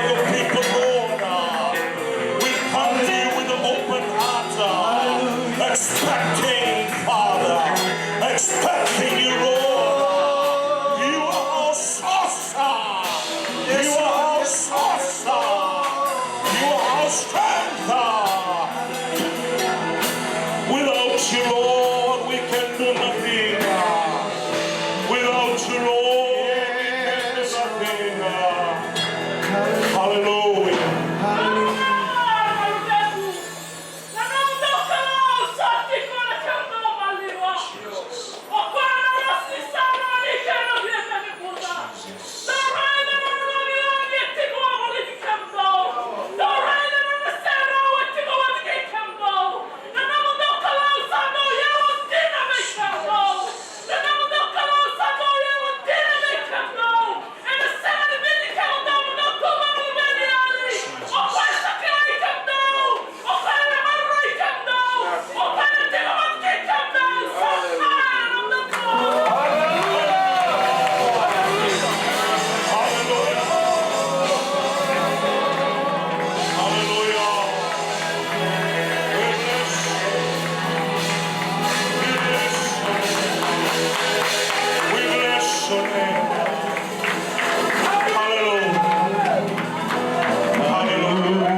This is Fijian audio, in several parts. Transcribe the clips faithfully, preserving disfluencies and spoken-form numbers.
Your people, Lord, uh, we come to you with an open heart, uh, expecting, Father, expecting you, Lord. You are our source, uh, you are our source, uh, you are our strength, uh. Without you, Lord, we can do nothing, uh. Without you, Lord, we can do nothing, uh. Hallelujah. Hallelujah. We bless your name. Hallelujah. Hallelujah.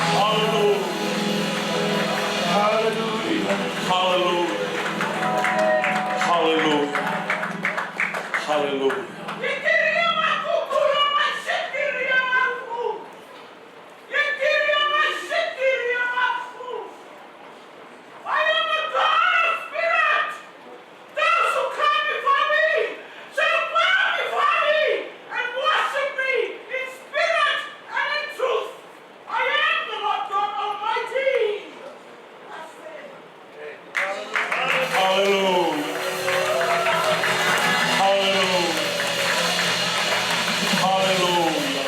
Hallelujah. Hallelujah. Hallelujah. Hallelujah. I am a God of spirit. Those who come before me shall bow before me and worship me in spirit and in truth. I am the Lord God Almighty. Hallelujah. Hallelujah. Hallelujah.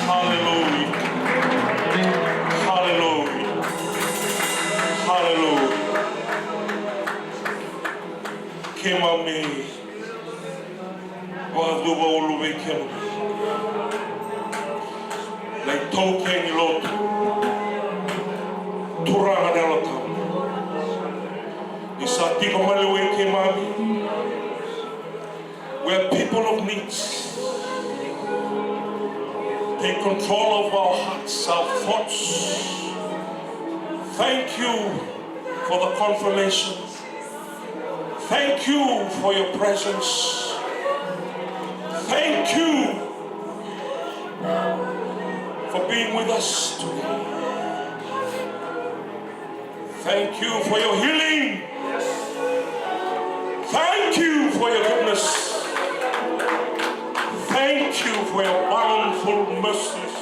Hallelujah. Hallelujah. Hallelujah. Keimami vakacuva ulu vei kemuni na itaukei ni lotu. Turaga na Yalo Tabu, ni sa tiko maliwai keimami. We are people of needs. Take control of our hearts, our thoughts. Thank you for the confirmation. Thank you for your presence. Thank you for being with us today. Thank you for your healing. Thank you for your goodness. Thank you for your bountiful mercies.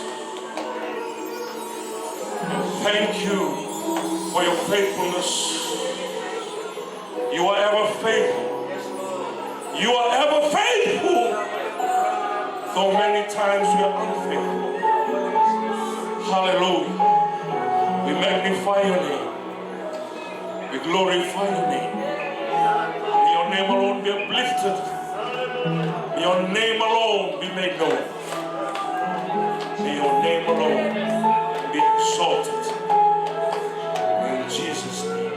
Thank you for your faithfulness. You are ever faithful. You are ever faithful. Though many times we are unfaithful. Hallelujah. We magnify your name. We glorify your name. May your name alone be uplifted. May your name alone be made known. May your name alone be exalted. In Jesus' name.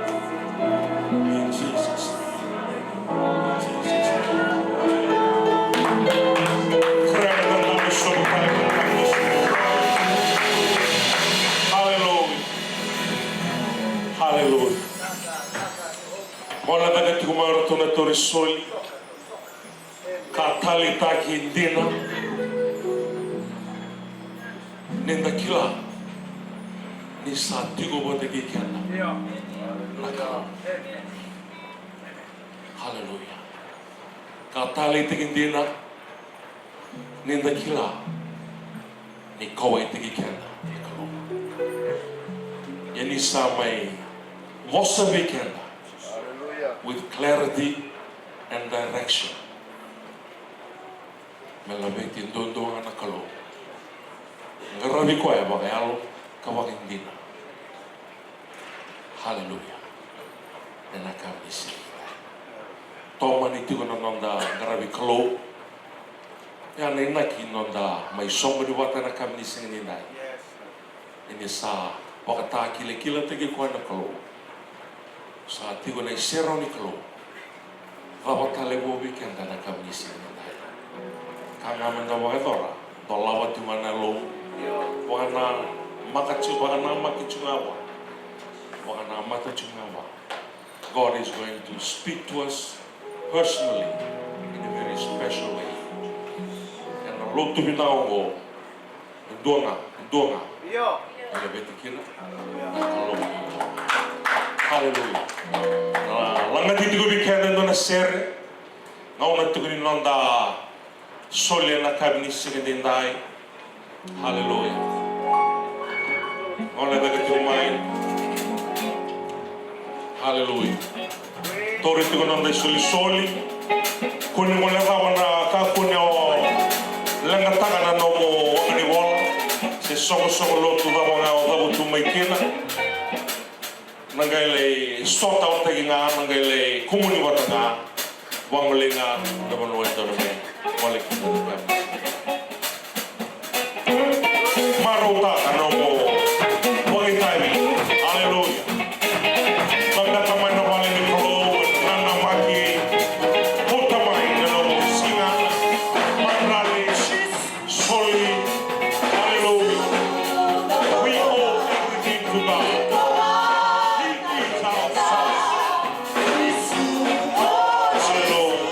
In Jesus' name. In Jesus' name. Hallelujah. Hallelujah. Gole cake tiko mai o ratou na tauri soli. Ka taleitaki dina ni da kila ni sa tiko vata kei keda na Kalou. Haleluya. Ka taleitaki dina ni da kila ni kauwaitaki keda na Kalou. Ia ni sa mai vosa vei keda with clarity and direction. Me laveti duadua ga na Kalou. Qaravi koya vakayalo ka vakaidina. Haleluya. Ena yakavi ni siga. Tomani tiko na noda qaravi Kalou. Ia na inaki noda mai soqoni vata ena yakavi ni siga nidai. Ia ni sa vakatakilakilataki koya na Kalou. Sa tiko na iserau ni Kalou. Cava tale vou vei keda na yakavi ni siga nidai? Ka ga meda vakayacora, dolava tiko ga na yalomu. Vakanamaki tiko, vakanamaki tiko ga vua. Vakanamata tiko ga vua. God is going to speak to us personally in a very special way. Ena lotu vinaka oqo, e dua ga, e dua ga. Io. E laveti kina na Kalou. Haleluya. Na lagati tiko vei keda e dua na sere. Gauna tiko ni noda soli ena yakavi ni siga nidai. Haleluya. Gole cake tiko mai. Haleluya. Tauri tiko na noda isolisoli. Kua ni gole cava na ka, kua ni o leqataka na nomu waqa ni vola se soqosoqo lotu cava ga o cavutu mai kina. Na qai lai sotaotaki ga, na qai lai kumuni vata ga. Vagolei ga na vanua e dodonu me gole kina na ka. Marautaka na nomu vakaitavi. Aleluya. Tabaka mai na vale ni Kalou, nanamaki. Kauta mai na nomu siga. Madrali, soli. Aleluya. We owe everything to God. He is our source. Hallelujah.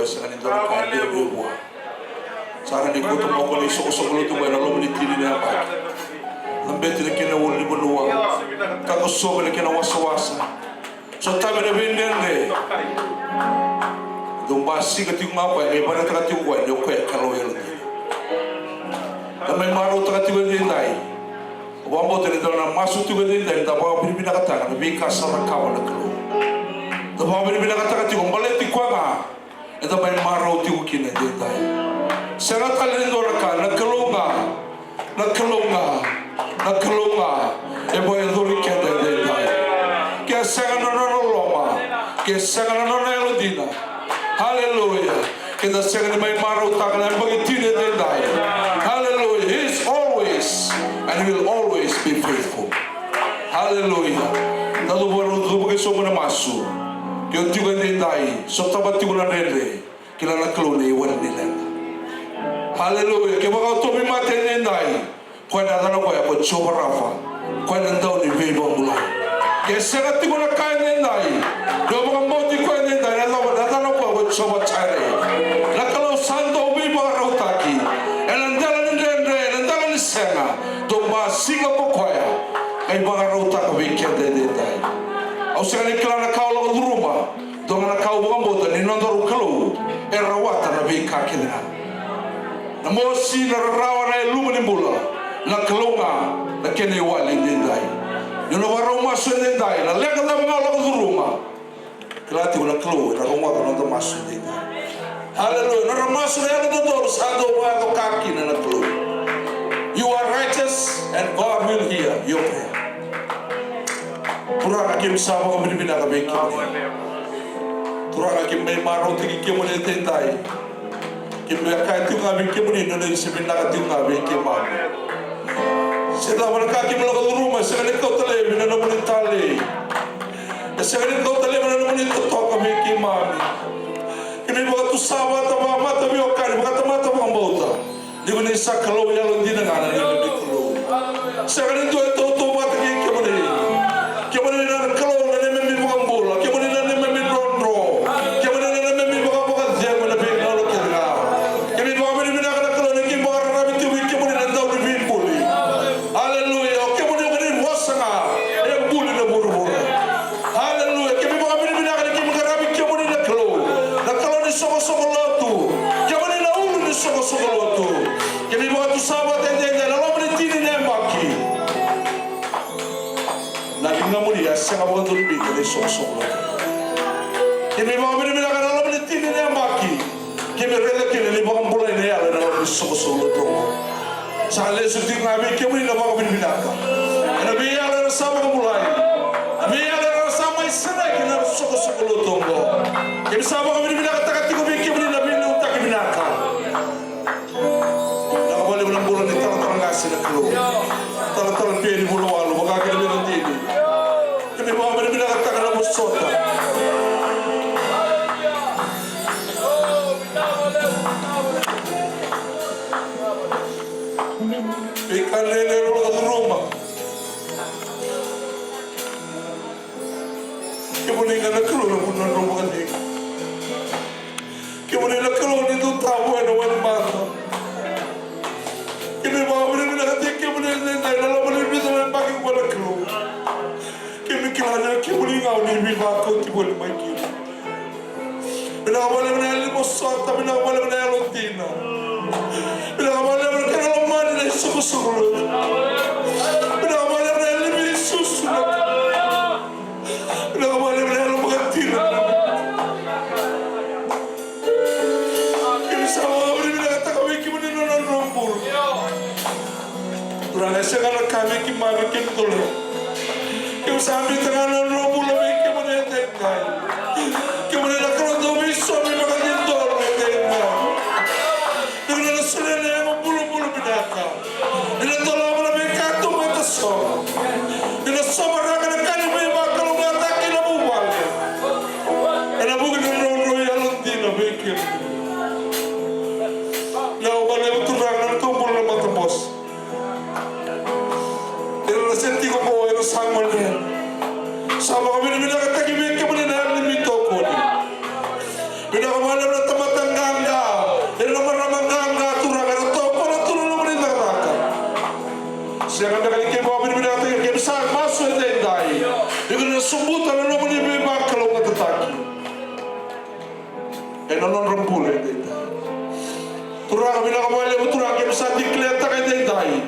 Sega ni dua na ka e dredre vua. Sa rawa ni kauta mai o koya na isoqosoqo lotu mai na loma ni tini na yabaki. Cabeti na kena ulunivanua. Takosovi na kena wasawasa. Sotavi na veidredre. Dou basika tiko ga o koya, qai vakaraitaka tiko o koya ni o koya e Kalou yalodina. Da mai marautaka tiko edaidai. Au vakabauta ni da na masu tiko edaidai, da vakavinavinakataka na veika sa cakava na Kalou. Da vakavinavinakataka tiko baleti koya ga eda mai marau tiko kina edaidai. Sega tale ni dua na ka, na Kalou ga, na Kalou ga, na Kalou ga e vakayacori keda edaidai. Ke sega na nona loloma, ke sega na nona yalodina. Haleluya. Keda sega ni mai marautaka na yabaki tini edaidai. Haleluya. He is always and will always be faithful. Haleluya. Da cuva, cuva ke sobu na masu. Ke o tiko edaidai, sotava tiko na dredre. Kila na Kalou na iwali ni leqa. Haleluya. Kevaka o tauvimate edaidai, koya na yacana koya ko Jiova Rafa. Koya na dau ni veivakabulai. Ke sega tiko na ka edaidai, dou vakabauti koya edaidai, na yacana, na yacana koya ko Jiova Jaire. Na Kalou sa dau veivakarautaki. Ena dela ni dredre, ena dela ni sega, dou basika ko koya. Qai vakarautaka vei keda edaidai. Au sega ni kila na ka o lako curuma. Dua ga na ka au vakabauta ni nodaru Kalou e rawata na veika kece ga. Na mosi, na rarawa, na yaluma ni bula, na Kalou ga na kena iwali edaidai. Ni o na vakarau masu edaidai, na leqa cava ga o lako curuma, kila tiko na Kalou ena rogoca na noda masu edaidai. Haleluya. Na noda masu na yalododonu sa dau vakayaco ka kina na Kalou. You are righteous and God will hear your prayer. Turaga, keimami sa vakavinavinaka vei kemuni. Turaga, keimami marautaki kemuni edaidai. Keimami kaya tiko ga vei kemuni na nona se vinaka tiko ga vei keimami. Se cava na ka keimami lako curuma, sega ni kauta laivi na nomuni talei. E sega ni kauta laivi na nomuni totoka vei keimami. Keimami vakatusa vata, vakamata veiwekani, vakatamata, vakabauta. Ni ko ni sa Kalou yalodina ga na neimami Kalou. Sega ni dua e tautauvata kei kemuni. Kemuni na Kalou na neimami vakabula. Kemuni na neimami drodro. Kemuni na neimami vakavakacegu ena veigauna kece ga. Keimami vakavinavinaka na Kalou ni keimami vakararavi tu vei kemuni na dau ni veibuli. Aleluya. O kemuni o kemuni vosa ga e buli na vuravura. Aleluya. Keimami vakavinavinaka ni keimami qaravi kemuni na Kalou. Na Kalou ni soqosoqo lotu. Kemuni na ulu ni soqosoqo lotu. Keimami vakatusa vata edaidai na loma ni tini na yabaki. Na ligamuni a sega vakadua ni biuta na isoqosoqo lotu. Keimami vakavinavinaka na loma ni tini na yabaki. Keimami raica kina ni vakabulai na yalo ena loma ni soqosoqo lotu oqo. Sa lesu tiko ga vei kemuni na vakavinavinaka. Ena veiyalo era sa vakabulai. Na veiyalo era sa mai sereki na soqosoqo lotu oqo. Keimami sa vakavinavinakataka tiko vei kemuni na veiliutaki vinaka. Vinaka vakalevu na bula ni talatala qase na Kalou. Talatala Peni Vulawalu, vaka kina vei Radini. Keimami vakavinavinakataka na vosota. Veika dredre era lako curuma. Kemuni ga na Kalou na vu ni nodrau vakacegu. Kemuni na Kalou ni dau tavoya na wai ni mata. Keimami vakavinavinakataki kemuni edaidai na loma ni vica na yabaki vua na Kalou. Keimami kila ni o kemuni ga o ni veivakauti voli mai kina. Vinaka vakalevu na yalo ni vosota, vinaka vakalevu na yalo dina. Vinaka vakalevu na kena lomani na isoqosoqo lotu. Vinaka vakalevu na yalo ni veisusu na. Vinaka vakalevu na yalo vakadina. Keimami sa vakavinavinakataka vei kemuni na nodrau bula. Turaga, e sega na ka vei keimami kemudou. Keimami sa biuta ga na nodrau bula vei kemuni edaidai. Kemuni na Kalou dau veisomi vakacudolu edaidai. Ni na solia na yago bulabula vinaka. Ni na dolava na veika tu mai tasogo. Ni na sovaraka na ka ni veivakalougatataki na vuvale. Ena vuku ni nodrau yalodina vei kemuni. Vinaka vakalevu Turaga na nodrau bula na matabose. Era na se tiko qo, era sa gole. Sa vakavinavinakataki vei kemuni na yalo ni veitokoni. Vinaka vakalevu na tamata Vakalevu Turaga, keimami sa declare-taka edaidai.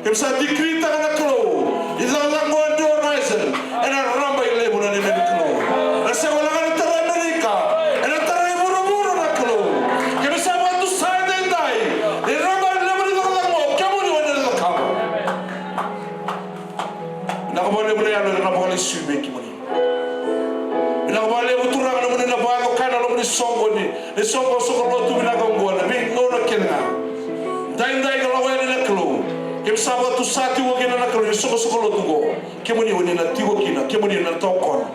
Keimami sa decree-taka na Kalou. Ni cakacaka qo e New Horizon ena rabailevu na neimami Kalou. Na sega wale ga ni tara e Amerika, ena tara e vuravura na Kalou. Keimami sa vakatusa edaidai. Ni rabailevu ni cakacaka qo, kemuni o ni na cakava. Vinaka vakalevu na yalo ena vakalesui vei kemuni. Vinaka vakalevu Turaga nomuni na vakayacora na lomani soqo ni, ni soqo, soqo lotu vinaka oqo, na veigauna kece ga. Daidai ka lako yani na Kalou. Keimami sa vakatusa tiko kina na Kalou ni soqosoqo lotu oqo. Kemuni o ni na tiko kina, kemuni o ni na tokona,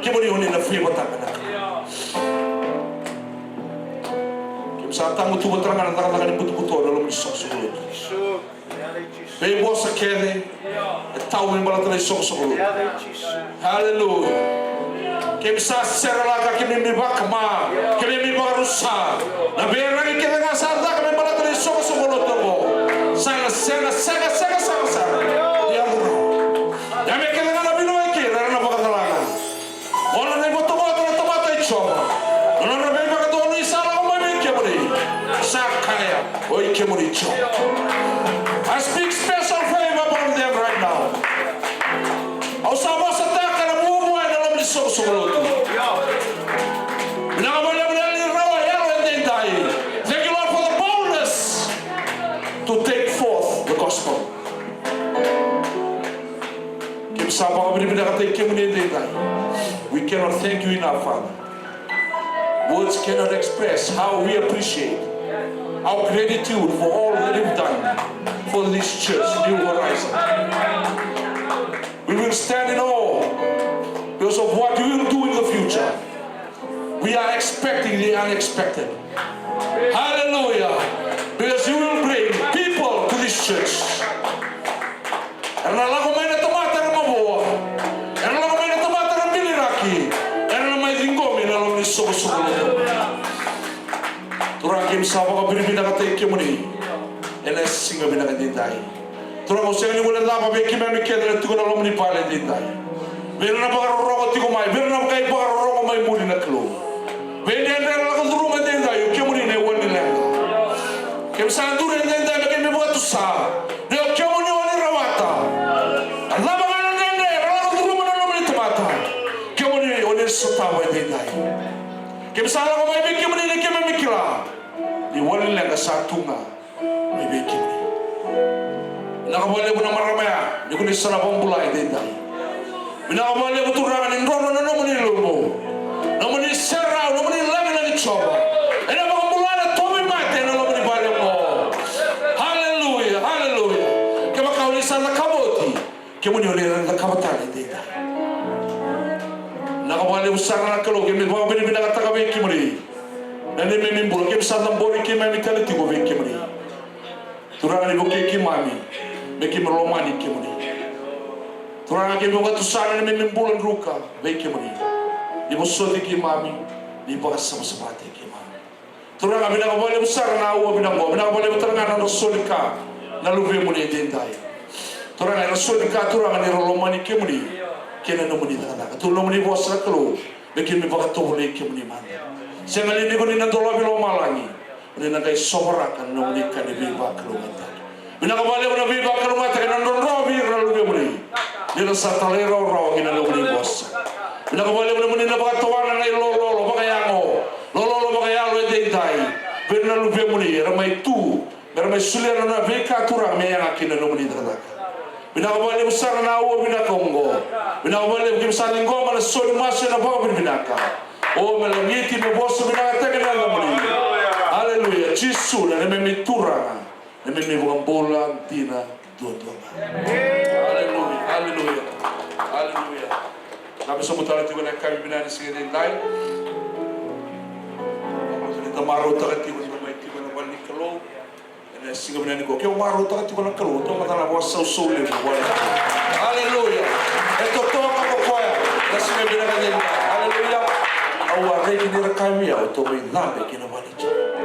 kemuni o ni na favour-taka na Kalou. Keimami sa tagutuva tara ga na cakacaka ni butobuto ena lomani soqosoqo lotu. Veivosa kece e tau me baleta na isoqosoqo lotu. Haleluya. Keimami sa serelaka, keimami vakama, keimami vakarusa na veiragi kece ga sa caka me baleta na isoqosoqo lotu oqo. Sa na sega, sega, sega, sega, sega. Ia, ia me kece ga na vinaka kei ira na vakacalaka. Oqo na ivotavota na tamata i Jiova. Na nodra veivakadonui sa lako mai vei kemuni. Sa kaya, oi kemuni Jiova. I speak special favor upon them right now. Au sa vosataka na vuavuai ena loma ni soqosoqo lotu. Vinaka vakalevu na yalo ni rawa, yalo edaidai. Thank you, Lord, for the boldness to take forth the gospel. Keimami sa vakavinavinakataki kemuni edaidai. We cannot thank you enough, Father. Words cannot express how we appreciate our gratitude for all that you've done for this church, New Horizon. We will stand in awe because of what you will do in the future. We are expecting the unexpected. Hallelujah. Because you will bring people to this church. Era na lako mai na tamata era mavoa. Era na lako mai na tamata era biliraki. Era na mai ciqomi na loma ni soqosoqo lotu. Turaga, keimami sa vakavinavinakataki kemuni ena siga vinaka edaidai. Turaga, au sega ni guilecava vei keimami kece na tiko ena loma ni vale edaidai. Vei ira na vakarorogo tiko mai, vei ira na qai vakarorogo mai muri na Kalou. Veidredre era lako curuma edaidai, o kemuni na iwali ni leqa. Keimami sa duri edaidai me keimami vakatusa ni o kemuni o ni rawata. Na cava ga na dredre era lako curuma na nomuni tamata, kemuni o ni sotava edaidai. Keimami sa lako mai vei kemuni ni keimami kila ni iwali ni leqa sa tu ga mai vei kemuni. Vinaka vakalevu na marama ya, ni ko ni sa na vakabula edaidai. Vinaka vakalevu Turaga ni drodro na nomuni lobo, nomuni serau, nomuni lagilagi Jiova. Ena vakabula na tauvimate ena loma ni vale oqo. Haleluya, haleluya. Kevaka o ni sa cakava oti, kemuni o ni na cakava tale edaidai. Vinaka vakalevu sara na Kalou, keimami vakavinavinakataka vei kemuni na neimami bula, keimami sa cabori keimami tale tiko vei kemuni. Turaga, ni vukei keimami me keimami lomani kemuni. Turaga, keimami vakatusa na neimami bula druka vei kemuni. Ni vosoti keimami, ni vakasavasavataki keimami. Turaga, vinaka vakalevu sara na aua vinaka oqo. Vinaka vakalevu tale ga na nodra soli ka na luvemuni edaidai. Turaga, era soli ka, Turaga, ni ra lomani kemuni kei na nomuni cakacaka. Tukuna nomuni vosa na Kalou me keimami vakatovolei kemuni mada. Sega li ni ko ni na dolavi lomalagi, o ni na qai sovaraka na nomuni ka ni veivakalougatataki. Vinaka vakalevu na veivakalougatataki, na drodrovi ira na luvemuni ni ra sa talairawarawa ki na nomuni vosa. Vinaka vakalevu nomuni na vakatawana na ilololo vakayago, lololo vakayalo edaidai vei ira na luvemuni era mai tu, me ra mai solia na nona veika, Turaga, me yaga kina na nomuni cakacaka. Vinaka vakalevu sara na aua vinaka oqo. Vinaka vakalevu keimami sa ciqoma na soli masu ena vakavinavinaka. O me lagiti, me vosa vinakataki na yacamuni. Aleluya. Jisu na neimami Turaga, neimami iVakabula dina duadua ga. Aleluya, aleluya, aleluya. Na me sobu tale tiko ena yakavi vinaka ni siga edaidai. Ni da marautaka tiko ni da mai tiko ena vale ni Kalou ena siga vinaka nikua. Ke o marautaka tiko na Kalou, o tou macala vakasausau levu vua na Kalou. Aleluya. E totoka ko koya ena siga vinaka edaidai. Aleluya. Au a reki ni ra kaya vei au, o tou mai cabe ki na vale ni Kalou.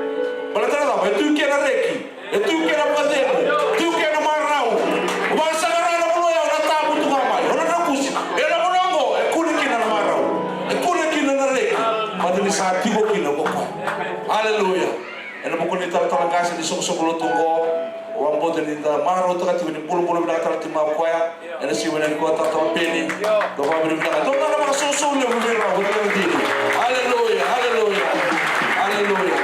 Baleta na cava? E tu kina na reki. E tu kina na vakacegu, tu kina na marau. O vakasaqara na vanua ya, o na tabu tu ga mai, o na drakusi. Ena vanua oqo e kune kina na marau, e kune kina na reki. Baleta ni sa tiko kina ko koya. Aleluya. Ena vuku ni Talatala qase ni soqosoqo lotu oqo, au vakabauta ni da marautaka tiko ni bulabula vinaka tale tiko ga o koya. Ena siga vinaka nikua, Talatala Peni. Dou vakavinavinaka. Dou tara na vakasausau levu vei rau, vei rau dina. Aleluya, aleluya, aleluya.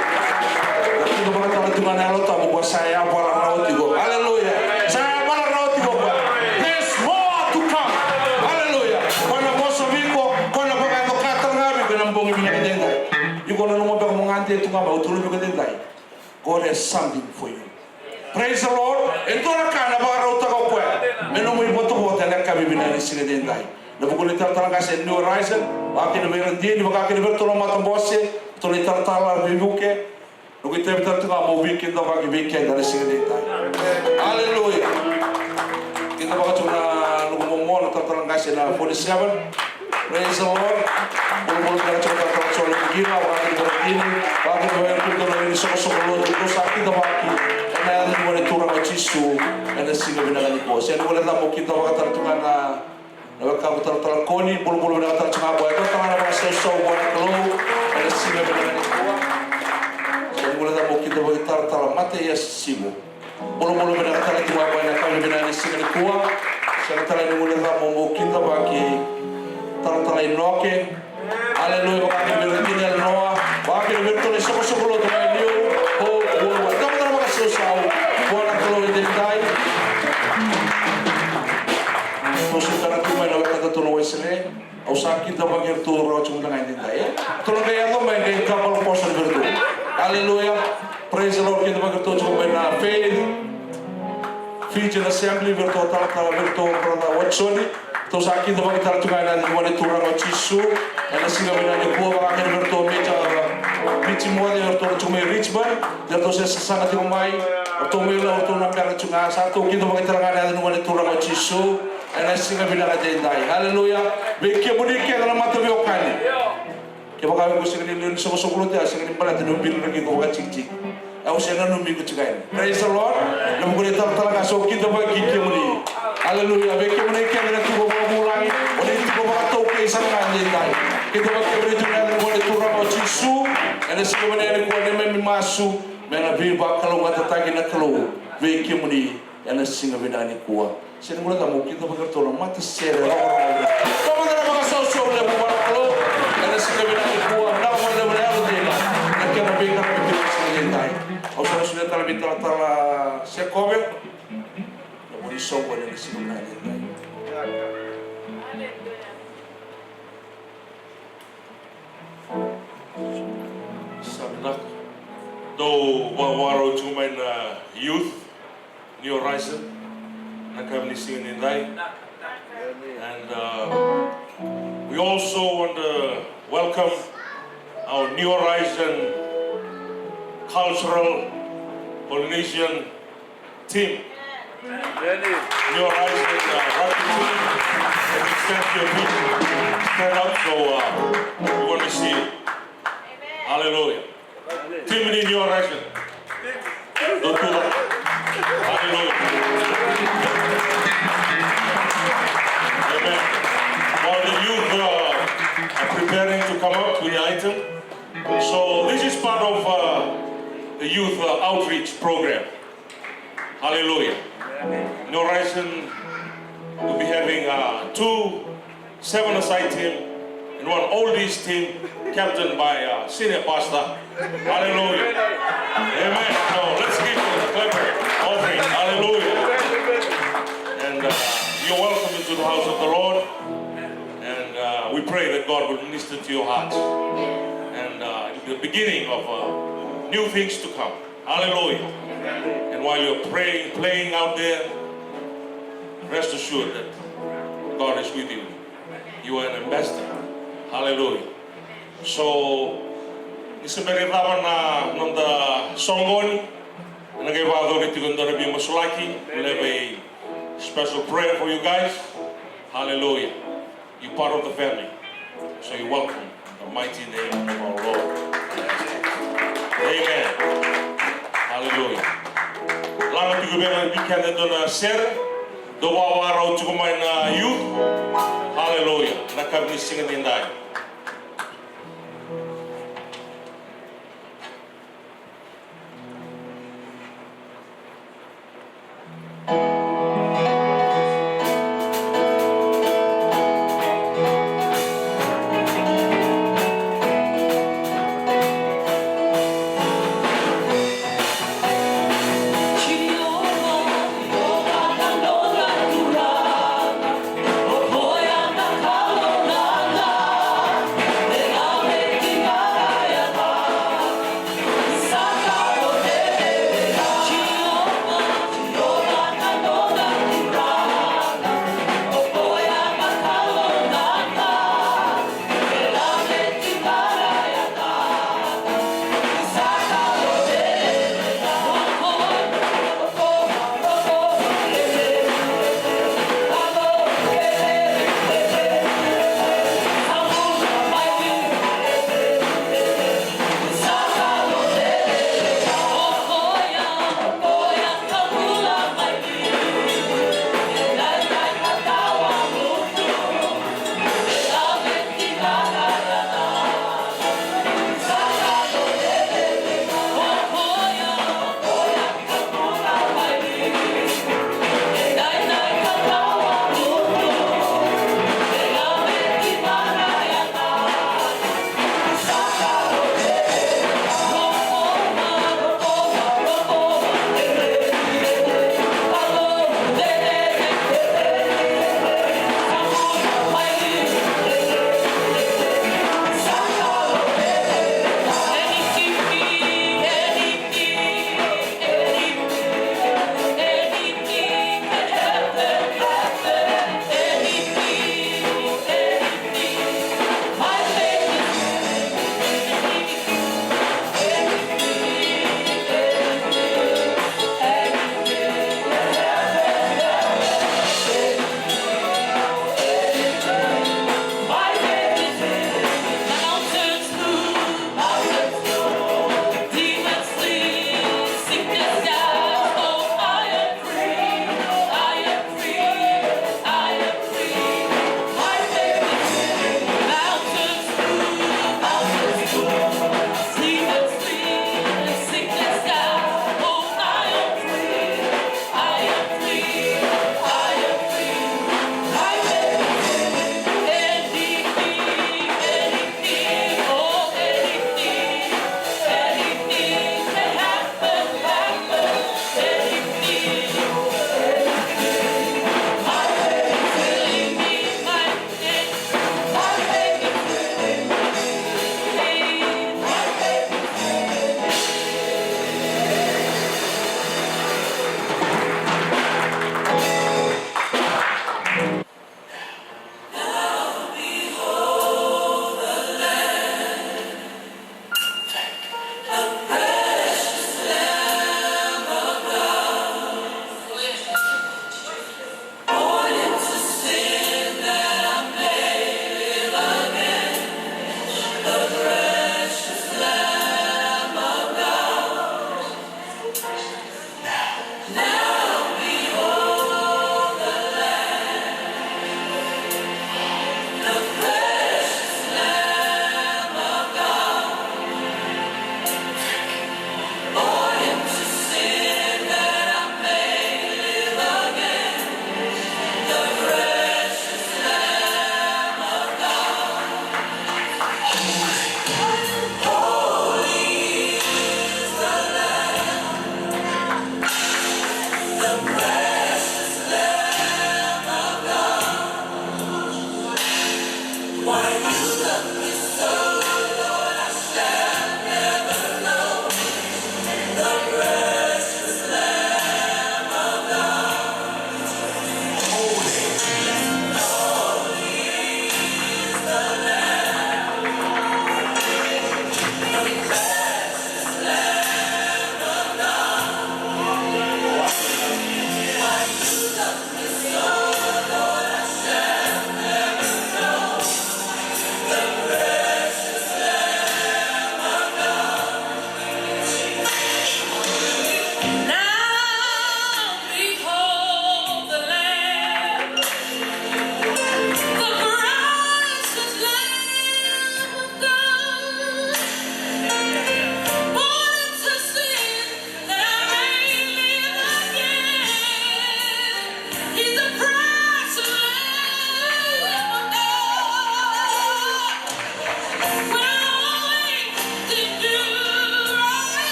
Kidavaka tale tiko ga na Yalo Tabu, o koya sa yavala rawa tiko. Aleluya. Sa yavala rawa tiko o koya. There's more to come. Aleluya. O koya na vosa vei iko, o koya na vakayaco ka tale ga vei iko ena bogi vinaka edaidai. Iko nanuma beka mo gade tu ga mai, au tukuna vei iko edaidai. God has something for you. Praise the Lord. E dua na ka na vakarautaka o koya me nomu ivotavota ena yakavi vinaka ni siga edaidai. Na vuku ni talatala qase New Horizon, vakakina vei ira dina, vakakina vei iratou na matabose, iratou na italatala veivuke. Noqu itavi tale tu ga meu veikidavaki vei keda ena siga edaidai. Aleluya. Kidavaka tu na noqu momo na talatala qase na forty-seven. Praise the Lord. Bulabula vinaka tiko, talatala Joni Kira, vakakina vei ira dina, vakakina vei ira dina na soqosoqo lotu, dou sa kidavaki ena yaca ni Gone Turaga o Jisu ena siga vinaka nikua. Sega ni guileca mo kidavaka tale tu ga na, na wekamu talatala Koni, bulabula vinaka tale tu ga o koya. E dua tale ga na vakasausau vua na Kalou ena siga vinaka nikua. Sega ni guileca mo kidavaki talatala Mataiasi Simu. Bulabula vinaka tale tu ga o koya ena yakavi vinaka ni siga nikua. Sega tale ni guileca mo, mo kidavaki talatala Inoke. Aleluya, vakakina vei ira dina, Elenoa. Vakakina vei iratou na isoqosoqo lotu mai New Hope Worldwide. Dou dau vakasausau vua na Kalou edaidai. Tou sa tara tu mai na wekadatou na Wesele. Au sa kidavaki iratou rawa tiko mada ga edaidai, e? Tou na qai yaco mai, qai double portion vei iratou. Aleluya. Praise the Lord. Kidavaki iratou tiko mai na Faith Fijian Assembly, vei iratou talatala, vei iratou brother Watson. Tou sa kidavaki tale tu ga ena yaca ni Gone Turaga o Jisu ena siga vinaka nikua. Vakakina vei iratou Major Richie Moce, vei iratou na tiko mai Richmond. Vei iratou se sasaga tiko mai, iratou mai Lau, iratou na bera tiko ga. Sa tou kidavaki tale ga ena yaca ni Gone Turaga o Jisu. Ena siga vinaka edaidai. Aleluya. Vei kemuni kece na mataveiwekani. Kevaka o iko sega ni lewe ni soqosoqo lotu, au sega ni baleta niu biliraki iko vakajikijiki. Au sega ni nanumi iko tiko yani. Praise the Lord. Na vuku ni talatala qase, au kidavaki kemuni. Aleluya. Vei kemuni kece na tiko vakavulagi, o ni tiko vakataukei sara ga edaidai. Kidavaki kemuni tiko ena yaca ni Gone Turaga o Jisu. Ena siga vinaka nikua, neimami masu me na veivakalougatataki na Kalou vei kemuni. Ena siga vinaka nikua. Sega ni guileca mo kidavaki iratou na matasere rogorogo. Dou mada na vakasausau levu vua na Kalou. Ena siga vinaka nikua, vinaka vakalevu na yalo dina. Na kena veiqaravi tiko ena siga edaidai. Au sa na solia tale vei talatala Sekove. Na vuli soqo ena siga vinaka edaidai. Sa vinaka. Dou vakavakarau tiko mai na youth. New Horizon, na yakavi ni siga edaidai. And uh, we also want to welcome our New Horizon cultural Polynesian team. New Horizon uh, rugby team. Extend your feet. Stand up so uh, we want to see you. Hallelujah. Team ni New Horizon. Don't do that. Hallelujah. Amen. While the youth uh, are preparing to come up with the item, so this is part of uh, the youth uh, outreach program. Hallelujah. New Horizon will be having uh, two seven-a-side team and one oldies team, captained by uh, senior pastor. Hallelujah. Amen. So let's give a clap offering. Hallelujah. And uh, you're welcome into the house of the Lord. And uh, we pray that God will minister to your hearts. And uh, it'll be the beginning of uh, new things to come. Hallelujah. And while you're praying, playing out there, rest assured that God is with you. You are an ambassador. Hallelujah. So, ni se bera ni cava na noda soqoni, na qai vakayacori tiko e dua na veimasulaki. We'll have a special prayer for you guys. Hallelujah. You're part of the family. So you're welcome in the mighty name of our Lord. Amen. Hallelujah. Laga tiko vei keda e dua na sere, dou vakavakarau tiko mai na youth. Hallelujah. Na yakavi ni siga edaidai.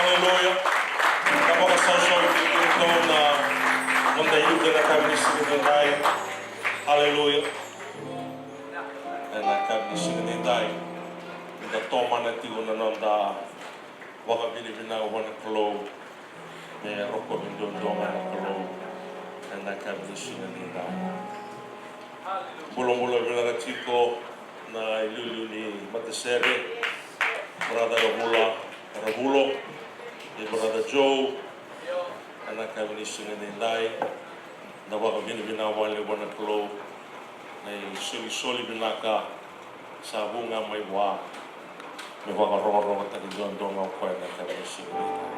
Aleluya. Na vakasausau tiko na noda youth ena yakavi ni siga nidai. Aleluya. Ena yakavi ni siga nidai, ni da tomana tiko na noda vakavinavinaka vua na Kalou, me rokovi duadua ga na Kalou ena yakavi ni siga nidai. Bulabula vinaka tiko na iliuliu ni matasere, brother Ravula, Ravulo, ni brother Joe, ena yakavi ni siga nidai. Na vakavinavinaka vakalevu vua na Kalou na isolisoli vinaka sa vu ga mai vua, me vakarokorokotaki duadua ga o koya na yakavi ni siga nidai.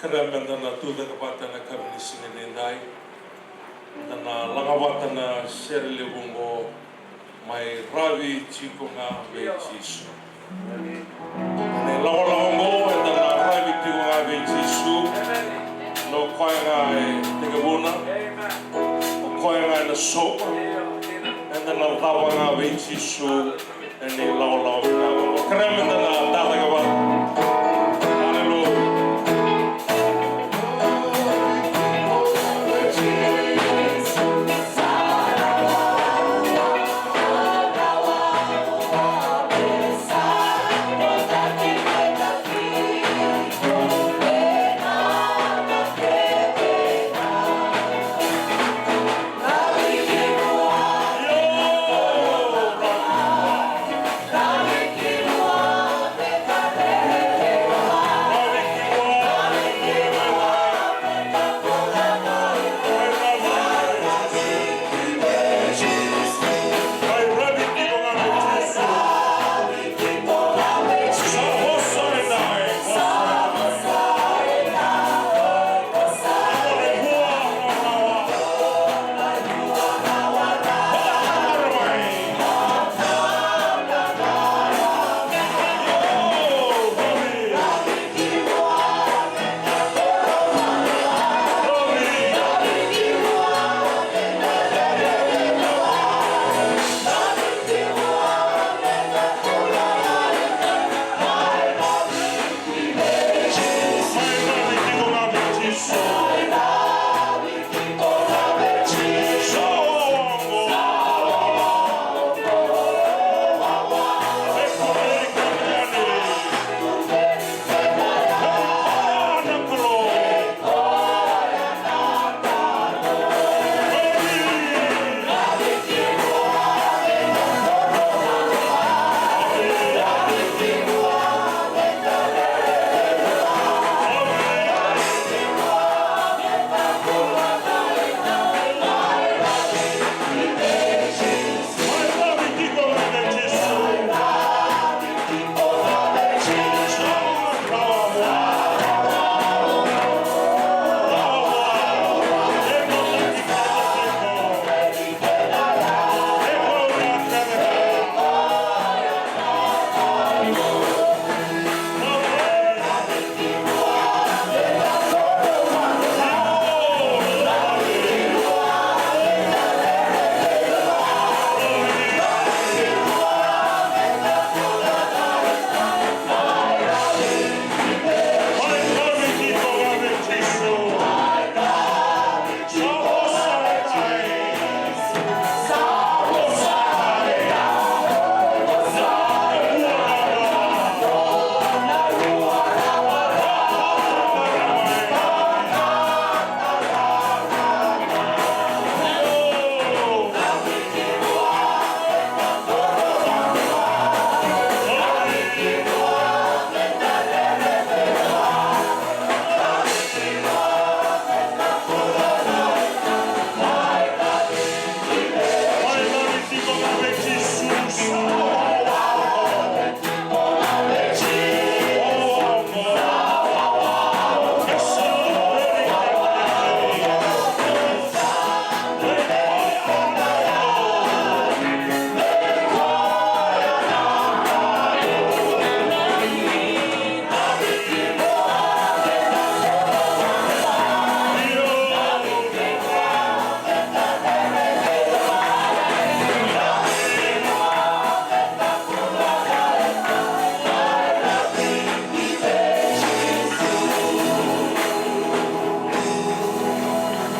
Kerea meda na tucake vata ena yakavi ni siga edaidai. Da na laga vata na sere levu oqo, Mai Ravi Tiko Ga Vei Jisu. Ena ilawalawa oqo eda na ravi tiko ga vei Jisu. O koya ga e tekivuna, o koya ga ena sauma. Eda na cava ga vei Jisu. Ena ilawalawa vinaka oqo. Kerea meda na da cake vata. Haleluya.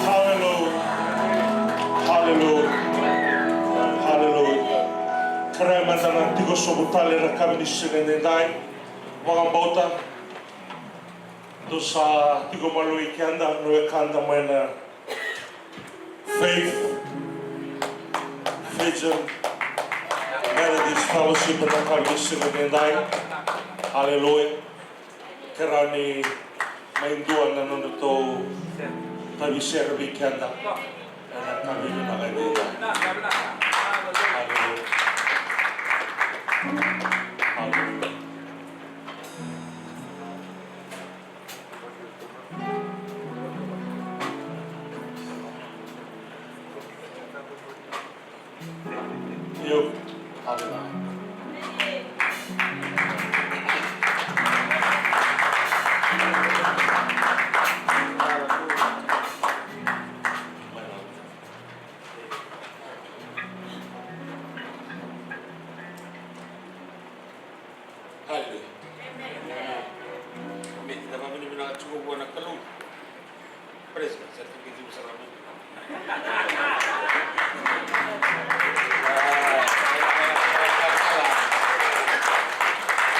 Haleluya. Haleluya. Haleluya. Kerea meda na tiko sobu tale ena yakavi ni siga edaidai. Vakabauta dou sa tiko maliwai keda na wekada mai na Faith Vision Methodist Fellowship ena yakavi ni siga edaidai. Haleluya. Kerea ni mai dua na nodratou tavi sere vei keda ena yakavi vinaka edaidai. Haleluya. Haleluya. Haleluya. Amen. Da vakavinavinaka tiko vua na Kalou. Praise God. Sa tiko tiko sara mai.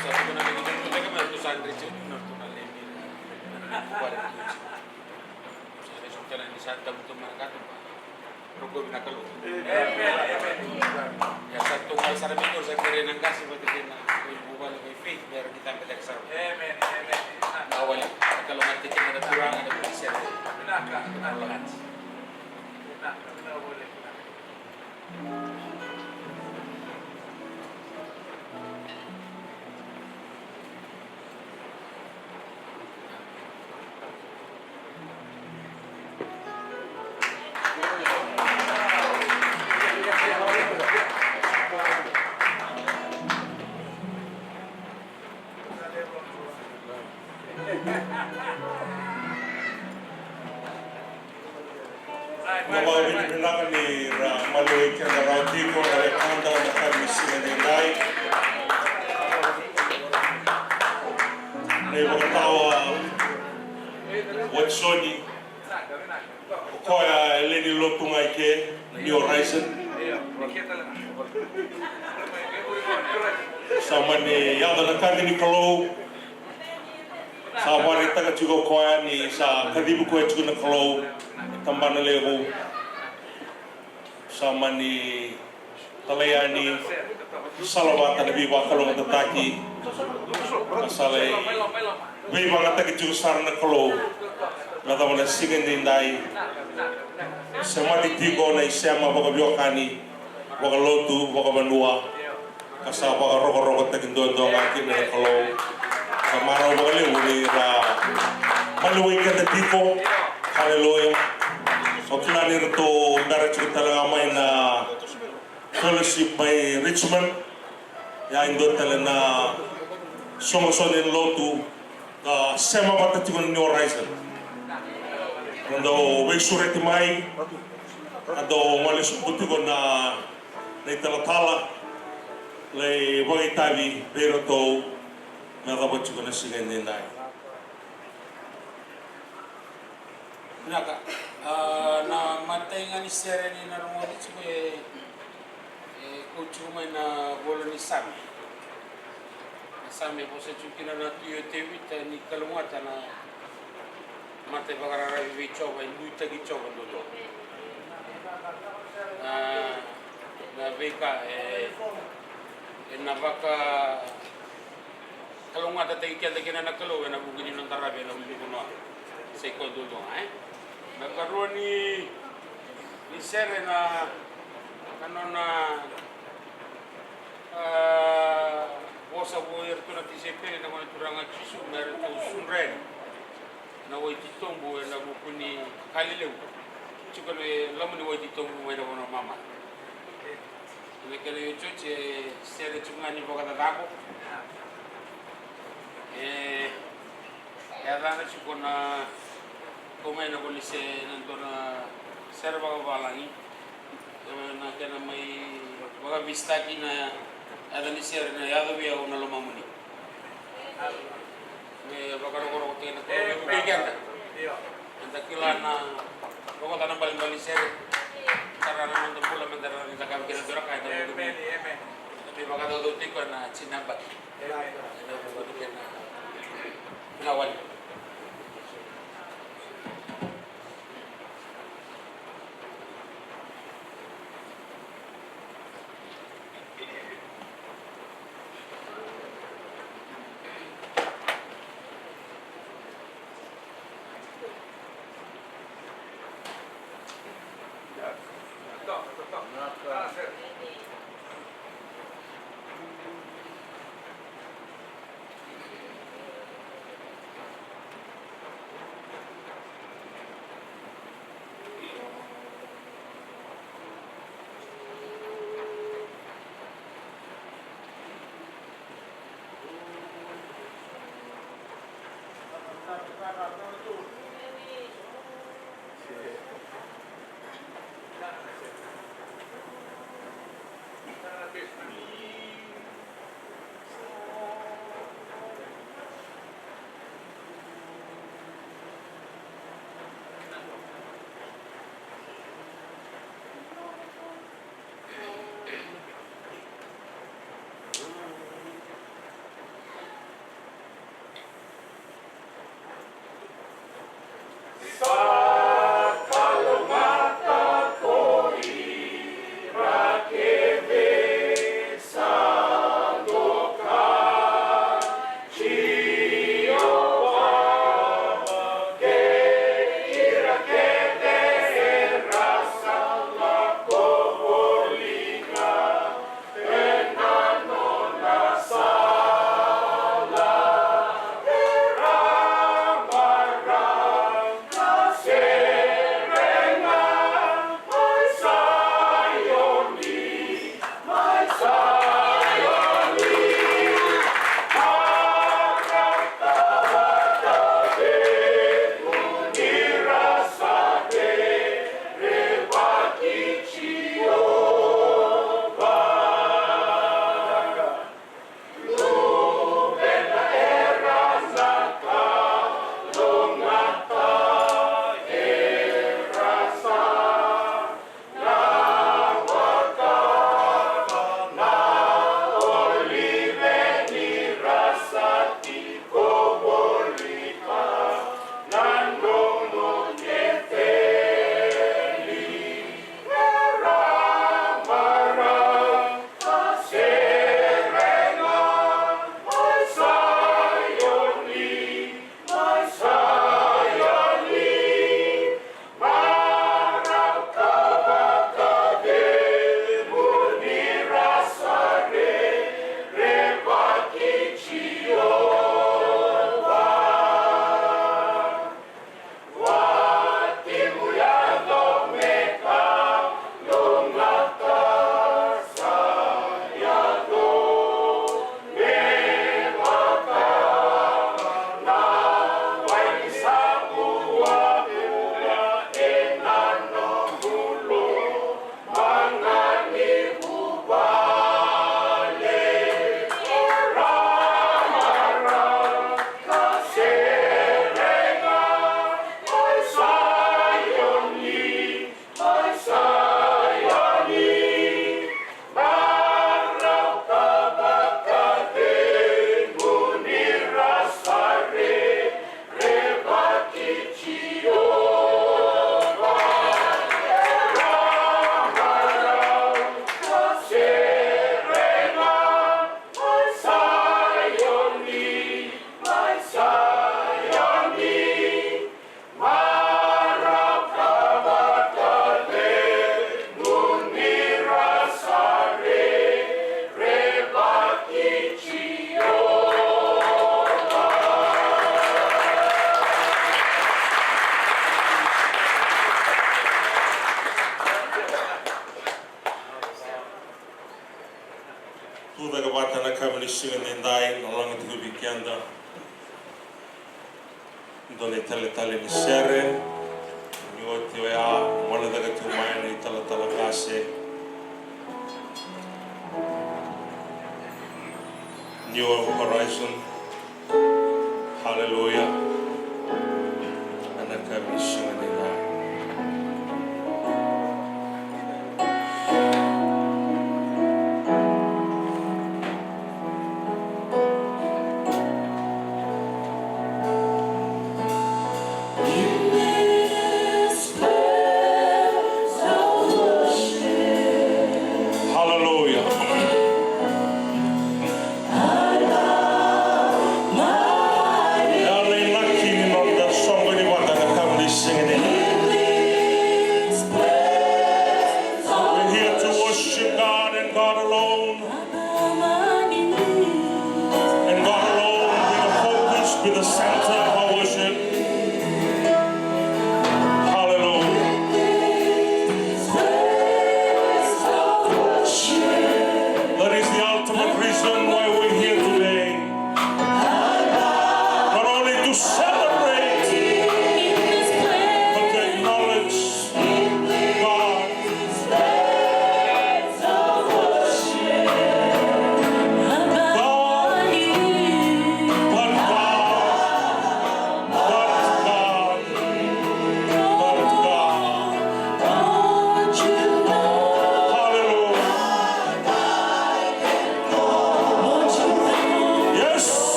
Sa tiko na lewe ni, sa tiko na lewe ni. Sa tiko na lewe ni. Rokovi na Kalou. Amen. Ia sa tou mai sara mai, tou sa kerei na qase vata kei na vuvale vei Faith me ra ni tabetaki sara. Amen. Amen. Na wale na Kalou, na tekena na turaga na vuli sere. Vinaka, vinaka. Vinaka, vinaka. Na vakavinavinaka ni ra maliwai keda rawa tiko na wekada na ka ni siga ni dai. Na ivakatawa Watisoni, o koya e lewe ni lotu ga i ke, New Horizon. Sa mani yaco na kaci ni Kalou. Sa vakaraitaka tiko o koya ni sa kacivi koya tiko na Kalou e tabana levu. Sa mani talai yani, salavata na veivakalougatataki, ka sa lai veivagataki tiko sara na Kalou. Na cava na siga ni dai, semati tiko na isema vakaveiwekani, vakalotu, vakavanua, ka sa vakarokorokotaki duadua ga kina na Kalou. Sa marau vakalevu ni ra maliwai keda tiko. Haleluya. Sa kila ni ratou bera tiko tale ga mai na fellowship mai Richmond. Ia e dua tale na soqosoqo ni lotu ka sema vata tiko na New Horizon. Ra dau veisureti mai, ra dau gole sobu tiko na na italatala, lai vakaitavi vei iratou me yacova tiko na siga edaidai. Vinaka. A, na imatai ga ni sere ni na rogoci tiko e, e kau tiko mai na vola ni Same. Na Same e vosa tiko kina na tui o Tevita ni kalougata na mata e vakararavi vei Jiova, e nuitaki Jiova duadua. Na, na veika e, ena vakalougatataki keda kina na Kalou ena vuku ni noda ravi ena ulunivanua. Sa i koya duadua ga, e? Na ikarua ni, ni sere na, na nona, a, vosa vei iratou na tisaipeli na Gone Turaga o Jisu me ratou sudra yani na wai titobu ena vuku ni ka lelevu tiko ena loma ni wai titobu mai na vanua mama. Na kena iotioti e sere tiko ga ni vakacacabo. E, e yacana tiko na, ko mai na ko ni se na dua na sere vakavalagi. Na kena mai vakavisitaki na yaca ni sere na Yacovi Au na Lomamuni. Me vakarokorokotaki na Kalou me vukei keda. Eda kila na rogoca na balebale ni sere. Tara na noda bula me da rawa ni cakava kina dua na ka ena vuku ni, me vakacaucautaki koya na tini na yabaki. Ena vuku ni kena, na wali. Siga nidai na lagati tiko vei keda dua na italetale ni sere. Ni oti oya, mona caka tiko mai na italatala qase New Horizon. Haleluya. Ena ka mi siga ni na. Haleluya.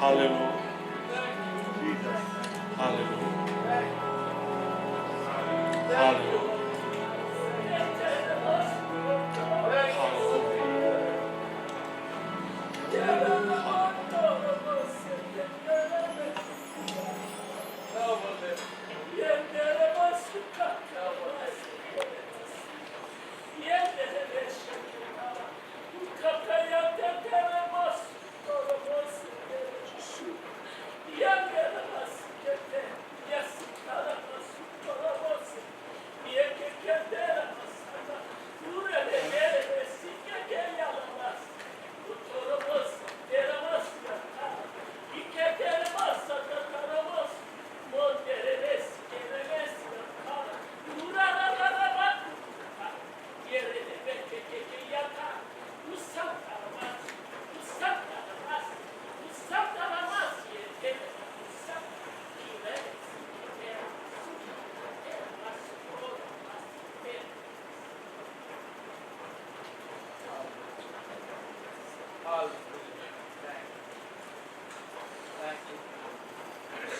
Hallelujah. Hallelujah. Hallelujah.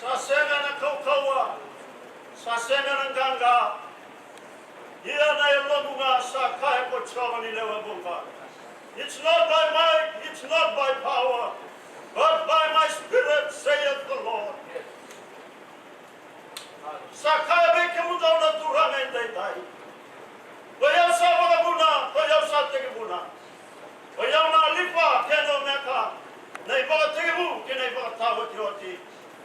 Sa sega na kaukauwa, sa sega na qaqa. Ia na yaloqu ga, sa kaya ko Jiova ni lewe vuqa. It's not by might, it's not by power, but by my spirit, saith the Lord. Sa kaya vei kemudou na Turaga edaidai. Ko i au sa vakavuna, ko i au sa tekivuna. Ko i au na Alifa kei na Omeka, na ivakatekivu kei na ivakataotioti.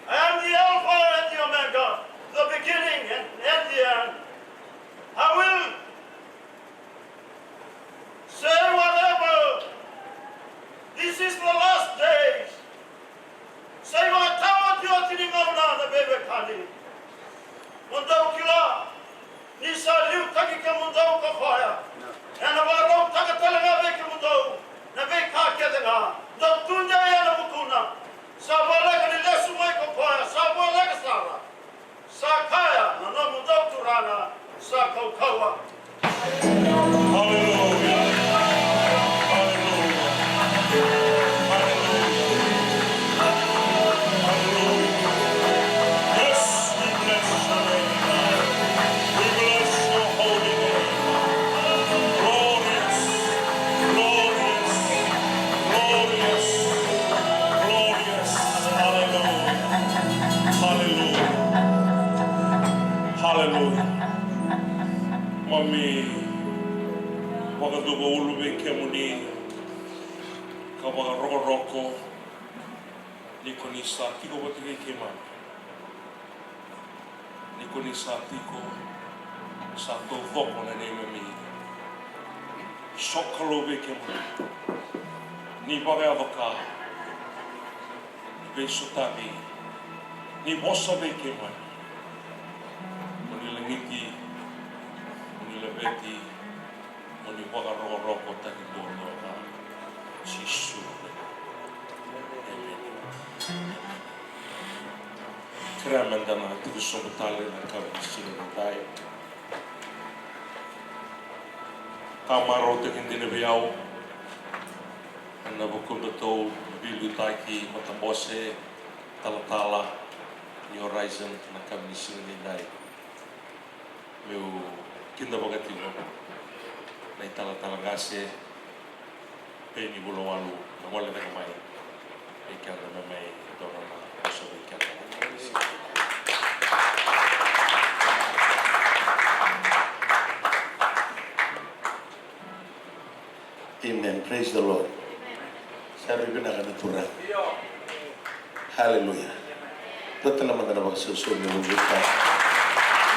I am the Alpha and the Omega, the beginning and, and the end. I will say whatever. This is the last days. Sa ivakataotioti ni gauna na veiwekani. Mo dou kila ni sa liutaki kemudou ko koya. Ena vakarautaka tale ga vei kemudou na veika kece ga. Dou tudei ena vukuna. Sa voleka ni lesu mai ko koya, sa voleka sara. Sa kaya na nomudou Turaga, sa kaukauwa. Hallelujah. Hallelujah. Hallelujah. Hallelujah. Yes, we bless your name. We bless your holy name. Glorious, glorious, glorious, glorious. Hallelujah. Hallelujah. Hallelujah. Mami vakaduvaulu vei kemuni ka vakarokoroko ni ko ni sa tiko vata kei keimami. Ni ko ni sa tiko, sa taucoko na neimami sokalou vei keimami. Ni vakayaco ka, ni veisotavi, ni vosa vei keimami. Mo ni lagiti, mo ni laveti, mo ni vakarokorokotaki duadua ga. Jisu. Emeni. Kerea meda na tiko sobu tale na yakavi ni siga nikua. Ka marautaki dina vei au ena vukudatou veiliutaki, matabose, talatala ni Horizon na yakavi ni siga nikua. Meu kidavaka tiko na italatala qase, Peni Vulawalu, na gole cake mai vei keda me mai dua na vosa vei keda. Amen. Praise the Lord. Sa rui vinaka na Turaga. Hallelujah. Dua tale mada na vakasausau ni vuku.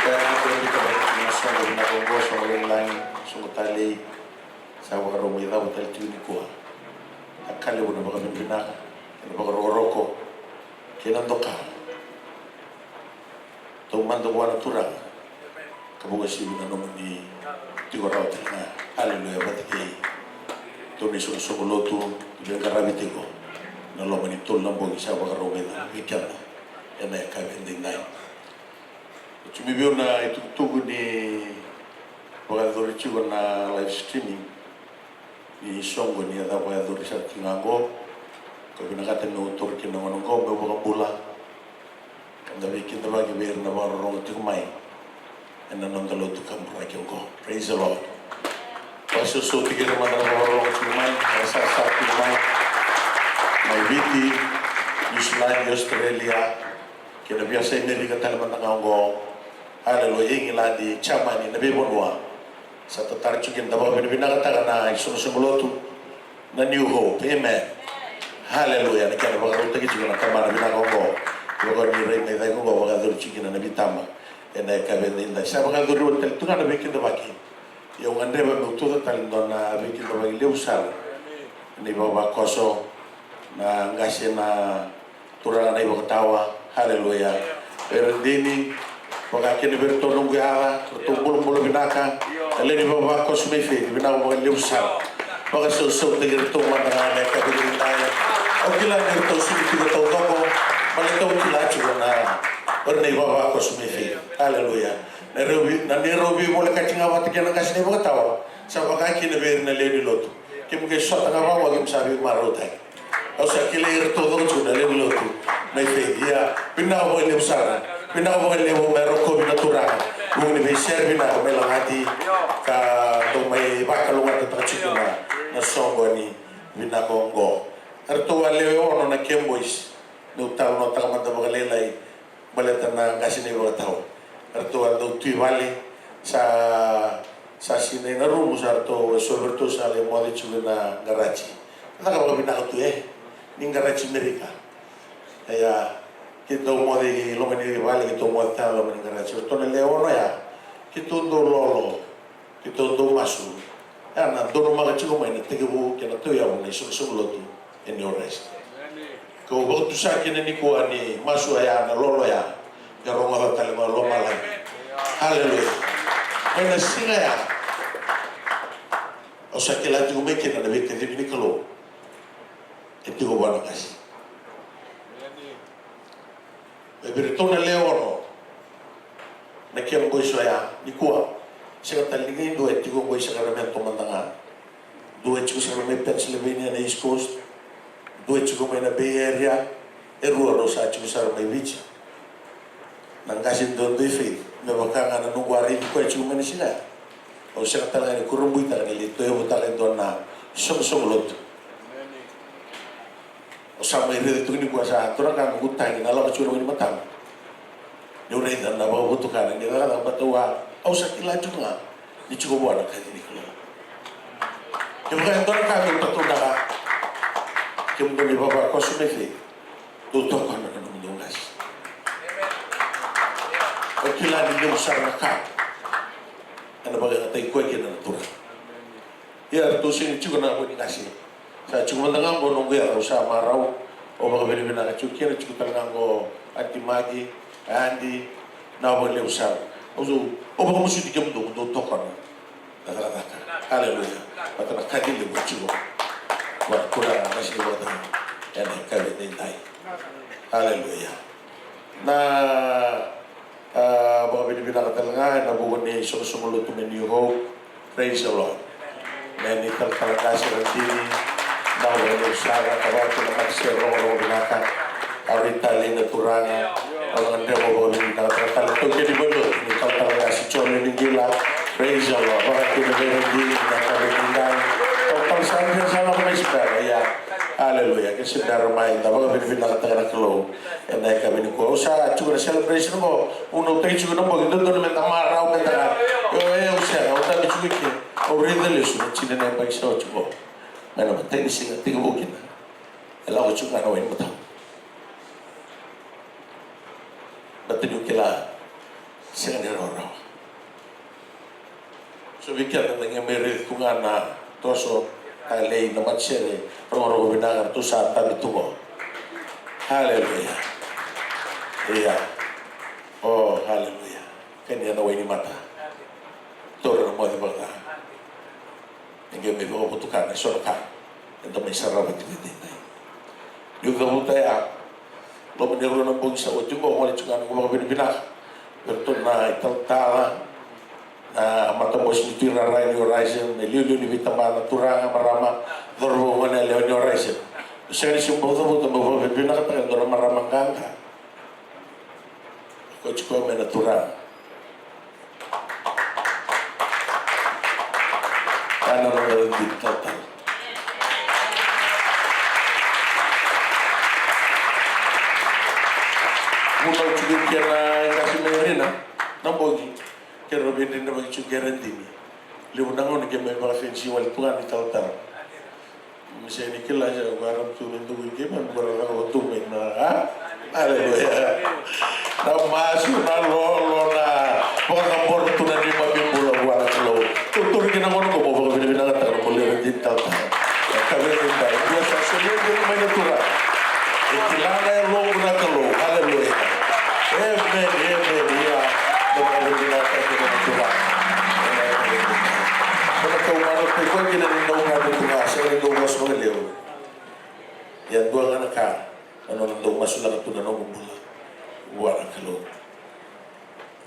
Ia na kena vinaka na soqo vinaka oqo, soqo lailai, soqo talei. Sa vakarau mai cava tale tiko nikua. A ka levu na vakavinavinaka, na vakarokoroko kei na doka. Taumada vua na Turaga ka vakauasivi na nomuni tiko rawa tale ga. Haleluya. Vata kei tou na isoqosoqo lotu ni veiqaravi tiko na loma ni tolu na bogi sa vakarau mai cava vei keda ena yakavi edaidai. Oti mai vei au na itukutuku ni vakayacori tiko na live streaming. Ni soqo ni a cava vakayacori sara tiko ga oqo. Au vinakata meu taura kina na gauna oqo meu vakabula ka da veikidavaki vei ira na vakarorogo tiko mai ena noda lotu kaburaki oqo. Praise the Lord. Vakasausau tiko ira mada na vakarorogo tiko mai, na sasa tiko mai, mai Viti, Niusiladi, Australia, kei na veiyasai Merika tale mada ga oqo. Haleluya. Igiladi, Jamani, na veivanua sa tatara tiko kina, da vakavinavinakataka na isoqosoqo lotu na New Hope. Amen. Haleluya. Na kena vakarautaki tiko na tamana vinaka oqo. Vaka ni rai mai cake oqo, vakayacori tiko kina na veitaba ena yakavi edaidai. Sa vakayacori oti tale tu ga na veikidavaki. Ia au gadreva meu tuca tale dua na veikidavaki levu sara. Na ivavakoso, na qase na turaga na ivakatawa. Haleluya. Vei ira dina, vaka kina vei iratou noqu yaca, ratou bulabula vinaka. Na lewe ni vavakoso mai Faith, vinaka vakalevu sara. Vakasausautaki iratou mada ga ena yakavi edaidai. Au kila ni ratou sega ni tiko taucoko, baleta au kila tiko na, o ira na ivavakoso mai Faith. Haleluya. Na neirau vei, na neirau veivolekati ga vata kei na qase na ivakatawa, sa vaka kina vei ira na lewe ni lotu. Keimami qai sota ga vaqo, keimami sa veimarautaki. Au sa kilai ira taucoko tiko na lewe ni lotu mai Faith. Ia, vinaka vakalevu sara. Vinaka vakalevu, me rokovi na Turaga. Vuku ni veisere vinaka mai Lagati ka dau mai vakalougatataka tiko na, na soqoni vinaka oqo. Eratou a lewe ono na Camp Boys. Meu talanoataka mada vakalailai baleta na qase na ivakatawa. Eratou a dau tu i vale, sa, sa sinai na rumu, sa ratou, eso vei iratou sa lai moce tiko ena qaraji. Caka vakavinaka tu, e, ni qaraji Merika. Ia, keitou moce i loma ni vale, keitou moce tale i loma ni qaraji. Eratou na lewe ono ya, keitou dau lolo. Keitou dau masu. Ia, na donumaka tiko mai na tekivu kei na tauyavu na isoqosoqo lotu e New Horizon. Kau vakatusa kina nikua ni masu oya, na lolo ya, e rogoca tale mai lomalagi. Haleluya. Mai na siga ya, au sa kila tiko mai kina na veikacivi ni Kalou e tiko vua na qase. E vei iratou na lewe ono na Camp Boys oya, nikua sega tale ni qai dua e tiko oqo i Sacramento mada ga. Dua e tiko sara mai Pennsylvania na East Coast. Dua e tiko mai na Bay Area. E rua rau sa tiko sara mai Viti. Na qase duadua i Faith, me vaka ga na noqu a raici koya tiko mai na siga ya. Au sega tale ga ni kurabuitaka ni lai tauyavutaka e dua na soqosoqo lotu. Au sa mai raica tu nikua, sa turaga, noqu tagi na lako tiko na wainimataqu. Niu raica na vakavotukana ni cakacaka, baleta au a, au sa kila tiko ga ni tiko vua na kaci ni Kalou. Kevaka e dua na ka meu tataunaka, kemudou na ivavakoso mai Faith, dou tokona na nomudou qase. Au kila ni levu sara na ka ena vakayagataki koya kina na Turaga. Ia, ratou sega ni tiko na vo ni qase. Sa tiko mada ga oqo noqu yaca, au sa marau. Au vakavinavinaka tiko kina, tiko tale ga oqo Aunty Maggie, Aunty, na vakalevu sara. Au sa, au vakamasuti kemudou, dou tokona na cakacaka. Haleluya. Vata na kaci levu tiko vua na Turaga na qase ni vakatawa ena yakavi edaidai. Haleluya. Na A, vakavinavinaka tale ga ena vuku ni soqosoqo lotu na New Hope. Praise the Lord. Na neimami talatala qase Radini, na vakalevu sara, ka vaka tu na mata se rogorogo vinaka. A rui talei na Turaga. Au na gadreva au vakavinavinakataka tale taukei ni vale ni talatala qase Jone Niqila. Praise the Lord. Vaka kina vei Radini na ka vei Niqila. Talatala sa bera sa lako mai se bera, ia. Haleluya. Ke se bera mai, da vakavinavinakataka na Kalou. Ena yakavi nikua au sa tiko na celebration qo, au na utaki tiko na bogi, dodonu meda marau, meda ga. Io, e, au sega, au dabe tiko i ke. Au raica lesu na tina na yabaki sa oti qo. Mai na matai ni siga tekivu kina, e lako tiko ga na wainimataqu. Baleta niu kila, sega ni rawarawa. So vei keda da qai mai raici tu ga na toso, talei, na matasere rogorogo vinaka ratou sa dabe tu qo. Haleluya. Ia. O, haleluya. Kania na wainimata. Taura na moce vakaca. E qai mai vakavotukana eso na ka eda mai sarava tiko edaidai. Niu cavuta ya, loma ni rua na bogi sa oti qo, gole tiko ga noqu vakavinavinaka vei iratou na italatala, na matabose ni Tui Rara e New Horizon, na iliuliu ni veitabana, turaga, marama, cauravou, goneyalewa e New Horizon. Sega ni se bau cavuta, meu vakavinavinakataka e dua na marama qaqa. Ko tiko mai na Turaga. Ana noda redi talatala. Vunau tiko kina e qasi mai Rina na bogi. Keirau veidredrevaki tiko kei Radini. Levu na gauna ke mai vakafenisi wale tu ga ni talatala. Sega ni kila se vara tu ni duku i kei me bora na vatu mai na, a? Aleluya. Na masu, na lolo, na vakacabora tu na neimami bula vua na Kalou. Tautauri kina gona ko mo vakavinavinakataka na mo lewe ni talatala. Na kaveti dai. Dua sa solia kina mai na Turaga. E kila na yaloqu na Kalou. Aleluya. Amen, amen. Ia. Mo vakavinavinakataka na Turaga. Mo na kau marautaki koya kina ni dau gadu tu ga, sega ni dau vosa vakalevu. Ia dua ga na ka, na nona dau masulaka tu na noqu bula vua na Kalou.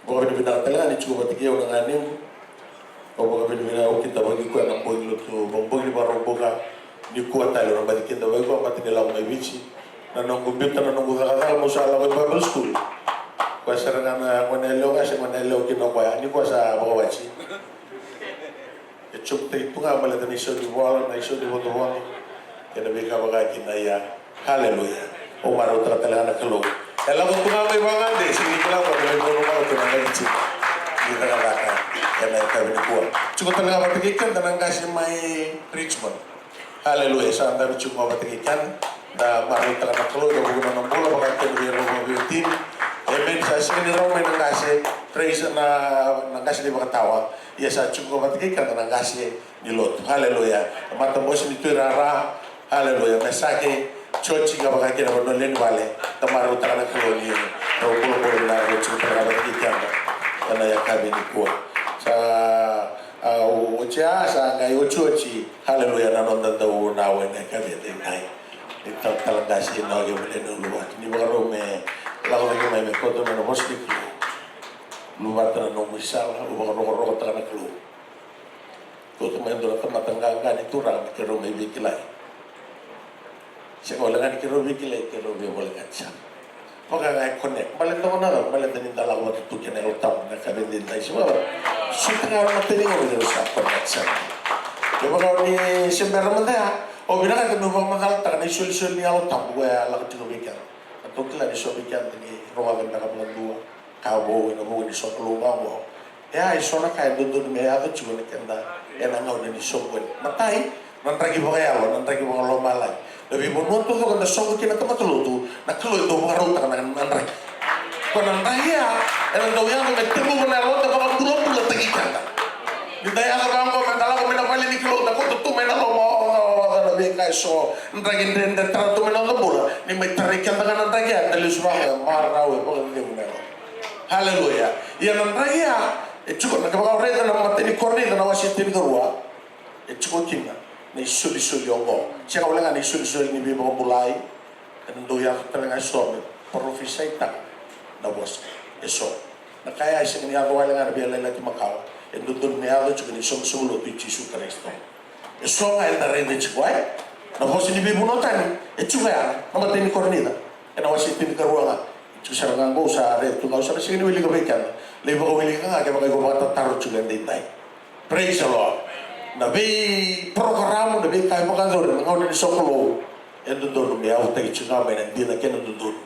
Vakavinavinaka tale ga ni tiko vata kei au na ganequ. Au vakavinavinaka, au kidavaki koya na bogi lotu, bogi ni Vakaraubuka. Nikua tale au na baci kidavaki koya, baci ni lako mai Viti. Na noqu biuta na noqu cakacaka, meu sa lako i Bible school. Koya sara ga na gone yalewa, ka se gone yalewa kina o koya, nikua sa vakawati. E joketaki tu ga baleta na isau ni vola, na isau ni vodovodo, kei na veika vaka kina. Ia, haleluya. Au marautaka tale ga na Kalou. E lako tu ga mai vagade, sega ni kila ko na mai kono marautaka na Viti. Ni cakacaka ena yakavi nikua. Tiko tale ga vata kei keda na qase mai Richmond. Haleluya. Sa dabe tiko ga vata kei keda. Da marautaka na Kalou ena vuku ni nona bula, vaka kina vei rau vakaveiwatini. Amen. Sa sega ni rawa mai na qase, praise, na, na qase ni vakatawa. Ia sa tiko vata kei keda na qase ni lotu. Haleluya. Matabose ni Tui Rara. Haleluya. Mesake, Joji, ka vaka kina vanua lewe ni vale. Da marautaka na Kalou ni rau bulabula vinaka rau tiko tale ga vata kei keda ena yakavi nikua. Sa, a, o, oti a, sa qai otioti. Haleluya, na noda dau na wai na yakavi edaidai. Ni talatala qase na wai vale na uluvatu. Ni vakarau me lako cake mai me kauta mai na vosa ni Kalou. Luvata na nomu isala, au vakarokorokotaka na Kalou. Kauta mai e dua na tamata qaqa ni Turaga me keirau mai veikilai. Sega wale ga ni keirau veikilai, keirau veivolekati sara. Vaka ga e connect. Baleta na cava, baleta ni da lako vata tu kei na Yalo Tabu na yakavi edaidai, se vaka. Suta ga na matani ga me keirau sa connect sara. Kevaka o ni se bera mada ya, au vinakata meu vakamacalataka na isolisoli ni Yalo Tabu koya e lako tiko vei keda. Ratou kila ni so vei keda ni rogoca beka vakadua ka vou ena vuku ni sokalou vaqo. E a, e so na ka e dodonu me yaco tiko na keda ena gauna ni soqoni. Matai, na draki vakayalo, na draki vakalomalagi. Na veivanua taucoko eda soqo kina na tamata lotu, na Kalou e dau vakarautaka na, na draki. Ko na draki ya ena dau yaco me temuva na yaloda vakabulabulataki keda. Ni da yaco vaqo me da lako mai na vale ni Kalou, da kauta tu mai na loma, oca, oca na veika e so, draki dredre tara tu mai na noda bula. Ni mai tarai keda ga na draki ya, da lesu vaqo, e marau, e vakacegu na yalo. Haleluya. Ia na draki ya e tiko, na kevaka o raica na imatai ni Korinica na wase tinikarua, e tiko kina na isolisoli oqo. Sega wale ga na isolisoli ni veivakabulai, ena dau yaco tale ga e so me parofisaitaka na vosa e so. Na ka ya e sega ni yaco wale ga ena Veiyalayalati Makawa, e dodonu me yaco tiko ena isoqosoqo lotu i Jisu Karisito. E so ga eda raica tiko, e? Na vosa ni veivanua tani e tiko ya na imatai ni Korinica. Ena wase tinikarua ga. Tiko sara ga qo, au sa raica tu ga, au sa na sega ni wilika vei keda. Lai vakawilika ga kevaka iko vakatataro tiko edaidai. Praise the Lord. Na veiporokaramu, na veika e vakayacori ena gauna ni sokalou, e dodonu me yavutaki tiko ga mai na dina kei na dodonu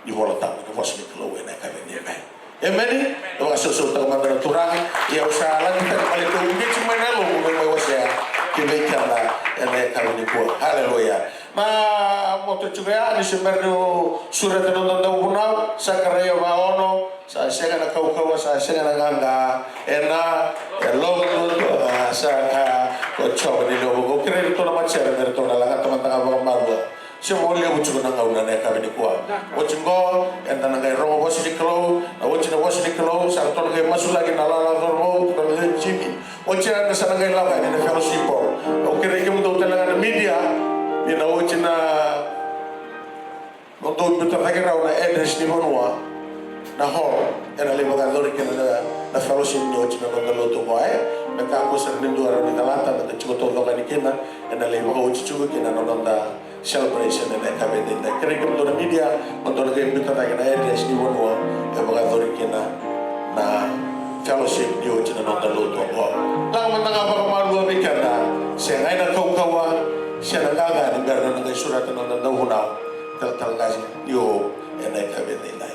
ni Vola Tabu, na vosa ni Kalou ena yakavi edaidai. Emeni. E vakasausautaka mada na Turaga. Ia au sa laki tani baleta au qai tiko mai na yaloqu meu mai wasea ki vei keda ena yakavi nikua. Haleluya. Na moto tiko ya, ni se bera niu sureta na noda dauvunau, Sakaraia va ono, sa sega na kaukauwa, sa sega na qaqa, ena yaloqu duadua saka ko Jiova ni lewe vuqa. Au kerei iratou na matasere me ratou na lagata mada ga vakamalua. Se vo levu tiko na gauna ena yakavi nikua. Oti qo, eda na qai rogo vosa ni Kalou, na oti na vosa ni Kalou, sa ratou na qai masulaki na lala cauravou, na Jimi. Oti ya eda sa na qai lako yani ena fellowship hall. Au kerei kemudou tale ga na media, ni na oti na, mo dou biuta cake rawa na address ni vanua, na hall, ena lai vakayacori kina na, na fellowship ni oti na noda lotu qo, e? Me kakua sara ni dua rawa ni calata, meda tiko taucoko yani kina, ena lai vakaoti tiko kina na noda celebration ena yakavi edaidai. Kerei kemudou na media mo dou na qai biuta cake na address ni vanua e vakayacori kina na fellowship ni oti na noda lotu oqo. Laga mada ga vakamalua vei keda, sega ena kaukauwa se na qaqa ni bera na qai sureta na noda dauvunau, Talatala Qase ni Hope, ena yakavi edaidai.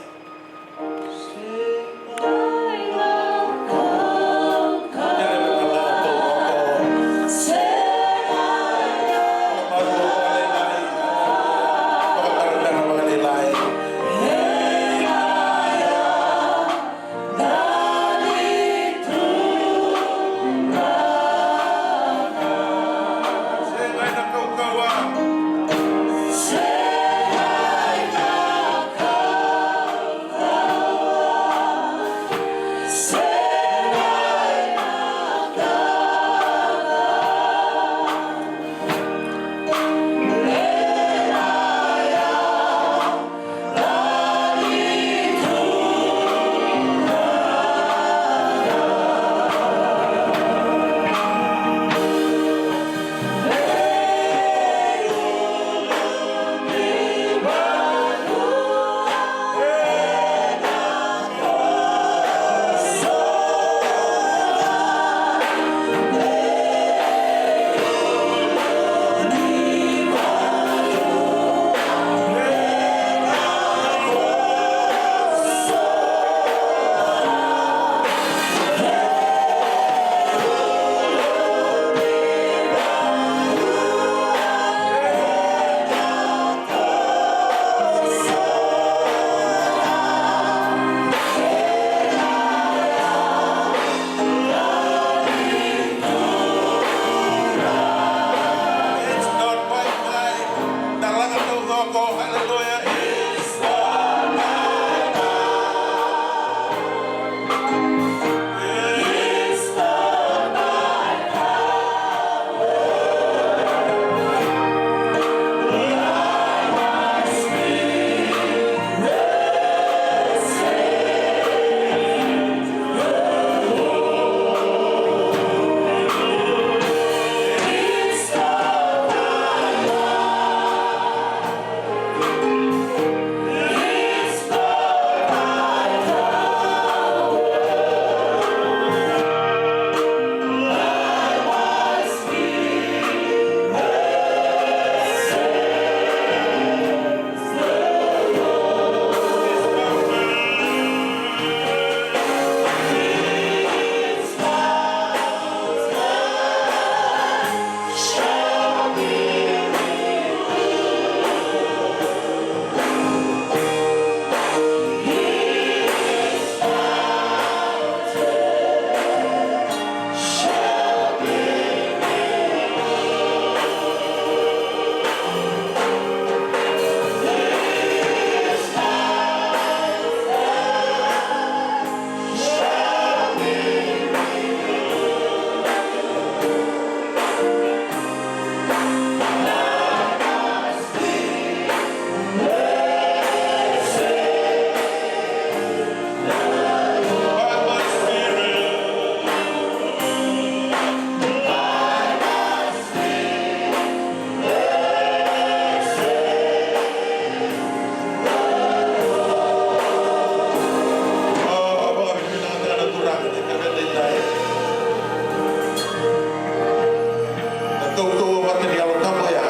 Na kaukauwa vata ni Yalo Tabu oya.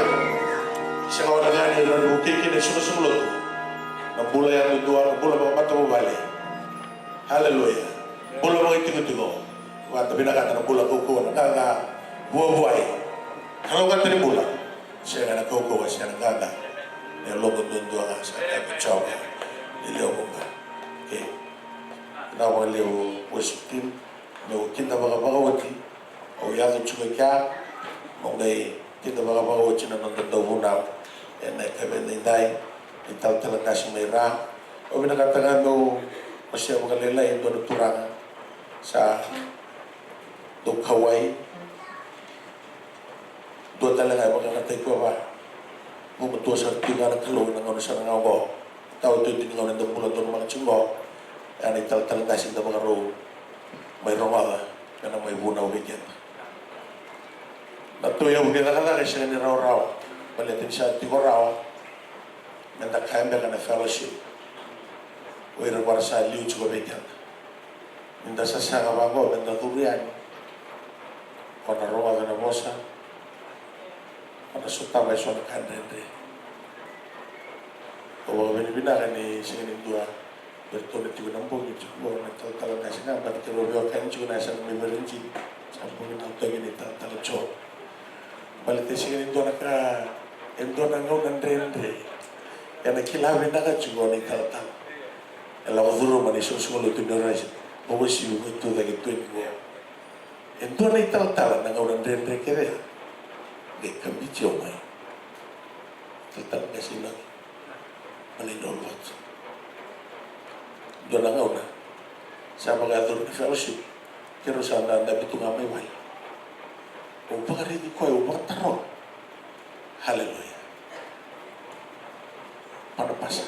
Sega wale ga ni rawa ni vukei kina e sugasugalotu. Na bula yadudua, na bula vakamatavuvale. Haleluya. Bula vakaitikotiko. Vata vinakata na bula kaukauwa, na qaqa, vuavuai. Kalougata ni bula. Sega na kaukauwa, sega na qaqa. E logo duadua ga sa kaya ko Jiova. Ni lewe vuqa. Okay. Vinaka vakalevu worship team. Meu kidavaka vakaoti. Au yaco tiko e kea. Mo qai kidavaka vakaoti na noda dauvunau ena yakavi edaidai, na italatala qase mai Ra. Au vinakata ga meu wasea vakalailai e dua na turaga sa dau kauwai. Dua tale ga e vakayagataki koya vaka. Gumatua sara tiko ga na Kalou ena gauna sara ga oqo. Taotioti ni gauna eda bula donumaka tiko oqo. Oya na italatala qase eda vakarau mai rogoca me na mai vunau vei keda. Na tauyavu ni cakacaka e sega ni rawarawa. Baleta ni sa tiko rawa meda kaya beka na fellowship o ira vara sa liu tiko vei keda. Ni da sasaga vaqo meda curu yani, o na rogoca na vosa, o na sotava eso na ka dredre. Au vakavinavinaka ni sega ni dua vei ratou na tiko na bogi tiko qo na talatala qase ga, baleta keirau veiwekani tiko na yasana mai Valentin. Sa bogi na toki ni talatala Jo. Baleta e sega ni dua na ka, e dua na gauna dredre. Ena kila vinaka tiko na italatala. E lako curuma na isoqosoqo lotu ni Horizon. Vakauasivi vakatucake tu yani qo. E dua na italatala na gauna dredre kece ya. Qai kabiti au mai. Talatala qase Inoke. Malai Noluvatu. Dua na gauna sa vakayacori na fellowship, keirau sa dadabe tu ga mai vale. Au vakaraici koya, au vakataroga. Haleluya. Pana pasa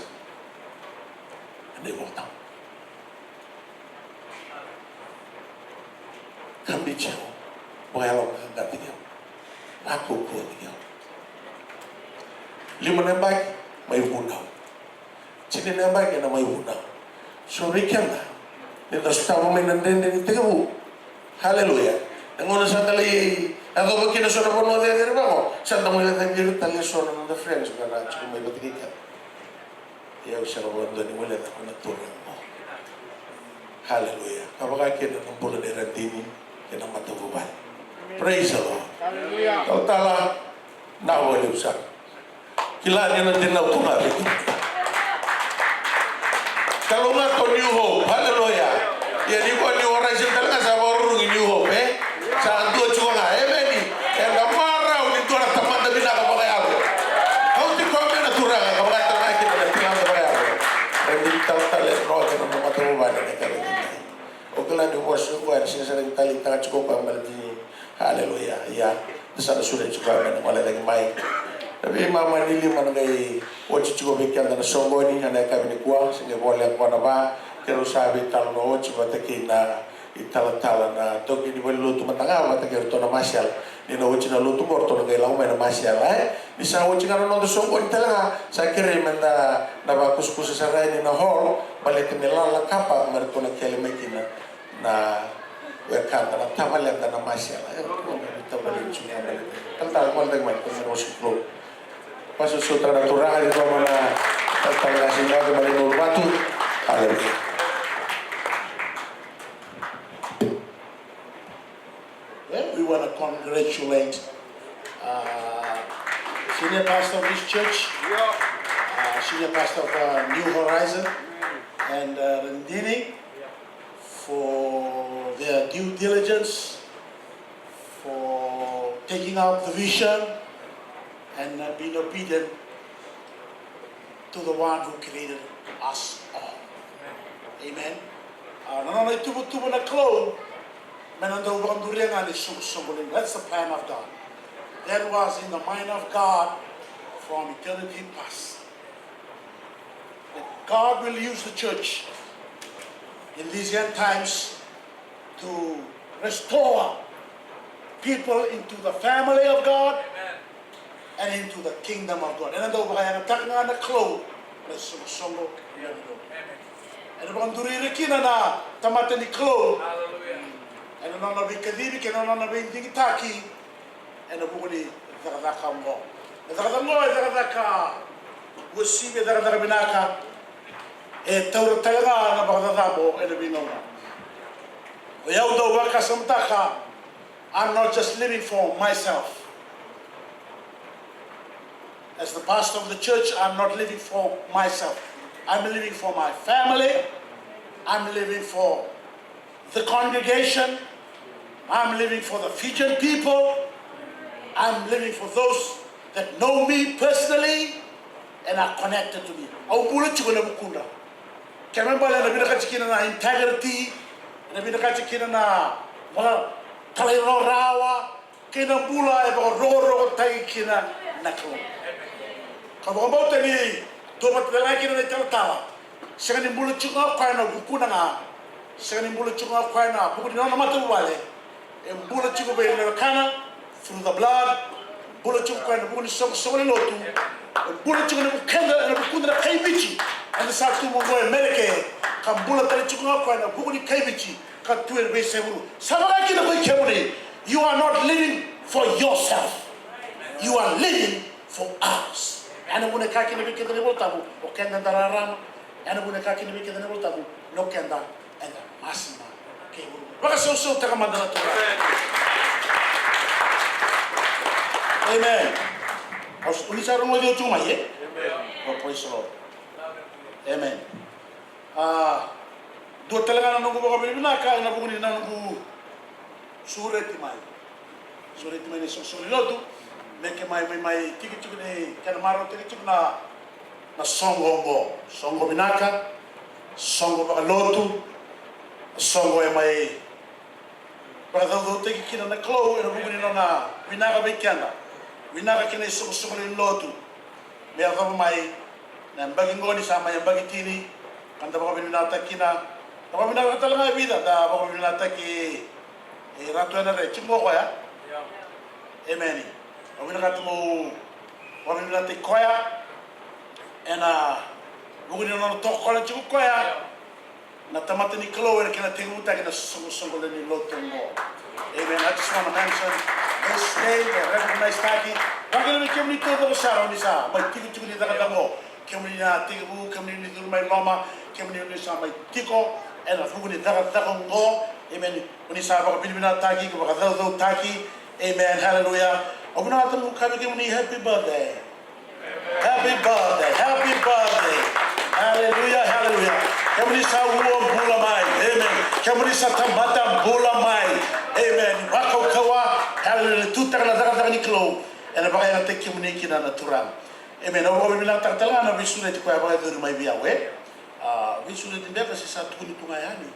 ena iVolatabu. Kabiti au, vakayaloqaqataki au, vakaukauwataki au. Lima na yabaki mai vunau. Tini na yabaki ena mai vunau. So vei keda, ni da sotava mai na dredre ni tekivu. Haleluya. Na gauna sa da lai yacova kina so na vanua cecere vaqo, sa da mai lai cavira tale eso na noda friends ka ra tiko mai vata kei keda. Ia au sega vakadua ni guileca ko na turaga qo. Haleluya. Ka vaka kina na bula nei Radini kei na matavuvale. Praise the Lord. Haleluya. Talatala, na vakalevu sara. Kila ni na dinau tu ga vei kemuni. Kalougata o New Hope. Haleluya. Ia ni ko New Horizon tale ga sa vakarurugi New Hope, e? Sa dua tiko ga, emeni. Eda marau ni dua na tamata vinaka vakayalo. Kauti koya mai na Turaga ka vakatale ga kina na tamata vakayalo. Radini, talatala, e rogoca na noda matavuvale ena yakavi edaidai. O kila ni vosa qo ena sega sara ni taleitaka tiko koya baleta ni, haleluya, ia, da sa na sureti koya me na gole cake mai. Na veimama ni lima na qai oti tiko vei keda na soqoni ena yakavi nikua, se qai voleka koya na va, keirau sa veitalanoa oti vata kei na italatala na taukei ni valenilotu mada ga vata kei iratou na Marshall. Ni na oti na lotu qo ratou na qai lako mai na Marshall, e? Ni sa oti ga na noda soqoni tale ga, sa kerei meda na vakusakusa sara yani na hall, baleta me lalakapa me ratou na kele mai kina na wekada na tavaleda na Marshall, e? Tavaleda na Marshall. Talatala, gole cake mai, ko me rosi close. Vakasausau tale na Turaga, ni toma na talatala qase Inoke Malai Noluvatu. Haleluya. Well, we want to congratulate uh, senior pastor of this church, uh, senior pastor of uh, New Horizon, and uh, Radini for their due diligence, for taking up the vision and uh, being obedient to the one who created us all. Amen. Uh, na nona ituvatuva na Kalou me na dau vakaduria ga na isoqosoqo levu. That's the plan of God. That was in the mind of God from eternity past. That God will use the church in these end times to restore people into the family of God and into the kingdom of God. Ena dau vakayagataka ga na Kalou na isoqosoqo. Ena vakaduri ira kina na tamata ni Kalou ena nona veikacivi kei na nona veidigitaki ena vuku ni cakacaka oqo. Na cakacaka oqo e cakacaka uasivi, e cakacaka vinaka, e taura tale ga na vakacacabo ena veigauna. O yau dau vakasamataka, I'm not just living for myself. As the pastor of the church, I'm not living for myself. I'm living for my family. I'm living for the congregation. I'm living for the Fijian people. I'm living for those that know me personally and are connected to me. Au bula tiko ena vukudra. Kena ibalebale ena vinakati kina na integrity, ena vinakati kina na vakatalairarawa, kei na bula e vakarokorokotaki kina na Kalou. Ka vakabauta ni dua vata tale ga kina na italatala. Sega ni bula tiko ga o koya ena vukuna ga. Sega ni bula tiko ga o koya ena vuku ni nona matavuvale. E bula tiko vei ira na wekana through the blood Bula tiko o koya ena vuku ni soqosoqo ni lotu. E bula tiko ena vukeda, ena vukuda na kai Viti. Eda sa tu mai oqo e Merika, ka bula tale tiko ga o koya ena vuku ni kai Viti ka tu ena veiyasai vuravura. Sa vaka kina ko i kemuni. You are not living for yourself. You are living for others. Ya na vuna e kaya kina vei keda na iVolatabu, o keda eda rarama. Ya na vuna e kaya kina vei keda na iVolatabu, o keda eda masima kei vuravura. Vakasausautaka mada na Turaga. Amen. Au s-, o ni sa rogoci au tu mai, e? Oh, praise the Lord. Amen. A, dua tale ga na noqu vakavinavinaka ena vuku ni noqu sureti mai. Sureti mai na isoqosoqo ni lotu. Me kena mai, mai, mai tiki tiko ni kena marautaki tiko na, na soqo oqo. Soqo vinaka, soqo vakalotu, soqo e mai vakacaucautaki kina na Kalou ena vuku ni nona vinaka vei keda. Vinaka kina isoqosoqo ni lotu. Me yacova mai na yabaki qo ni sa mai yabaki tini, ka da vakavinavinakataki kina. Da vakavinavinakataki tale ga e vica, da vakavinavinakataki e Ratu ena re, tiko qo koya. Emeni. Au vinakata meu vakavinavinakataki koya ena vuku ni nona toka koya, tiko koya na tamata ni Kalou ena kena tekivutaki na soqosoqo lewe ni lotu oqo. Amen. I just wanna mention this name, e recognize taki. Vakavinavinaka vei kemuni taucoko sara oni sa mai tikotiko ni cakacaka oqo. Kemuni na tekivu, kemuni ni curu mai loma, kemuni ni sa mai tiko ena vuku ni cakacaka oqo. Amen. Oni sa vakavinavinakataki, ka vakacaucautaki. Amen. Hallelujah. Au vinakata meu kaya vei kemuni happy birthday. Happy birthday, happy birthday. Hallelujah, hallelujah. Kemuni sa ua bula mai. Amen. Kemuni sa tamata bula mai. Amen. Vakaukauwa. Hallelujah. Tutaka na cakacaka ni Kalou ena vakayagataki kemuni kina na Turaga. Amen. Au vakavinavinakataka tale ga na veisureti koya vakayacori mai vei au, e? A, veisureti beka se sa tukuni tu ga yani.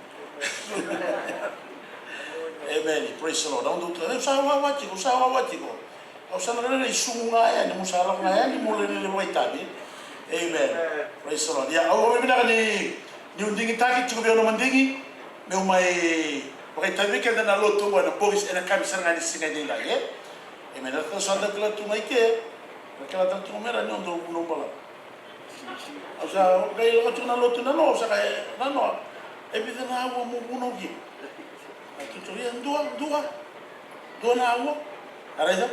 Amen. Praise the Lord. Au dau tukuna, e, au sa wawa tiko, au sa wawa tiko. Au sa na rairai sucu ga yani, meu sa lako ga yani meu rairai vakaitavi. Amen. Praise the Lord. Ia, au vakavinavinaka ni, niu digitaki tiko vei au na madigi meu mai vakaitavi vei keda na lotu oqo ena bogi ena yakavi sara ga ni siga edaidai, e? Amen. Au sa dau kila tu mai ke, au kila tu mai ra ni au dau vunau balavu. Au sa qai lako tiko na lotu nanoa, au sa kaya, nanoa, e vica na aua meu vunau kina? A tu tiko, ia dua, dua, dua na aua. A raica?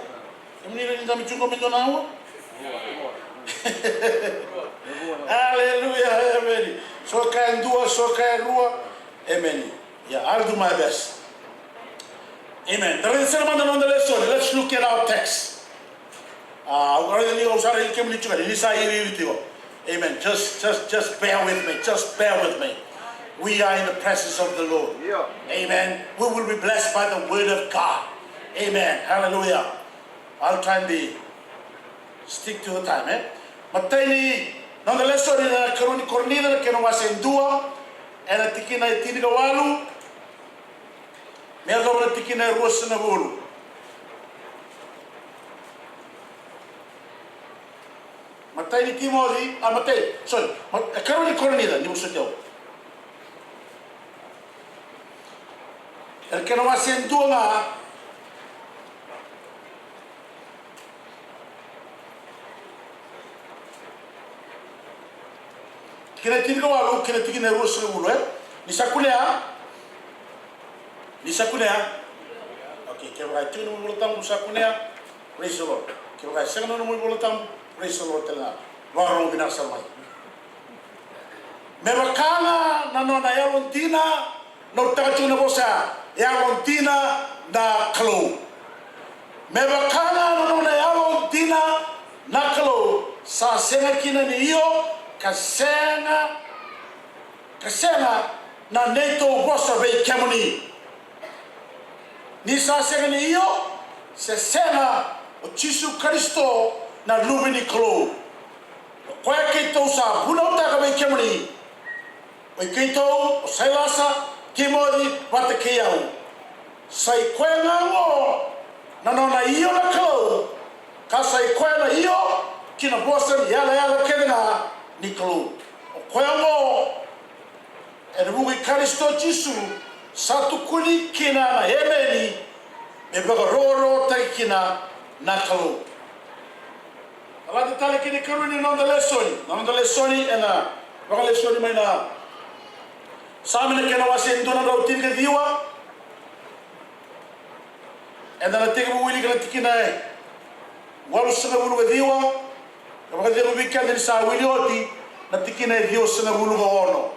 Kemuni raica ni dabe tiko qo me dua na aua? Aleluya, emeni. So kaya dua, so kaya rua. Emeni. Yeah, I'll do my best. Amen. Da raica sara mada na noda lesoni. Let's look at our text. A, au raica ni au sa raici kemuni tiko ni sa iriiri tiko. Amen. Just, just, just bear with me. Just bear with me. We are in the presence of the Lord. Yeah. Amen. We will be blessed by the word of God. Amen. Hallelujah. I'll try and be, stick to the time, e? Matai ni noda lesoni na Karua ni Korinica, na kena wase e dua, ena tikina e tinikawalu me yacova na tikina e ruasagavulu. Matai ni Timoci, a, matai, sorry, ma-, e Karua ni Korinica, ni vosoti au. Ena kena wase e dua ga, tikina e tinikawalu kei na tikina e ruasagavulu, e? Ni sa kunea? Ni sa kunea? Okay, kevaka e tiko na iVolatabu, sa kunea. Praise the Lord. Kevaka e sega na nomu iVolatabu, praise the Lord tale ga. Vakarorogo vinaka sara mai. Me vaka ga na nona yalodina, na utaka tiko na vosa ya, yalodina na Kalou. Me vaka ga na nona yalodina na Kalou, sa sega kina ni io, ka sega, ka sega na neitou vosa vei kemuni. Ni sa sega ni io se sega, o Jisu Karisito na Luve ni Kalou, o koya keitou sa vunautaka vei kemuni, o i keitou, o Sailasa, Timoci vata kei au. Sa i koya ga oqo na nona io na Kalou, ka sa i koya na io ki na vosa ni yalayala kece ga ni Kalou. O koya oqo, ena vuku i Karisito Jisu, sa tukuni kina na emeni me vakarokorokotaki kina na Kalou. Lata tale ki na ikarua ni noda lesoni. Na noda lesoni ena vakalesoni mai na Same na kena wase e dua na drau tinikaciwa. Eda na tekivu wilika na tikina e walusagavulu ka ciwa, ka vakacegu vei keda ni sa wili oti na tikina e ciwasagavulu ka ono.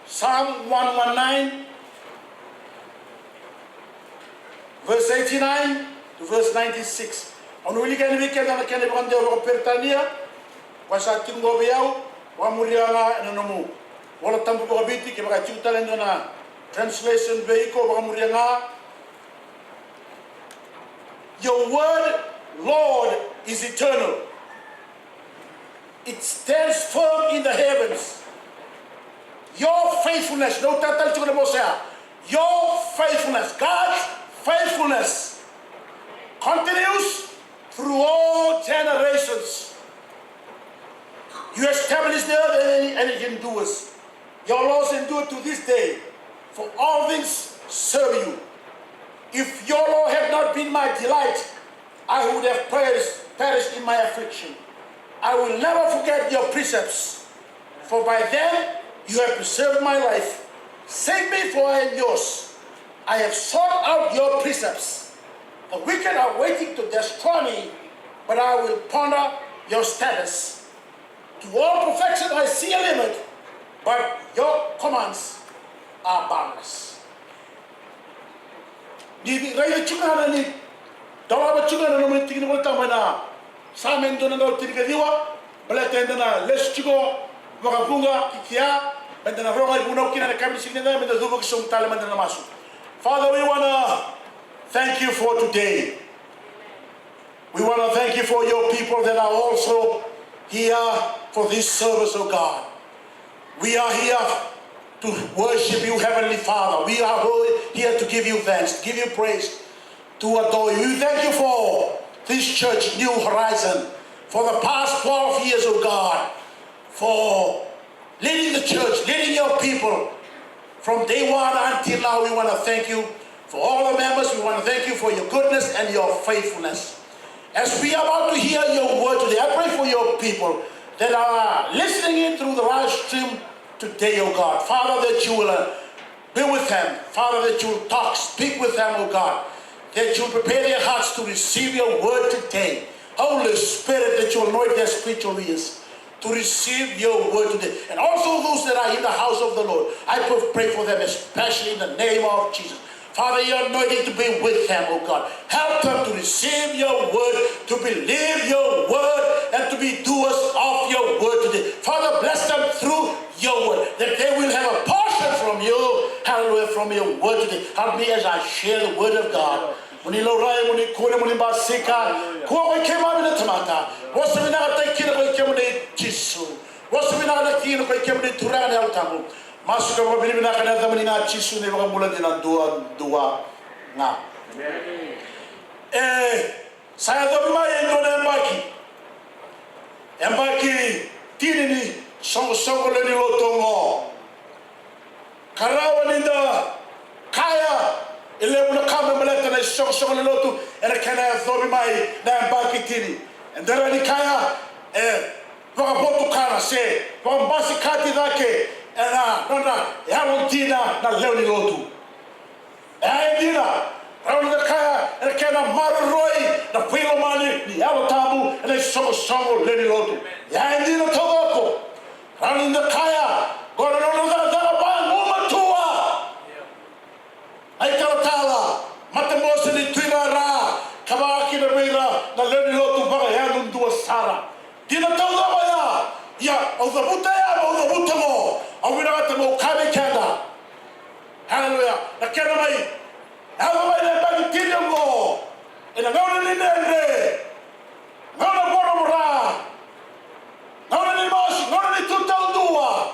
Psalm one one nine, verse eighty-nine to verse ninety-six. Au na wilika yani vei keda na kena ivakadewa vakaperitania, koya sa tiko qo vei au, vakamuria ga ena nomu Vola Tabu vakaviti, kevaka e tiko tale e dua na translation vei iko, vakamuria ga. Your word, Lord, is eternal. It stands firm in the heavens. Your faithfulness, no tatali tiko na vosa ya. Your faithfulness, God's faithfulness, continues through all generations. You establish the earth and it endures. Your laws endure to this day, for all things serve you. If your law had not been my delight, I would have perished, perished in my affliction. I will never forget your precepts, for by them you have preserved my life. Save me, for I am yours. I have sought out your precepts. The wicked are waiting to destroy me, but I will ponder your statutes. To all perfection I see a limit, but your commands are boundless. Ni raica tiko ga na, ni dolava tiko ga na nomuni tiki ni Vola Tabu ena Same e dua na drau tinikaciwa, baleta eda na lesu tiko vakavuqa ki kea, meda na rogoca ivunau kina ena yakavi ni siga nikua, meda cuva ki sobu tale meda na masu. Father, we wanna thank you for today. We want to thank you for your people that are also here for this service, oh God. We are here to worship you, Heavenly Father. We are ho-, here to give you thanks, to give you praise, to adore you. We thank you for this church, New Horizon, for the past twelve years, oh God, for leading the church, leading your people from day one until now. We want to thank you for all the members. We want to thank you for your goodness and your faithfulness. As we are about to hear your word today, I pray for your people that are listening in through the live stream today, oh God. Father, that you will, uh, be with them. Father, that you will talk, speak with them, oh God. That you will prepare their hearts to receive your word today. Holy Spirit, that you will anoint their spiritual ears to receive your word today. And also those that are in the house of the Lord, I pray for them, especially in the name of Jesus. Father, your anointing to be with them, oh God. Help them to receive your word, to believe your word, and to be doers of your word today. Father, bless them through your word, that they will have a portion from you. Hallelujah, from your word today. Help me as I share the word of God. Mo ni laurai, mo ni kune, mo ni basika. Kua ko i keimami na tamata. Vosa vinaka tiko kina ko i kemuni Jisu. Vosa vinaka tiko kina ko i kemuni Turaga na Yalo Tabu. Masu ka vakavinavinaka ena yacamuni ga Jisu na iVakabula dina duadua ga. E, sa yacovi mai e dua na yabaki. Yabaki tini ni soqosoqo lewe ni lotu oqo. Ka rawa ni da kaya e levu na ka me baleta na isoqosoqo lewe ni lotu ena kena yacovi mai na yabaki tini. Eda rawa ni kaya e vakavotukana se vakabasikati cake ena nodra yalodina na lewe ni lotu. E a dina, rawa ni da kaya ena kena maroroi na veilomani ni Yalo Tabu ena isoqosoqo lewe ni lotu. E a dina taucoko. Rawa ni da kaya, qo na nona cakacaka vagumatua na italatala, matabose ni Tui Rara, ka vaka kina vei ira na lewe ni lotu vakayadudua sara. Dina taucoko ya, ia au cavuta ya, au cavuta mo, au vinakata mo kaya vei keda. Haleluya. Na kena mai, yaco mai na yabaki tini oqo, ena gauna ni dredre, gauna voravora, gauna ni masu, gauna ni tu taudua.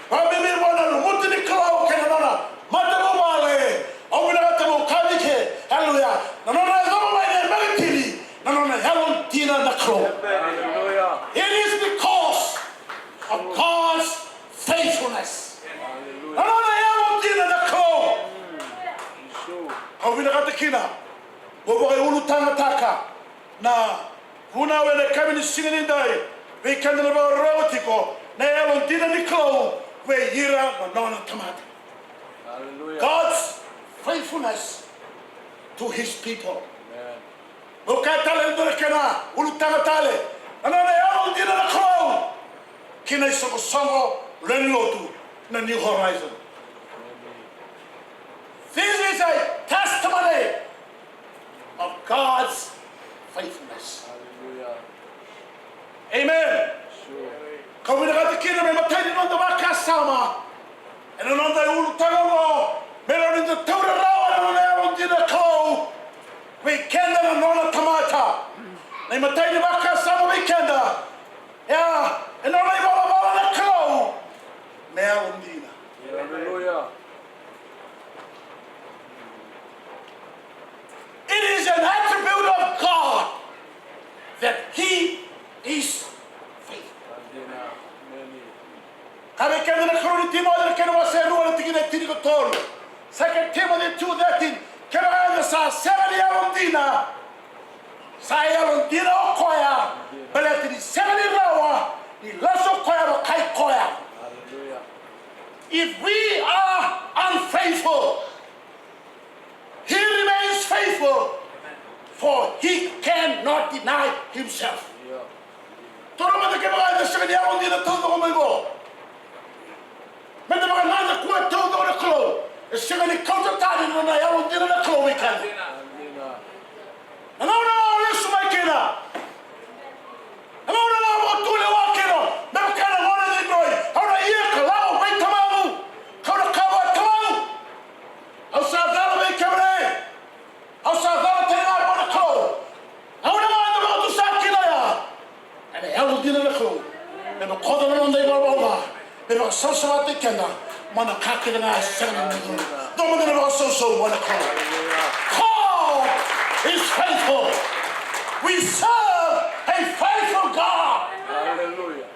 Vakabibi vua na lumuti ni Kalou kei na nona matavuvale. Au vinakata meu kaya vei keda, haleluya, na nona yaco mai na yabaki tini, na nona yalodina na Kalou. Hallelujah. It is because of God's faithfulness. Hallelujah. Na nona yalodina na Kalou. Au vinakata kina meu vakaiulutagataka na Vunau ena yakavi ni siga nidai, vei keda na vakarorogo tiko, na yalodina ni Kalou vei ira na nona tamata. Hallelujah. God's faithfulness to his people. Amen. Meu kaya tale e dua na kena ulutaga tale, na nona yalodina na Kalou ki na isoqosoqo lewe ni lotu na New Horizon. This is a testimony of God's faithfulness. Hallelujah. Amen. Sure. Kau vinakata kina me matai ni noda vakasama ena noda ulutaga oqo, me rawa ni da taura rawa na nona yalodina na Kalou vei keda na nona tamata. Na imatai ni vakasama vei keda, ia, ena nona ivalavala na Kalou me yalodina. Hallelujah. It is an attribute of God that he is faithful. Amen. Kaya vei keda na karua ni Timoci na kena wase e rua na tikina e tinikatolu. Second Timothy two thirteen. Kevaka eda sa sega ni yalodina, sa yalodina o koya, baleta ni sega ni rawa ni lasu o koya vakai koya. Hallelujah. If we are unfaithful, he remains faithful, for he cannot deny himself. Toro mada kevaka eda sega ni yalodina taucoko mai qo. Meda vakanananu kua taucoko na Kalou, e sega ni kauta tani na nona yalodina na Kalou vei keda. Na gauna o lesu mai kina, na gauna o vakatulewa kina, me vaka na gone cidroi, au na ia ka lako vei tamaqu, kau na kaya vua, tamaqu, au sa cala vei kemuni. Au sa cala tale ga vua na Kalou. Au na gauna vakatusa kina ya. Ena yalodina na Kalou me bokoca na noda ivalavala ca, me vakasavasavataki keda mai na ka kece ga e sega ni dodonu. Dua mada na vakasausau vua na Kalou. God is faithful. We serve a faithful God. Hallelujah.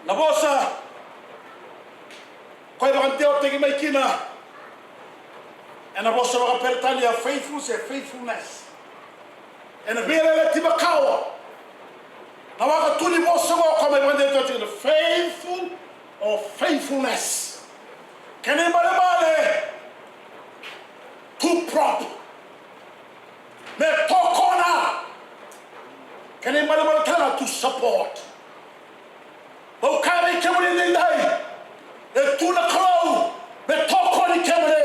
Na vosa koya e vakadewataki mai kina ena vosa vakaperitania faithful se faithfulness. Ena Veiyalayalati Makawa, na waka tu ni vosa oqo koya mai vakadewataki na faithful or faithfulness. Kena ibalebale, to prop, me tokona. Kena ibalebale tale ga to support. Au kaya vei kemuni edaidai, e tu na Kalou me tokoni kemuni.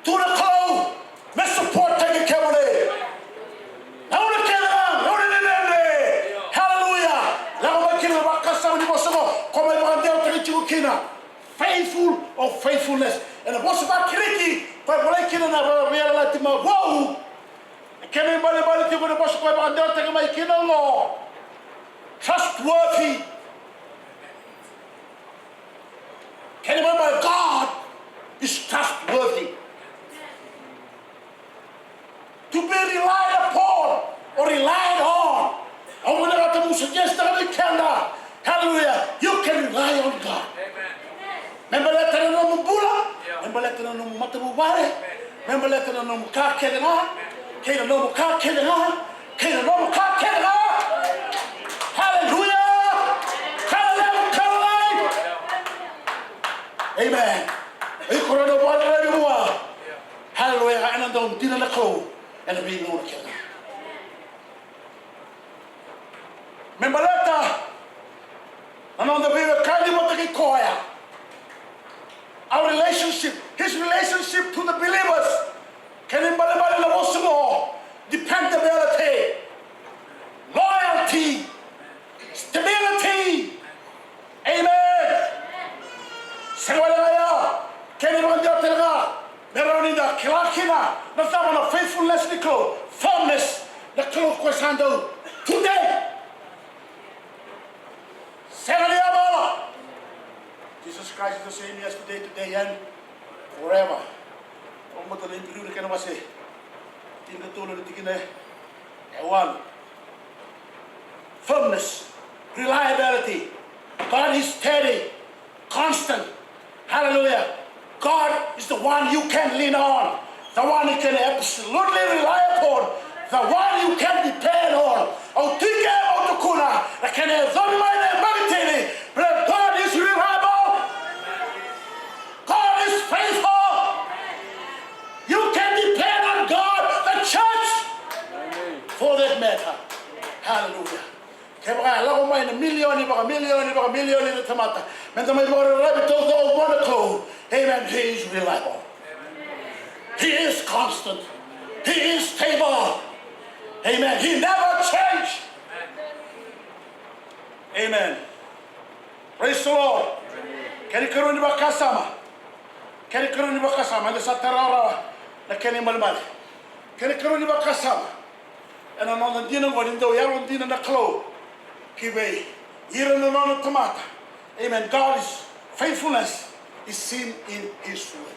Tu na Kalou me supportaki kemuni. Na gauna kece ga, na gauna dredre. Hallelujah. Lako mai kina na vakasama ni vosa oqo, koya mai vakadewataki tiko kina faithful or faithfulness. Ena vosa vaKirisi, koya e volai kina na Veiyalayalati Makawa, e kena ibalebale tiko na vosa koya e vakadewataki mai kina oqo, trustworthy. Kena ibalebale, God is trustworthy. To be relied upon or relied on. Au vinakata meu suggest-taka vei keda. Hallelujah. You can rely on God. Amen. Me baleta na nomu bula, me baleta na nomu matavuvale, me baleta na nomu ka kece ga, kei na nomu ka kece ga, kei na nomu ka kece ga. Hallelujah. Hallelujah. Amen. Iko na nomu vale vua. Hallelujah. Ena dau dina na Kalou ena veigauna kece ga. Me baleta na noda veiwekani vata kei koya. Our relationship, his relationship to the believers. Kena ibalebale na vosa oqo, dependability, loyalty, stability. Amen. Sega wale ga ya, kena ivakadewataki ga me rawa ni da kila kina na cava na faithfulness ni Kalou, firmness na Kalou, koya sa dau tudei. Sega ni yavala. Jesus Christ is the same yesterday, today, and forever. Au mata na Iperiu na kena wase tinikatolu na tikina e walu. Firmness, reliability. God is steady, constant. Hallelujah. God is the one you can lean on, the one you can absolutely rely upon. The one you can depend on. Au tike, au tukuna, na kena yacovi mai na yabaki tini, but God is reliable. God is faithful. You can depend on God, the church, for that matter. Hallelujah. Kevaka e lako mai na milioni, vakamilioni, vakamilioni na tamata, me da mai vakararavi taucoko vua na Kalou. Amen. He is reliable. He is constant. He is stable. Amen. He never change. Amen. Praise the Lord. Kena ikarua ni vakasama. Kena ikarua ni vakasama. Eda sa tara rawa na kena imalimali. Kena ikarua ni vakasama. Ena noda dina oqo ni dau yalodina na Kalou ki vei ira na nona tamata. Amen. God is faithfulness is seen in his word.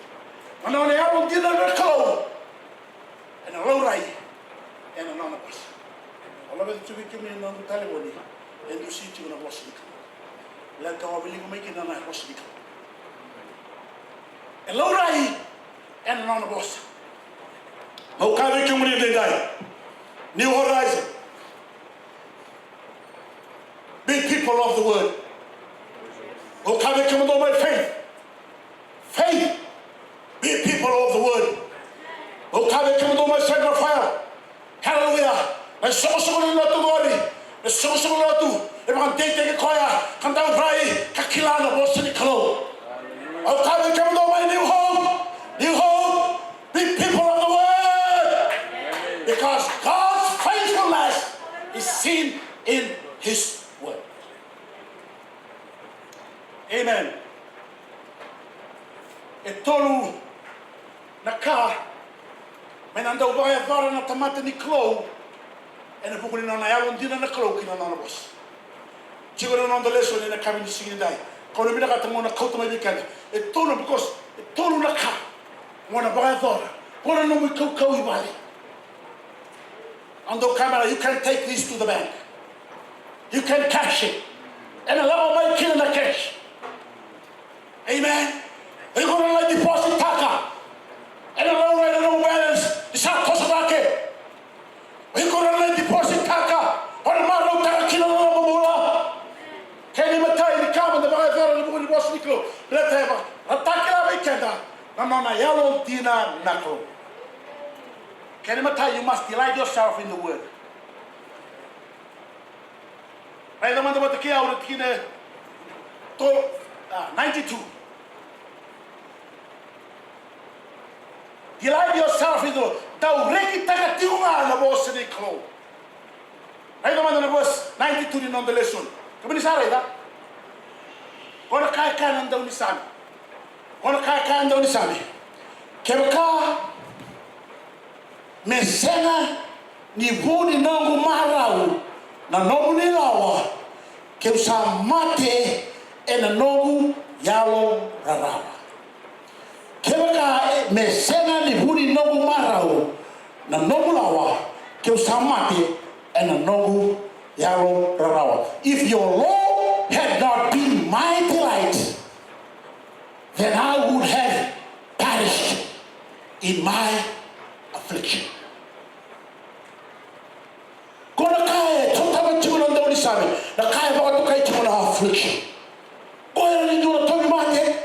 Na nona yalodina na Kalou ena laurai ena nona vosa. Au laveta tu vei kemuni na noqu talevoni, e dusi tiko na vosa ni Kalou. Leqa au wilika mai kina na vosa ni Kalou. E laurai ena nona vosa. Au kaya vei kemuni edaidai, New Horizon, be people of the word. Au kaya vei kemudou mai Faith, Faith, be people of the word. Au kaya vei kemudou mai Sacred Fire, hallelujah, na isoqosoqo ni lotu qori, na isoqosoqo ni lotu e vakadeitaki koya ka dau rai ka kila na vosa ni Kalou. Au kaya vei kemudou mai New Hope, New Hope, be people of the word, because God's faithfulness is seen in his word. Amen. E tolu na ka me na dau vakayacora na tamata ni Kalou ena vuku ni nona yalodina na Kalou ki na nona vosa. Tiko na noda lesoni ena yakavi ni siga nidai. Kau na vinakata meu na kauta mai vei keda e tolu, because e tolu na ka mo na vakayacora. Ko na nomu ikaukau i vale. Au dau kaya mai, you can take this to the bank. You can cash it. Ena lako mai kina na cash. Amen. O iko na lai deposit taka. Ena laurai na nomu balance ni sa toso cake. O iko na lai deposit taka, o na marautaka kina na nomu bula. Kena imatai ni ka me da vakayacora ena vuku ni vosa ni Kalou, baleta e vakaraitaka vei keda na nona yalodina na Kalou. Kena imatai, you must delight yourself in the word. Raica mada vata kei au na tikina e to, a, ninety-two. Delight yourself in the Lord. Dau rekitaka tiko ga na vosa ni Kalou. Raica mada na verse ninety-two ni noda lesoni. Kemuni sa raica? Qo na ka e kaya na daunisame. Qo na ka e kaya na daunisame. Kevaka me sega ni vu ni noqu marau na nomuni lawa, keu sa mate ena noqu yalo rarawa. Kevaka me sega ni vu ni noqu marau na nomu lawa, keu sa mate ena noqu yalo rarawa. If your law had not been my delight, then I would have perished in my affliction. Ko na ka e tautaba tiko na daunisame, na ka e vakatokai tiko na affliction. Ko era ni dua na tauvimate,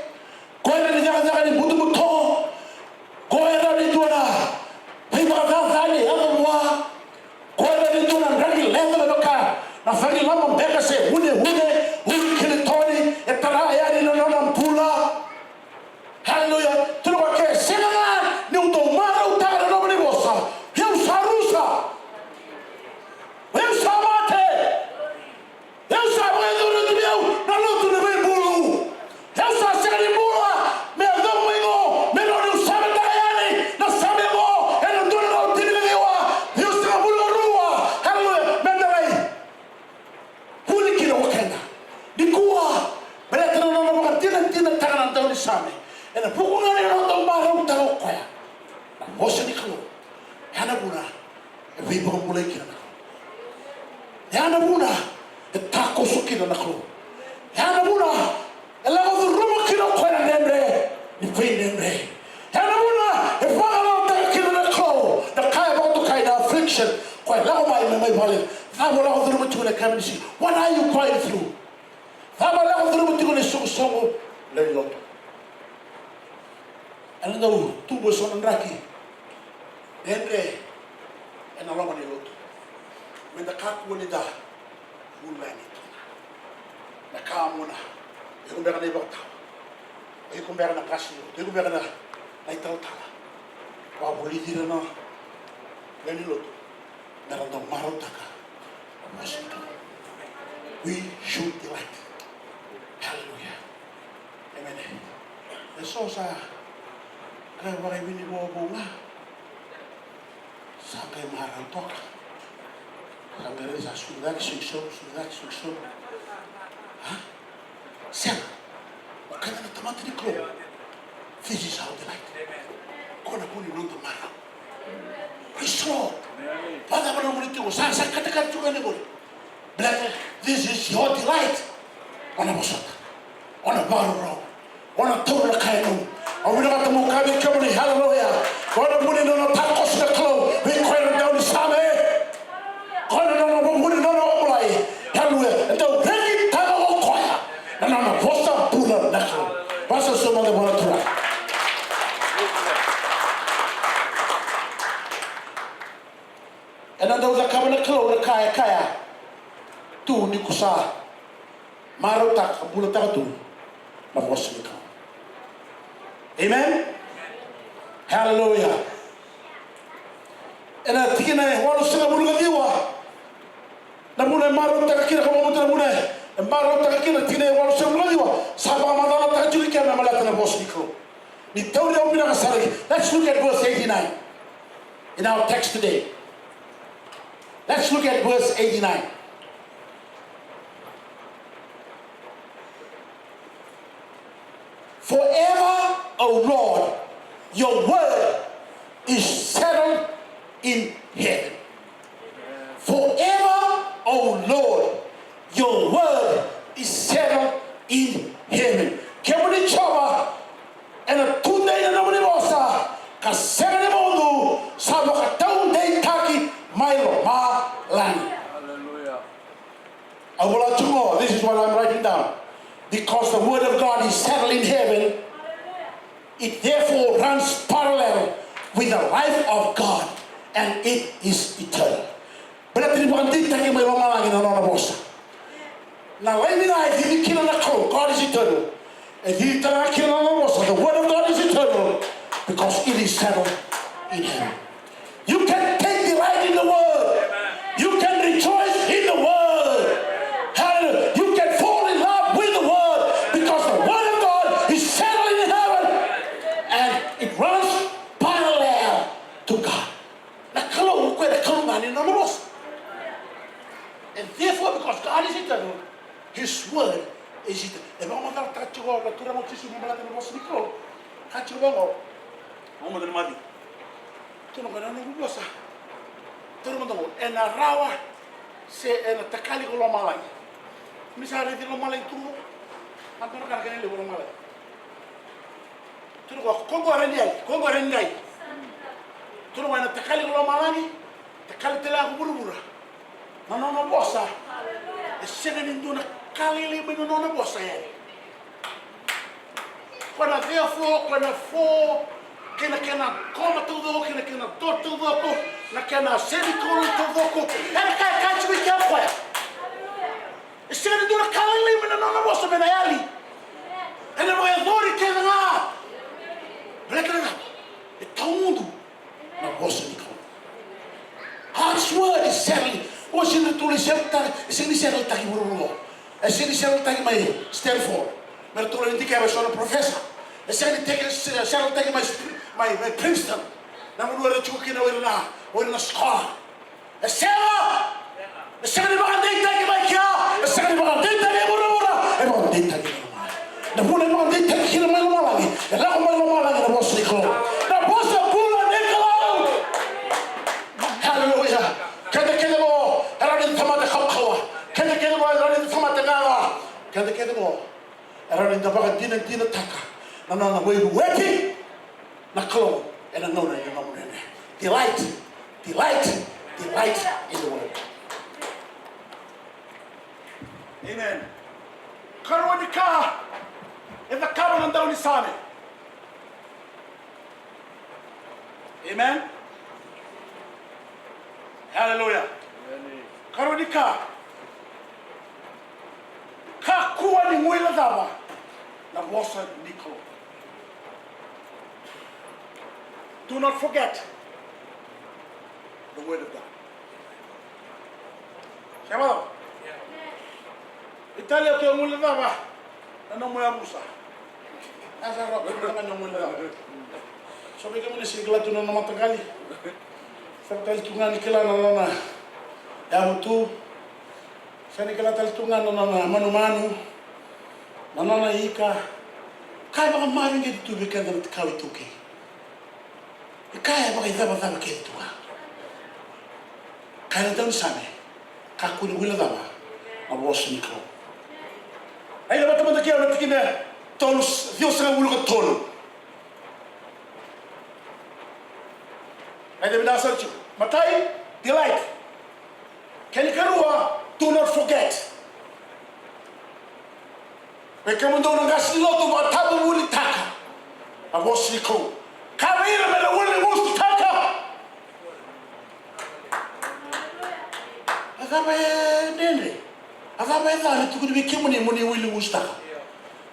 ko era ni cakacaka ni butobuto, ko era ni dua na veivakacacani e yaco vua, ko era ni dua na draki leca me vaka na cagi lama beka se uneune, ulu kilitoni, e tara yani na nona bula. Haleluya. Tukuna ke sega ga niu dau marautaka na nomuni vosa, au sa rusa. Au sa mate. Au sa vakayacora tu vei au na lotu ni veibulu. Au sa sega ni bula me yacova mai qo, me rawa niu savetaka yani na same qo ena dua na drau tinikaciwa. Au sega bula rua. Haleluya. Me da lai vuli kina o keda nikua, baleta na nona vakadinadinataka na daunisame ena vuku ga ni nona dau marautaka o koya na vosa ni Kalou. Ya na vuna e veivakabulai kina na Kalou. Ya na vuna e takoso kina na Kalou. Ya na vuna e lako curuma kina o koya na dredre ni veidredre. Ya na vuna e vakarautaka kina na Kalou na ka e vakatokai na affliction. Mai vale. Cava o lako curuma tiko na kemisi? What are you going through? Cava o lako curuma tiko na isoqosoqo lewe ni lotu? Ena dau tubu eso na draki dredre ena loma ni lotu. Meda kakua ni da vulagi kina. Na ka muna, o iko beka na ivakatawa, o iko beka na qase ni lotu, o iko beka na, na italatala. Vakavulici ira na lewe ni lotu mera dau marautaka na vosa ni Kalou. We should delight. Hallelujah. Amen. Eso sa qai vakaivini vovo ga. Sa qai marau toka. Sa qai raica, sa sucu cake, sucu sobu, sucu cake, sucu sobu. A? Sega. O keda na tamata ni Kalou, this is our delight. Qo na vu ni noda marau. Praise the Lord. Vakacava na nomuni tiko? Sa, sa katakata tiko yani qori. Blessed, this is your delight. O na vosota. O na vakarau. O na taura na ka e nomu. Au vinakata meu kaya vei kemuni, haleluya. Qo na vu ni nona takoso na Kalou vei koya na daunisame. Qo na nona vu ni nona obulai. Haleluya. E dau rekitaka o koya na nona vosa bula na Kalou. Vakasausau mada vua na Turaga. Ena dau cakava na Kalou na ka e kaya tu ni ko sa marautaka ka bulataka tu na vosa ni Kalou. Amen. Hallelujah. Ena tikina e walusagavulu ka ciwa, na vuna e marautaka kina, ka vakabauta na vuna e marautaka kina, tikina e walusagavulu ka ciwa, sa vakamacalataka tiko i kea me baleta na vosa ni Kalou. Ni tauri au vinaka sara. Let's look at verse eighty-nine in our text today. Let's look at verse eighty-nine. Forever, O Lord, your word is settled in heaven. Forever, O Lord, your word is settled in heaven. Kemuni Jiova, ena tudei na nomuni vosa, ka sega ni mudu, sa vakataudeitaki mai lomalagi. Hallelujah. Au vola tiko, this is what I'm writing down. Because the word of God is settled in heaven, it therefore runs parallel with the life of God, and it is eternal. Baleta ni vakadeitaki mai lomalagi na nona vosa. Na laini ga e cici kina na Kalou, God is eternal. E cici tale ga kina na nona vosa, the word of God is eternal, because it is settled in heaven. You can take delight in the word. You can rejoice in the word. Hallelujah. You can fall in love with the word, because the word of God is settled in heaven, and it runs parallel to God. Na Kalou, o koya na Kalou ga ni nona vosa. And therefore, because God is eternal, his word is eternal. E vakamacalataka tiko na Turaga o Jisu me baleta na vosa ni Kalou. Ka tiko vaqo. Au mada na maci. Tukuna o koya, na noqu vosa, tauri mada qo, ena rawa se ena takali ko lomalagi. Ni sa raici lomalagi tu qo. A dua na ka na kena levu lomalagi. Tukuna o koya, ko qo e rawa ni yali, ko qo e rawa ni dai. Tukuna o koya, ena takali ko lomalagi, takali tale ga ko vuravura. Na nona vosa, e sega ni dua na ka lailai mai na nona vosa yani. Ko na therefore, ko na for, kei na kena koma taucoko, kei na kena dot taucoko, na kena semicolon taucoko. Ena ka e kaya tiko i kea o koya. E sega ni dua na ka lailai mai na nona vosa me na yali. Ena vakayacori kece ga. Baleta na cava? E tawamudu na vosa ni Kalou. God's word is settled. O sega ni ratou lai settle-taka, e sega ni settle-taki vuravura qo. E sega ni settle-taki mai Stanford me ratou lai dikeva eso na professor. E sega ni teke, settle-taki mai, mai, mai Princeton, na vanua era tiko kina o ira na, o ira na scholar. E sega. E sega ni vakadeitaki mai kea. E sega ni vakadeitaki e vuravura. E vakadeitaki mai lomalagi. Na vuna e vakadeitaki kina mai lomalagi, e lako mai lomalagi na vosa ni Kalou. Na vosa bula ni Kalou. Haleluya. Keda kece qo e rawa ni da tamata kaukauwa. Keda kece qo e rawa ni da tamata gaga. Keda kece qo e rawa ni da vakadinadinataka na nona veivueti na Kalou ena gauna, ena gauna. Delight, delight, delight in the word. Amen. Karua ni ka e cakava na daunisame. Amen. Hallelujah. Karua ni ka, kakua ni guilecava na vosa ni Kalou. Do not forget the word of God. Kevaka italia ke guilecava na nomu yavusa. Asa roka na nomu yavusa. So vei kemuni sega ni kila tu na nona mataqali. Sega tale tu ga ni kila na nona yavutu. Sega ni kila tale tu ga na nona manumanu, na nona ika. Ka e vakamareqeti tu vei keda na tikau iTaukei. E kaya e vakaicavacava kece tu ga. Kaya na daunisame, kakua ni guilecava na vosa ni Kalou. Ai na matamata kea na tikina tolu, ciwasagavulu ka tolu. Ai na vinaka sara tiko. Matai, delight. Kena ikarua, do not forget. Vei kemudou na qase ni lotu, vakatavuvulitaka na vosa ni Kalou. Kaya vei ira me ra wiligusu taka. A cava e dredre? A cava e ca ni tukuni vei kemuni mo ni wiligusu taka?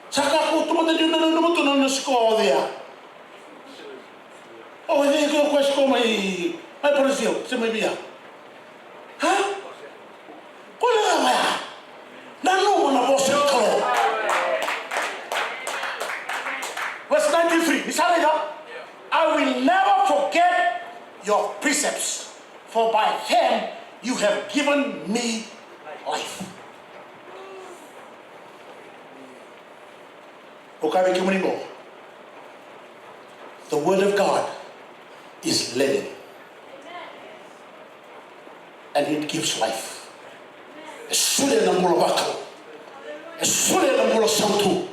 Sa kakua tu mada ni nanuma tu na nona sikoa o cei? O cei ko koya sikoa mai, mai Brazil se mai via? A? Ko na cava ya? Nanuma na vosa ni Kalou. Verse ninety-three, ni sa raica, "I will never forget your precepts, for by them you have given me life." Au kaya vei kemuni qo, the word of God is living and it gives life. E solia na bula vakalou. E solia na bula sautu.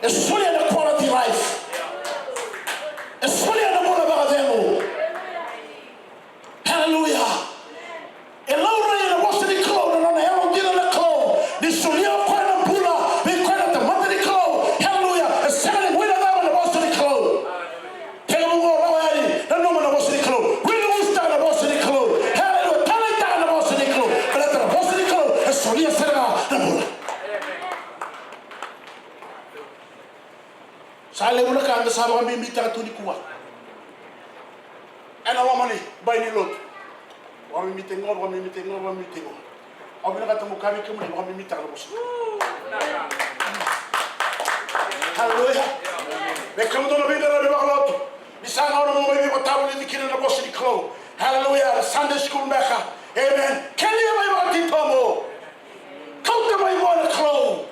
E solia na quality life. E solia na bula vakacegu. Hallelujah. E laurai ena vosa ni Kalou na nona yalodina na Kalou. Ni solia o koya na bula vei koya na tamata ni Kalou. Hallelujah. E sega ni guilecava na vosa ni Kalou. Tekivu qo, rawa yani, nanuma na vosa ni Kalou. Wiligusu taka na vosa ni Kalou. Hallelujah. Taleitaka na vosa ni Kalou. Baleta na vosa ni Kalou e solia sara ga na bula. Sa levu na ka eda sa vakabibitaka tu nikua ena loma ni bai ni lotu. Vakabibitaki qo, vakabibitaki qo, vakabibitaki qo. Au vinakata meu kaya vei kemuni, vakabibitaka na vosa. Haleluya. Vei kemudou na veiqaravi vakalotu, ni sa gauna mo mai veivakatavulici kina na vosa ni Kalou. Haleluya. Na Sunday school beka. Amen. Kelia mai vakatitobu. Kauta mai vua na Kalou.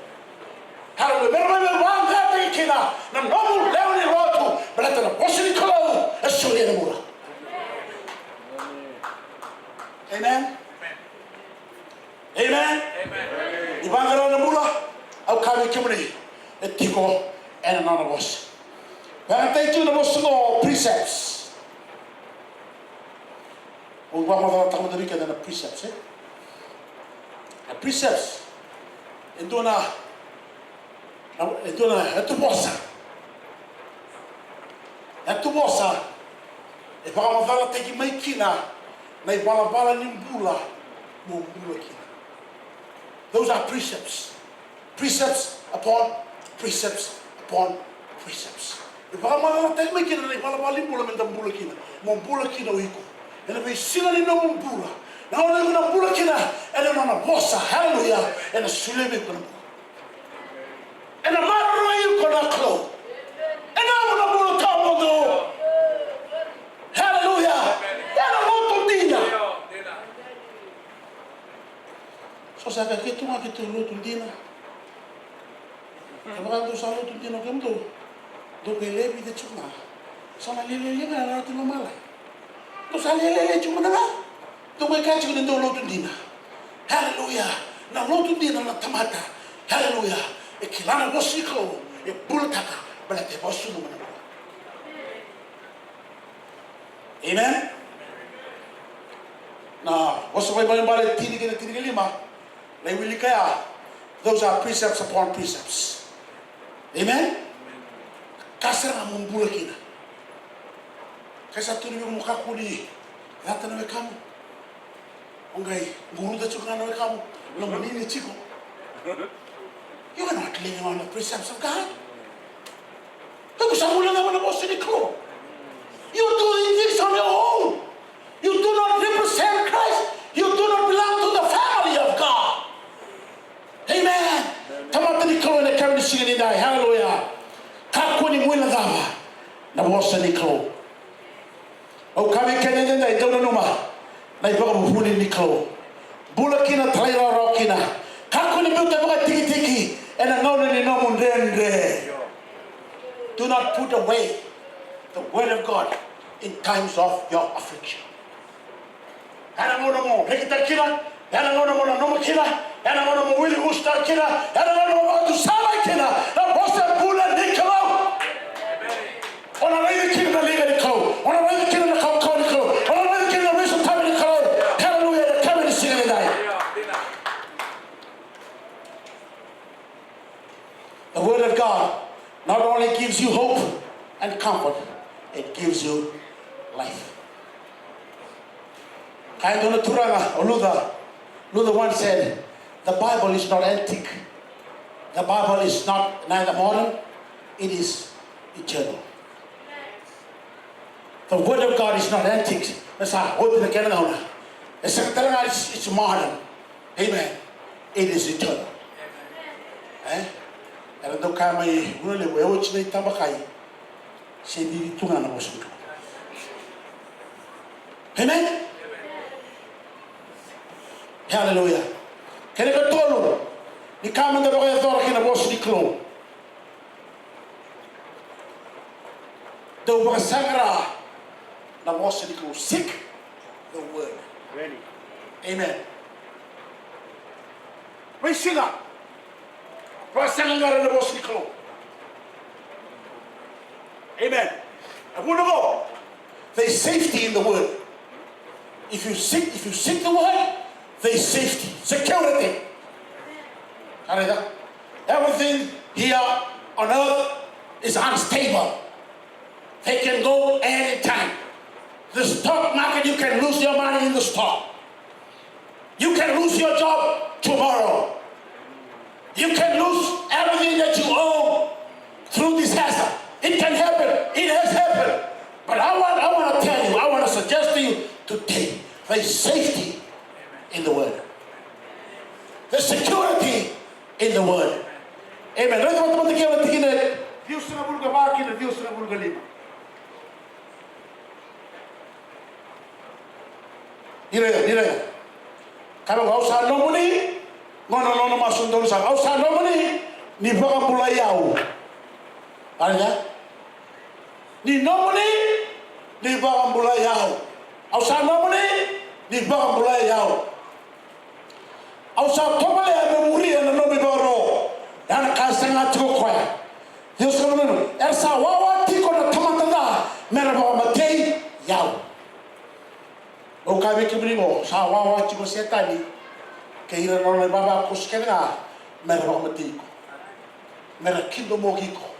Haleluya. Me ra mai vakayagataki kina na nomu lewe ni lotu, baleta na vosa ni Kalou e solia na bula. Amen. Amen. Ni vaqara na bula, au kaya vei kemuni, e tiko ena nona vosa. Vakayagataki tiko na vosa qo, precepts. Au vakamacalataka mada vei keda na precepts, e? Na precepts e dua na, na, e dua na, e tu vosa. E tu vosa e vakamacalataki mai kina na ivalavala ni bula mo bula kina. Those are precepts. Precepts upon precepts upon precepts. E vakamacalataki mai kina na ivalavala ni bula meda bula kina, mo bula kina o iko. Ena veisiga ni nomu bula, na gauna iko na bula kina ena nona vosa, haleluya, ena solia vei iko na bula. Ena maroroi iko na Kalou. Ena yavu na bula tawamudu. Haleluya. Ena lotu dina. So sa ka keitou ga keitou lotu dina. Kevaka dou sa lotu dina o kemudou, dou qai lai vica tiko ga. Sa na lialialia ga na lotu lomalagi. Dou sa lialialia tiko mada ga. Dou qai kaya tiko ni dou lotu dina. Haleluya. Na lotu dina na tamata, haleluya, e kila na vosa ni Kalou, e bulataka, baleta e vakasucuma na bula. Amen. Na Vosa Vakaibalebale tini kei na tini ka lima, lai wilika ya. Those are precepts upon precepts. Amen? Ka sara ga mo bula kina. Ka sa tu ni mo kakua ni cata na wekamu. O qai guruta tiko ga na wekamu. Lomani ni tiko. You are not living on the precepts of God. Iko sa bula ga ena vosa ni Kalou. You doing things on your own. You do not represent Christ. You do not belong to the family of God. Amen. Tamata ni Kalou ena kena siga ni dai. Hallelujah. Kakua ni guilecava na vosa ni Kalou. Au kaya vei keda eda dau nanuma na ivakavuvuli ni Kalou. Bula kina, talairawarawa kina. Kakua ni biuta vakatikitiki ena gauna ni nomu dredre. Do not put away the word of God in times of your affliction. Ena gauna mo rekitaka kina, ena gauna mo nanuma kina, ena gauna mo wili usutaka kina, ena gauna mo vakatusalai kina na vosa bula ni Kalou. O na raici kina na liga ni Kalou, o na raici kina na kaukauwa ni Kalou, o na raici kina na veisotavi ni Kalou. Hallelujah, ena kena siga ni dai. The word of God not only gives you hope and comfort, it gives you life. Kaya e dua na turaga, o Luther, Luther once said, "The Bible is not antique. The Bible is not neither modern, it is eternal." The word of God is not antique. Na sa oti na kena gauna. E sega tale ga, it's, it's modern. Amen. It is eternal. Eh? Era dau kaya mai Vanua Levu, e oti na itabakai, se cici tu ga na vosa ni Kalou. Amen. Hallelujah. Kena ikatolu ni ka meda vakayacora kina na vosa ni Kalou. Dau vakasaqara na vosa ni Kalou. Seek the word. Amen. Veisiga, vakasaqara na vosa ni Kalou. Amen. A vuna qo, there is safety in the word. If you seek, if you seek the word, there is safety, security. Hallelujah. Everything here on earth is unstable. They can go anytime. The stock market, you can lose your money in the stock. You can lose your job tomorrow. You can lose everything that you own through disaster. It can happen. It has happened. But I want, I want to tell you, I want to suggest to you today, there is safety in the word. There's security in the word. Amen. Raica vata mada kina na tikina e ciwasagavulu ka va kei na ciwasagavulu ka lima. Ni raica, ni raica. Kaya vaqo, au sa nomuni, qo na nona masu donu sara. Au sa nomuni ni vakabulai au. Aleluya. Ni nomuni ni vakabulai au. Au sa nomuni ni vakabulai au. Au sa tovolea meu muria na nomu ivakaro. Ya na ka e saga tiko o koya. Io, sa nanuma, era sa wawa tiko na tamata ca mera vakamatei au. Au kaya vei kemuni qo, sa wawa tiko o Setani kei ira na nona ivavakoso kece ga mera vakamatei iko, mera kidomoki iko,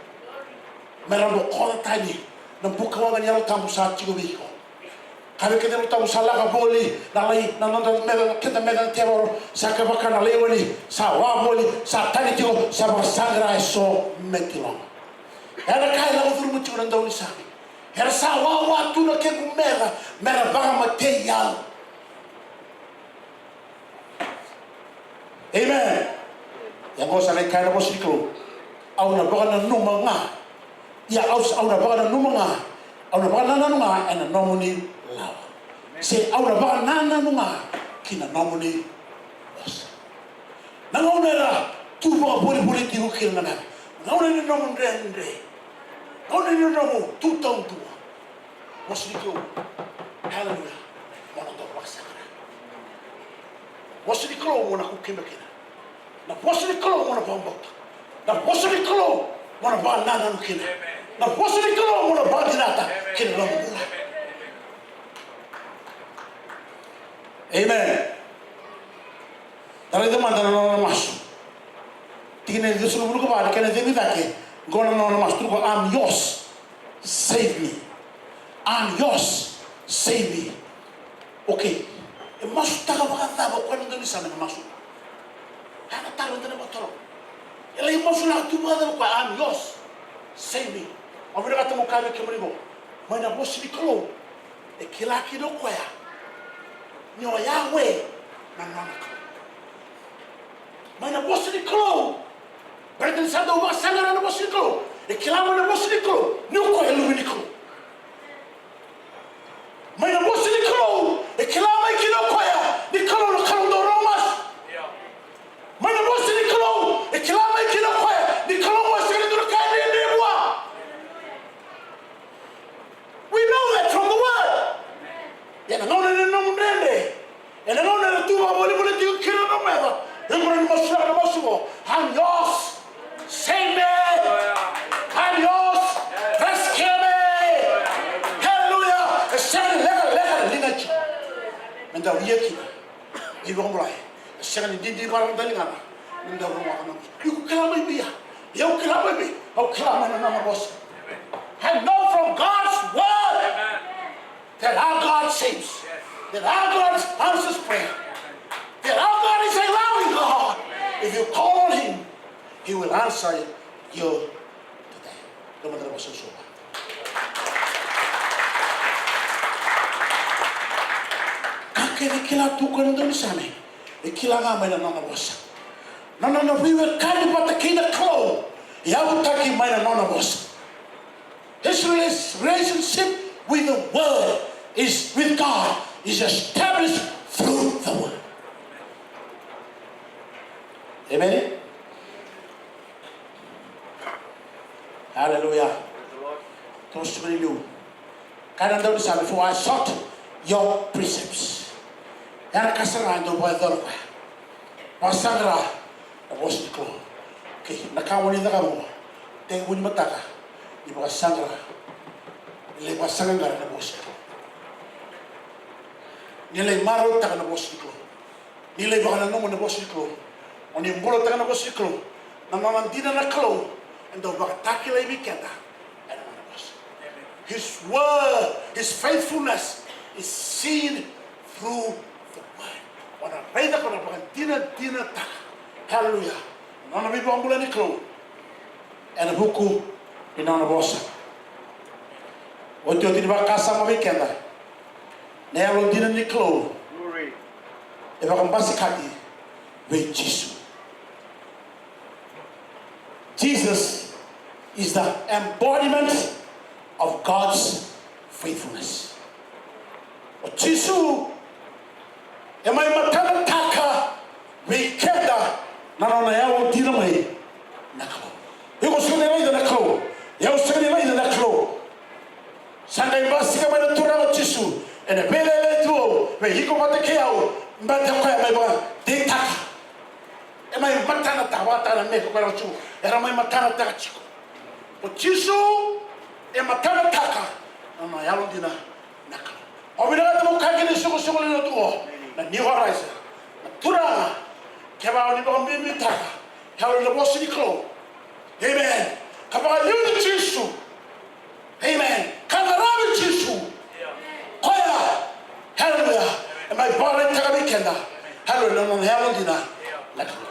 mera bokoca tani na bukawaqa ni Yalo Tabu sa tiko vei iko. Kaya vei keda na Yalo Tabu, sa lako voli na lai, na noda meca, keda meca na tevoro, sa kevaka na laione sa wa voli, sa tani tiko, sa vakasaqara eso me tiloma. Era kaya, lako curuma tiko na daunisame. Era sa wawa tu na kequ meca mera vakamatei au. Amen. Ia qo sa na kaya na vosa ni Kalou. Au na vakananuma ga. Ia au sa, au na vakananuma ga. Au na vakanananu ga ena nomuni lawa. Se au na vakanananu ga ki na nomuni vosa. Na gauna era tu vakavolivoliti iko kina na meca. Na gauna ni nomu dredre. Na gauna ni nomu tu taudua. Vosa ni Kalou. Haleluya. Mo na dau vakasaqara. Vosa ni Kalou mo na kukima kina. Na vosa ni Kalou mo na vakabauta. Na vosa ni Kalou mo na vakanananu kina. Na vosa ni Kalou mo na vakadinata kina nomu bula. Amen. Da raica mada na nona masu. Tikina e ciwasagavulu ka va, na kena cegu i cake. Qo na nona masu, tukuna, "I'm yours, save me. I'm yours, save me." Okay. E masutaka vakacava o koya na daunisame na masu? Ia na taro eda na vakataro. E lai masulaka tu vakacava o koya, "I'm yours, save me"? Au vinakata meu kaya vei kemuni qo, mai na vosa ni Kalou e kila kina o koya ni o Yahweh na nona Kalou. Mai na vosa ni Kalou, baleta ni sa dau vakasaqara na vosa ni Kalou, e kila mai na vosa ni Kalou ni o koya e luve ni Kalou. Mai na vosa ni Kalou e kila mai kina o koya ni Kalou na Kalou dau rogo masu. Mai na vosa ni Kalou e kila mai kina o koya ni Kalou e sega ni dua na ka e dredre vua. We know that from the word. Ena gauna ni nomu dredre, ena gauna era tu vakavolivoliti iko kina na nomu yaca, iko na masulaka na masu qo, "I'm yours. Save me. I'm yours. Rescue me." Hallelujah. E sega ni lekaleka na liga e Jisu me dau ia kina na veivakabulai. E sega ni didi vua na daligana me dau rogoca na masu. Iko kila mai vei? Au kila mai vei? Au kila mai na nona vosa. I know from God's word that our God saves, that our God answers prayer, that our God is a loving God. If you call on Him, He will answer you today. Lomada na vosa ni Kalou. Ka kece e kila tu o koya na daunisame, e kila ga mai na nona vosa. Na nona veiwekani vata kei na Kalou e yavutaki mai na nona vosa. His rela-, relationship with the word is, with God, is established through the word. Amen. Hallelujah. Toso tiko ni liu. Kaya na daunisame, "For I sought your precepts." Ia na ka sara ga e dau vakayacora o koya, vakasaqara na vosa ni Kalou. Okay, na ka mo ni cakava qo, tekivu ni mataka, ni vakasaqara, ni lai vakasaqaqara na vosa ni Kalou, ni lai marautaka na vosa ni Kalou, ni lai vakananuma na vosa ni Kalou, mo ni bulataka na vosa ni Kalou. Na nona dina na Kalou e dau vakatakilai vei keda ena nona vosa. His word, his faithfulness is seen through the word. O na raica, o na vakadinadinataka, hallelujah, na nona veivakabulai na Kalou ena vuku ni nona vosa. Otioti ni vakasama vei keda, na yalodina ni Kalou e vakabasikati vei Jisu. Jesus is the embodiment of God's faithfulness. O Jisu e mai matanataka vei keda na nona yalodina mai na Kalou. Iko sega ni raica na Kalou. Au sega ni raica na Kalou. Sa qai basika mai na Turaga o Jisu ena veilailai tu, vei iko vata kei au, baleta o koya e mai vakadeitaka. E mai matanataka, vata na meke koya na Jiu era mai matanataka tiko. O Jisu e matanataka na nona yalodina na Kalou. Au vinakata meu kaya kina isoqosoqo lewe ni lotu qo, na New Horizon, na Turaga, kevaka o ni vakabibitaka, e yalo na vosa ni Kalou. Amen. Ka vakaliu ni Jisu. Amen. Ka qaravi Jisu. Koya. Hallelujah. E mai vakaraitaka vei keda, hallelujah, na nona yalodina na Kalou.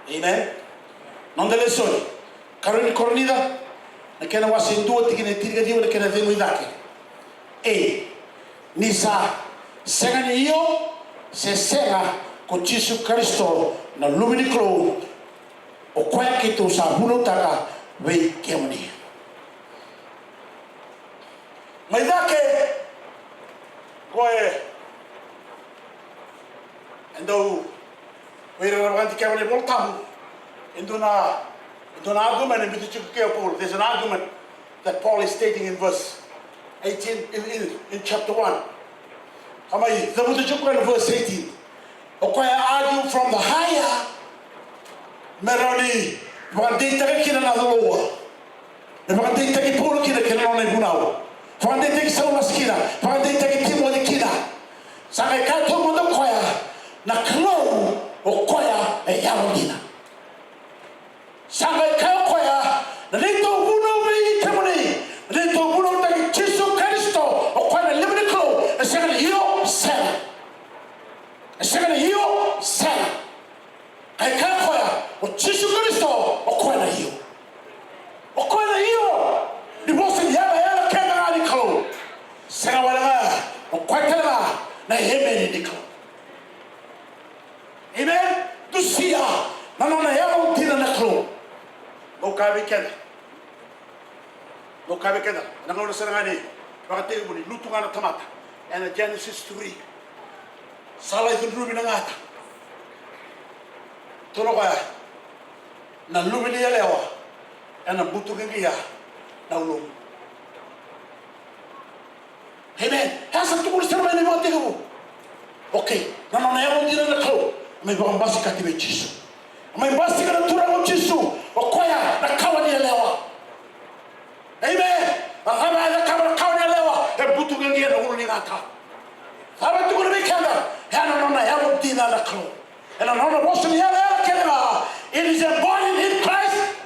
Amen. Noda lesoni, karua ni Korinica, na kena wase e dua, tikina e tinikaciwa, na kena cegu i cake. E, ni sa sega ni io se sega ko Jisu Karisito na Luve ni Kalou, o koya keitou sa vunautaka vei kemuni. Mai cake, ko e, e dau, ko ira era vakadikeva na iVolatabu, e dua na, e dua na argument e biuta tiko kei o Paul. There's an argument that Paul is stating in verse eighteen, in, in, in chapter one. Ka mai cavuta tiko ena verse eighteen. O koya e argue from the higher, me rawa ni vakadeitaka kina na cauravou. Me vakadeitaki Paula kina kei na nona ivunau. Vakadeitaki Saulasi kina. Vakadeitaki Timoci kina. Sa qai kaya taumada o koya, na Kalou o koya E yalodina. Sa qai kaya o koya, na neitou vunau vei kemuni, na neitou vunautaki Jisu Karisito, o koya na Luve ni Kalou, e sega ni io, sega. E sega ni io, sega. Qai kaya o koya, o Jisu Karisito, o koya na io. O koya na io ni vosa ni yalayala kece ga ni Kalou. Sega wale ga, o koya tale ga na emeni ni Kalou. Amen. Dusia na nona yalodina na Kalou. Meu kaya vei keda. Meu kaya vei keda. Na gauna sara ga ni vakatekivu ni lutu ga na tamata. Ena Genesis three. Sa lai cudruvi na gata. Tukuna o koya, na luve ni yalewa ena butu qiqia na ulomu. Amen. E sa tukuna sara mai na ivakatekivu. Okay, na nona yalodina na Kalou, mai vakabasikati vei Jisu. Mai basika na Turaga o Jisu, o koya na kawa ni yalewa. Amen. A cava e cakava na kawa ni yalewa? E butu qiqia na ulu ni gata. Cava e tukuna vei keda? E na nona yalodina na Kalou. E na nona vosa ni yalayala kece ga. It is embodied in Christ.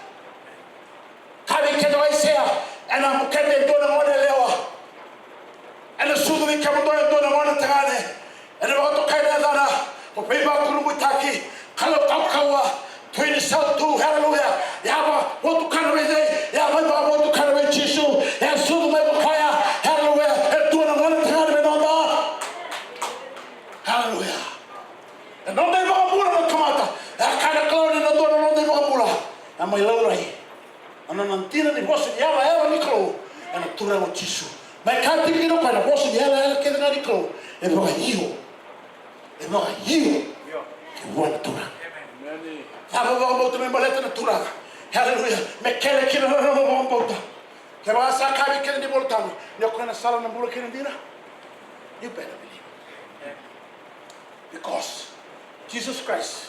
Kaya vei keda o Aisea, ena bukete e dua na gone yalewa. Ena sucu vei kemudou e dua na gone tagane. Ena vakatokai na yacana ko Veivakurabuitaki, Kalou Kaukauwa, Tui ni Sautu, haleluya. Ia vakavotukana vei cei? Ia mai vakavotukana vei Jisu. E sucu mai ko koya, haleluya. E dua na gone tagane me noda. Haleluya. E noda iVakabula na tamata. E a kaya na Kalou ni na dua na noda iVakabula. E mai laurai na nona dina ni vosa ni yalayala ni Kalou ena Turaga o Jisu. Mai ka tiki kina o koya na vosa ni yalayala kece ga ni Kalou. E vakaio. E vakaio. Ke vua na Turaga. Cava vakabauta me baleta na Turaga? Haleluya. Me kele kina na nomu vakabauta. Kevaka sa kaya vei keda na iVolatabu ni o koya na sala, na bula kei na dina, you better believe. Because Jesus Christ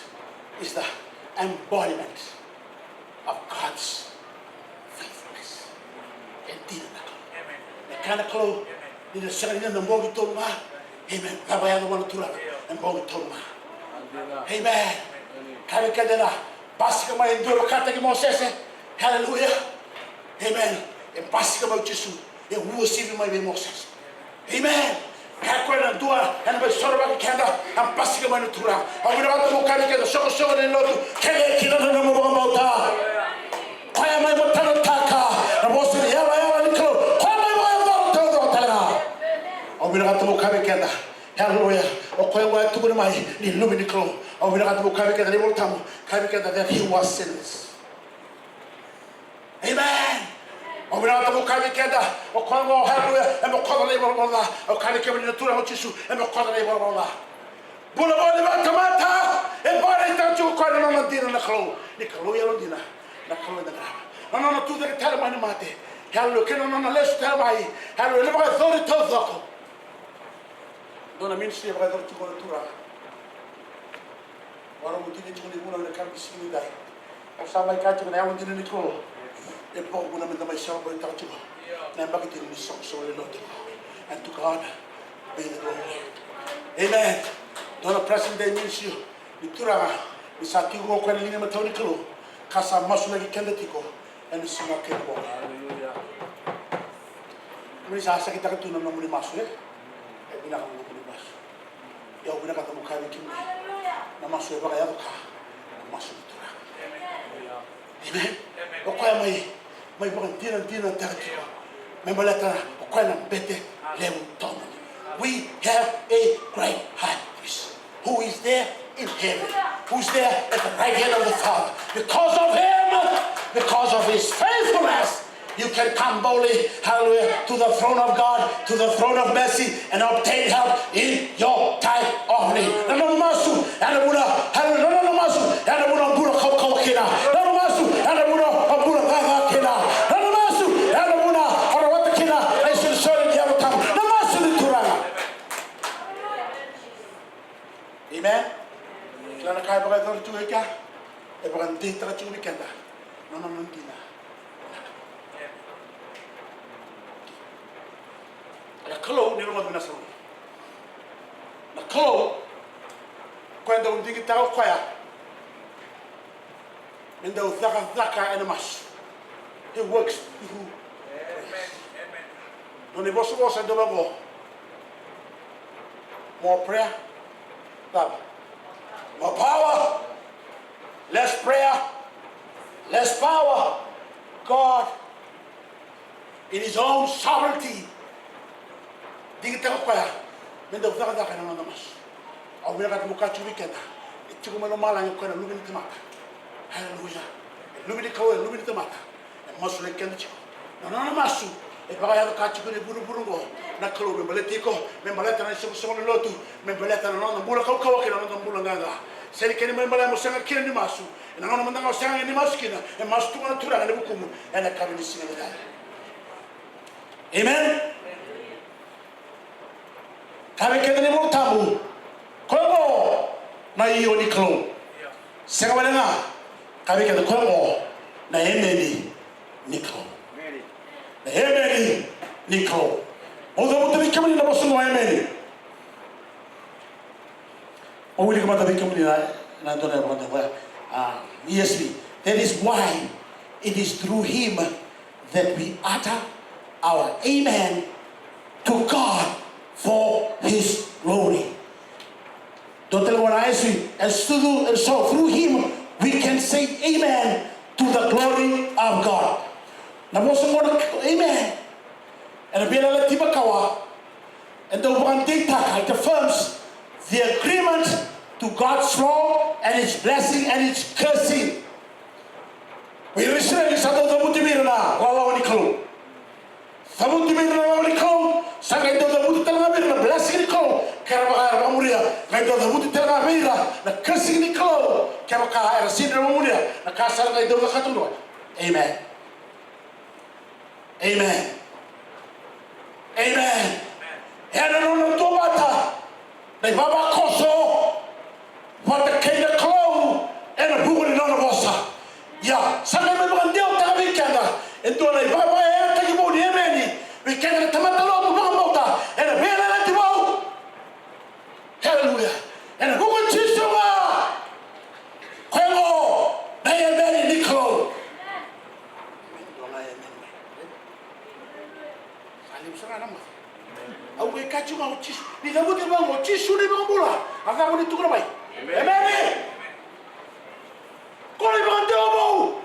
is the embodiment of God's faithfulness. E dina na Kalou. E kaya na Kalou, ni na sega ni na bogi tolu ga. Amen. Cava e yaco vua na Turaga? E bogi tolu ga. Amen. Kaya vei keda na basika mai e dua e vakataki Mosese. Haleluya. Amen. E basika mai o Jisu. E uasivi mai vei Mosese. Amen. Kaya o koya na dua ena mai sorovaki keda, a basika mai na Turaga. Au vinakata meu kaya vei keda, soqosoqo ni lotu, kele kina na nomu vakabauta. Koya mai matanataka na vosa ni yalayala ni Kalou. Koya mai vakayacora taucoko tale ga. Au vinakata meu kaya vei keda, haleluya, o koya gona e tukuna mai ni Luve ni Kalou. Au vinakata meu kaya vei keda, na iVolatabu kaya vei keda that he was sinless. Amen. Au vinakata meu kaya vei keda, o koya qo, haleluya, e bokoca na ivalavala ca. Au kaya vei kemuni na Turaga o Jisu e bokoca na ivalavala ca. Bula voli vakatamata, e vakaraitaka tiko o koya na nona dina na Kalou. Ni Kalou yalodina, na Kalou eda qarava. Na nona tucake tale mai na mate, haleluya, kei na nona lesu tale mai, haleluya, na vakayacori taucoko. Dua na ministry e vakayacora tiko na Turaga. Vakarau tiko ni vunau ena yakavi ni siga nidai. Au sa mai kaya tiko na yalodina ni Kalou e vakavuna meda mai celebrate-taka tiko na yabaki tini ni soqosoqo lewe tiko. And to God be the glory. Amen. Dua na present day ministry ni Turaga, ni sa tiko o koya na liga imatau ni Kalou ka sa masulaki keda tiko ena siga kei na bogi. Hallelujah. Kemuni sa sakitaka tu na nomuni masu, e? E vinaka na nomuni masu. Ia au vinakata meu kaya vei kemuni, na masu e vakayaco ka na masu ni Turaga. Amen. O koya mai, mai vakadinadinataka tiko me baleta o koya na bete levu taumada. We have a great high priest who is there in heaven, who's there at the right hand of the Father. Because of him, because of his faithfulness, you can come boldly, hallelujah, to the throne of God, to the throne of mercy, and obtain help in your time of need. Na nomu masu ena vuna, hallelujah, na nomu masu ena vuna o bula kaukauwa kina. Na nomu masu ena vuna o bula qaqa kina. Na nomu masu ena vuna o rawata kina na isolisoli ni Yalo Tabu. Na masu ni Turaga. Amen. Kila na ka e vakayacora tiko e kea, e vakadeitaka tiko vei keda na nona dina. Na Kalou, ni rogoca vinaka sara. Na Kalou, koya dau digitaka o koya Me dau cakacaka ena masu. He works through prayers. Nona ivosavosa e dau vaqo. More prayer. Cava? More power. Less prayer. Less power. God in his own sovereignty. Digitaka o koya me dau cakacaka ena noda masu. Au vinakata meu kaya tiko vei keda, e tiko mai lomalagi o koya na Luve ni tamata. Aleluya. E Luve ni Kalou, e Luve ni tamata. E masulaki keda tiko. Na nona masu e vakayaco ka tiko ni vuravura oqo. Na Kalou me baleti iko, me baleta na isoqosoqo ni lotu, me baleta na noda bula kaukauwa kei na noda bula qaqa. Sega ni kena ibalebale mo sega kina ni masu. Ena gauna mada ga o sega ni masu kina, e masu tu ga na Turaga ena vukumu ena yakavi ni siga nikua. Amen. Kaya vei keda na iVola Tabu, koya oqo na io ni Kalou. Sega wale ga, kaya vei keda koya oqo na emeni ni Kalou. Na emeni ni Kalou. Au cavuta vei kemuni na vosa oqo, emeni. Au wilika mada vei kemuni na, na dua na, na, na, ah, E S V. That is why it is through him that we utter our amen to God for his glory. Dua tale gona, as we, as through, and so through him we can say amen to the glory of God. Na vosa gona amen. Ena Veiyalayalati Makawa, e dau vakadeitaka, it affirms the agreement to God's law and its blessing and its cursing. Vei ira na Isireli sa dau cavuti vei ira na lalawa ni Kalou. Cavuti vei ira na lalawa ni Kalou, sa qai dau cavuti tale ga vei ira na blessing ni Kalou, ke ra vaka era vakamuria, qai dau cavuti tale ga vei ira na cursing ni Kalou, kevaka era sega ni vakamuria na ka sa ra qai dau cakava tu. Amen. Amen. Amen. Ena nona duavata na ivavakoso vata kei na Kalou ena vuku ni nona vosa. Ia, sa qai mai vakadewataka vei keda e dua na ivakavakayagataki vou ni emeni vei keda na tamata lotu vakabauta ena Veiyalayalati Vou. Haleluya. Ena vuku i Jisu ga. Koya oqo na emeni ni Kalou. Sa levu sara na masu. Au qai kaya tiko ga o Jisu. Ni cavuti vaqo, o Jisu na iVakabula. A cava ni tukuna mai? Emeni. Ko na ivakadewa vou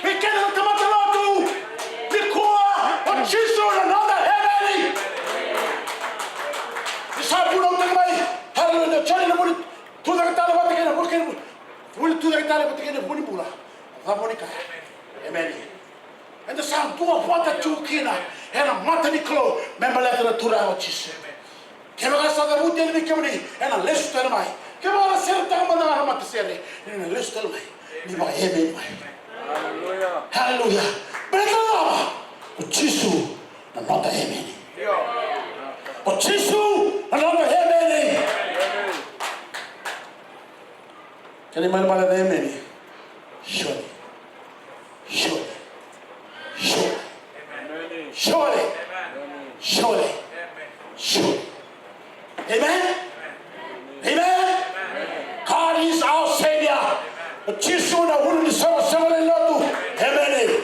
vei keda na tamata lotu nikua, o Jisu na noda emeni. Ni sa vunautaki mai, haleluya, na Joni na vuli tucake tale vata kei na vuli, kei na vuli, vuli tucake tale vata kei na vuli bula. A cava ni kaya? Emeni. Eda sa duavata tu kina ena mata ni Kalou me baleta na Turaga o Jisu. Kevaka sa cavuti yani vei kemuni, ena lesu tale mai. Kevaka na sere tale mada ga na matasere, ena lesu tale mai. Ni vakaemeni mai. Haleluya. Haleluya. Baleta na cava? O Jisu na noda emeni. O Jisu na noda emeni. Kena ibalebale na emeni. Surely. Surely. Surely. Surely. Surely. Surely. Amen. Amen. God is our Savior. Jisu na ulu ni soqosoqo lewe ni lotu. Emeni.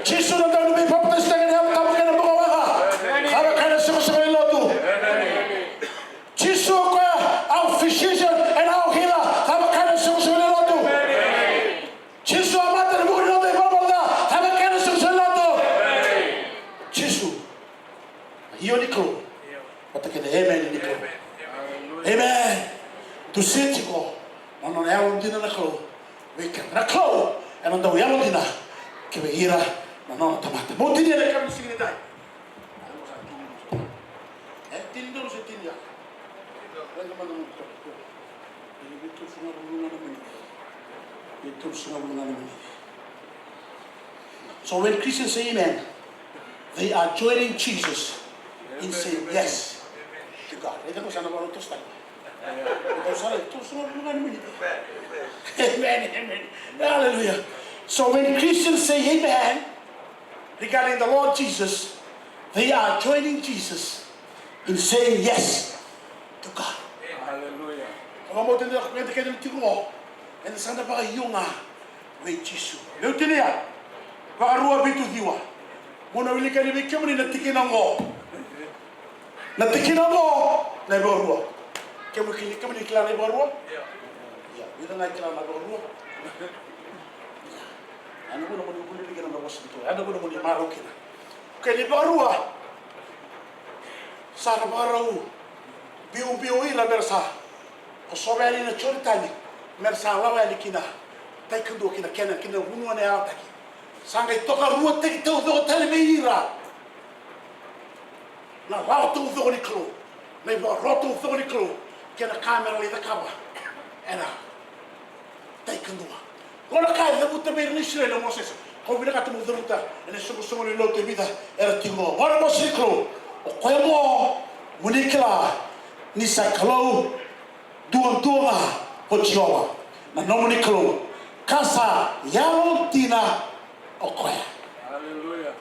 Jisu na dau ni veipapitaisotaki ena Yalo Tabu kei na bukawaqa. Cava kaya na soqosoqo lewe ni lotu? Jisu o koya our physician and our healer. Cava kaya na soqosoqo lewe ni lotu? Jisu a mate ena vuku ni noda ivalavala ca. Cava kaya na soqosoqo lewe ni lotu? Jisu. Io ni Kalou. Vata kei na emeni ni Kalou. Emeni. Dusia tiko na nona yalodina na Kalou vei keda. Na Kalou ena dau yalodina ki vei ira na nona tamata. Meu tinia na kena siga ni dai. E, tini donu se tini ya. Raica mada na noqu toka. Ena vei tolusagavulu ga na miniti. Vei tolusagavulu ga na miniti. So when Christians say amen, they are joining Jesus in saying yes to God. Raica qo sa na vakarau toso tale. Raica qo sa na tolusagavulu ga na miniti. Amen, amen. Hallelujah. So when Christians say amen, regarding the Lord Jesus, they are joining Jesus in saying yes to God. Hallelujah. Au vakabauta ni da kece kece na tiko qo, eda sa na vakaio ga vei Jisu. Lewe tinia, Vakarua vitu ciwa. Mo na wilika yani vei kemuni na tikina oqo. Na tikina oqo, na iVakarua. Kemuni kila, kemuni kila na iVakarua? Ia, vica ga e kila na iVakarua. Ia. Ena vuna mo ni vulica kina na vosa ni Kalou. Ena vuna mo ni marau kina. Okay, na iVakarua. Sa ra vakarau biubiu ira me ra sa kosova yani na Joritani, me ra sa lako yani ki na tai kadua, ki na Kenani, ki na vanua ni yalataki. Sa qai tokaruataki taucoko tale vei ira na lawa taucoko ni Kalou, na ivakaro taucoko ni Kalou, kei na ka me ra lai cakava ena tai kadua. Qo na ka e cavuta vei ira na Isireli o Mosese. Kau vinakata meu cavuta ena isoqosoqo ni lotu e vica era tiko qo. Qo na vosa ni Kalou. O koya oqo mo ni kila ni sa Kalou duadua ga ko Jiova na nomuni Kalou, ka sa yalodina o koya. Aleluya.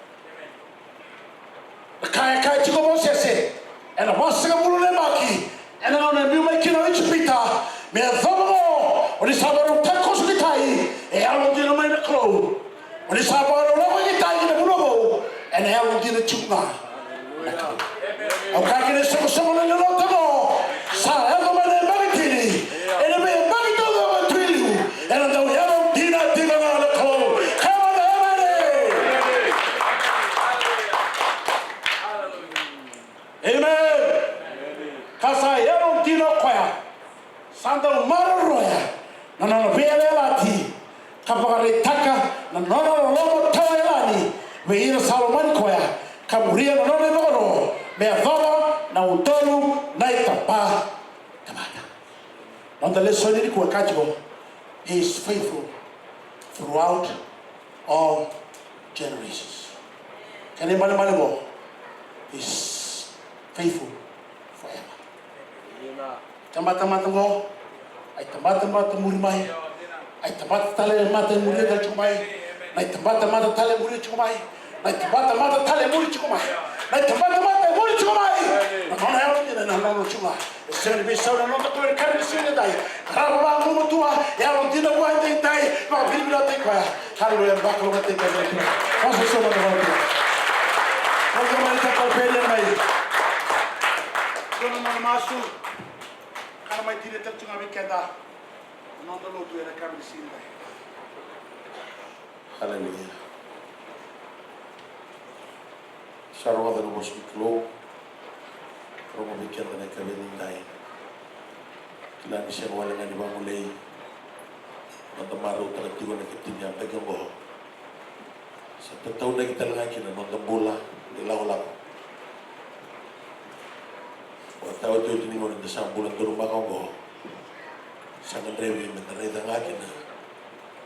Na ka e kaya tiko o Mosese ena vasagavulu na yabaki ena gauna e biu mai kina o Ijipita, me yacova oqo, o ni sa vakarau takoso ki tai, e yalodina mai na Kalou. O ni sa vakarau lako ki tai ki na vanua vou, ena yalodina tiko ga na Kalou. Au kaya kina isoqosoqo ni lotu oqo, sa yaco mai na yabaki tini, ena veiyabaki taucoko e tu i liu, ena dau yalodina tiko ga na Kalou. Kaya mada, emeni. Amen. Ka sa yalodina o koya, sa dau maroroya na nona veiyalayalati, ka vakaraitaka na nona loloma tawayalani vei ira sa lomani koya, ka muria na nona ivakaro, me yacova na udolu na itabatamata. Noda lesoni nikua e kaya tiko, He is faithful throughout all generations. Kena ibalebale qo, He is faithful forever. Tabatamata qo, a itabatamata muri mai, a itabatamata tale muri tale tiko mai, na itabatamata tale muri tiko mai, na itabatamata tale muri tiko mai, na itabatamata muri tiko mai. Na nona yalodina, na nona tiko ga. E sega ni veisau na noda Kalou ena yakavi ni siga edaidai. Qarava vagumatua, yalodina vua edaidai, vakavinavinakataki koya. Haleluya, vakalougatataki koya. Masu, masu, masu, masu. Masu mai, masu mai. Dua na masu. Kana mai tini tale tu ga vei keda. Noda lotu ena yakavi ni siga edaidai. Haleluya. Sa rogoca na vosa ni Kalou. Rogo vei keda na yakavi edaidai. Kila ni sega wale ga ni vagolei. Noda marautaka tiko na ikatini ni yabaki oqo. Sa tataunaki tale ga kina na noda bula ni lakolako. Vakaotioti ni gauna eda sa bula donumaka oqo. Sa gadrevi meda raica ga kina,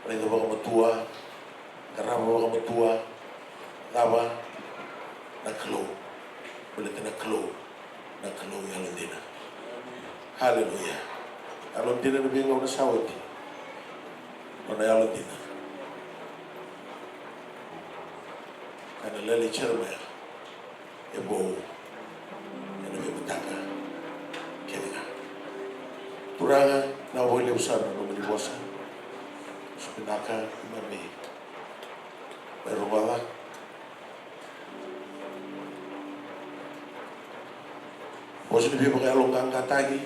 raica vakamatua, qarava vakamatua, cava na Kalou. Baleta na Kalou, na Kalou yalodina. Haleluya. Yalodina ena veigauna sa oti. Nona yalodina. Kaya na lele i Jeremaia, e vou ena veimataka kece ga. Turaga, vinaka vakalevu sara na nomuni vosa. Sa vinaka keimami mai rogoca. Vosa ni veivakayaloqaqataki.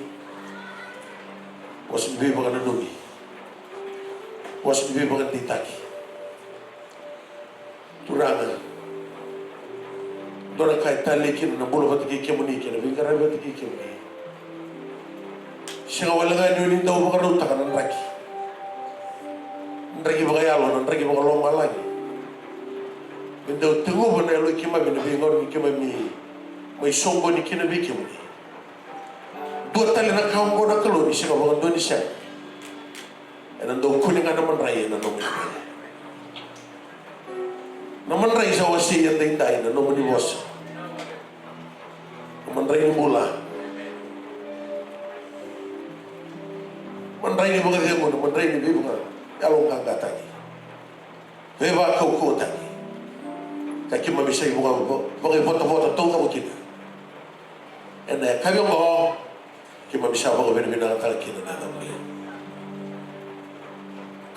Vosa ni veivakananumi. Vosa ni veivakadeitaki. Turaga, dua na ka e talei kina na bula vata kei kemuni kei na veiqaravi vata kei kemuni. Sega wale ga ni o ni dau vakarautaka na draki, draki vakayalo, na draki vakalomalagi, me dau teguva na yalo i keimami ena veigauna ni keimami mai soqoni kina vei kemuni. Dua tale na ka oqo na Kalou, ni sega vakadua ni sega. Ena dau kune ga na madrai ena nomuni vosa. Na madrai sa wasei edaidai na nomuni vosa. Na madrai ni bula. Madrai ni vakacegu, na madrai ni veivakayaloqaqataki, veivakaukauwataki. Ka keimami sa ivaka, vakaivotavota taucoko kina. Ena yakavi oqo, keimami sa vakavinavinakataka kina na yacamuni.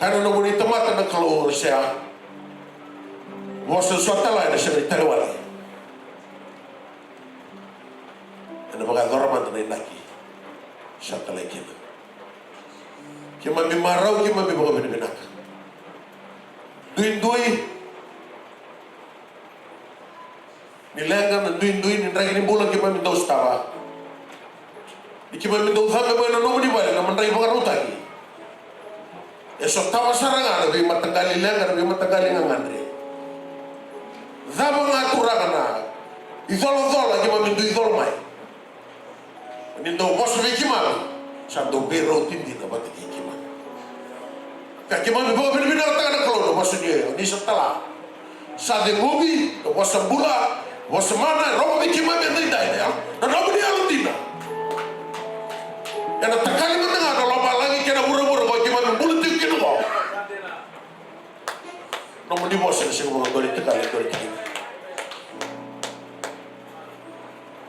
Kaya na nomuni tamata na Kalou o Osea, vosa sa tala ena sega ni tale wale. Ena vakayacora mada na inaki sa talai kina. Keimami marau, keimami vakavinavinaka. Duidui ni leqa, na duidui ni draki ni bula keimami dau sotava. Ni keimami dau cabe mai na nomuni vale na madrai vakarautaki. E sotava sara ga na veimataqali leqa, na veimataqali gagadre. Cava ga, Turaga, na icolacola keimami dui cola mai, ni dau vosa vei keimami, sa dau veirauti dina vata kei keimami. Ka keimami vakavinavinakataka na Kalou na vosa ni, ni sa tala. Sa ceguvi na vosa bula, vosa mana, e rogo vei keimami edaidai na yalo, na nomuni yalodina. Ena takali mada ga na lomalagi kei na vuravura ko keimami bula tiko kina qo. Nomuni vosa na sega vakadua ni takali, dua ni takali.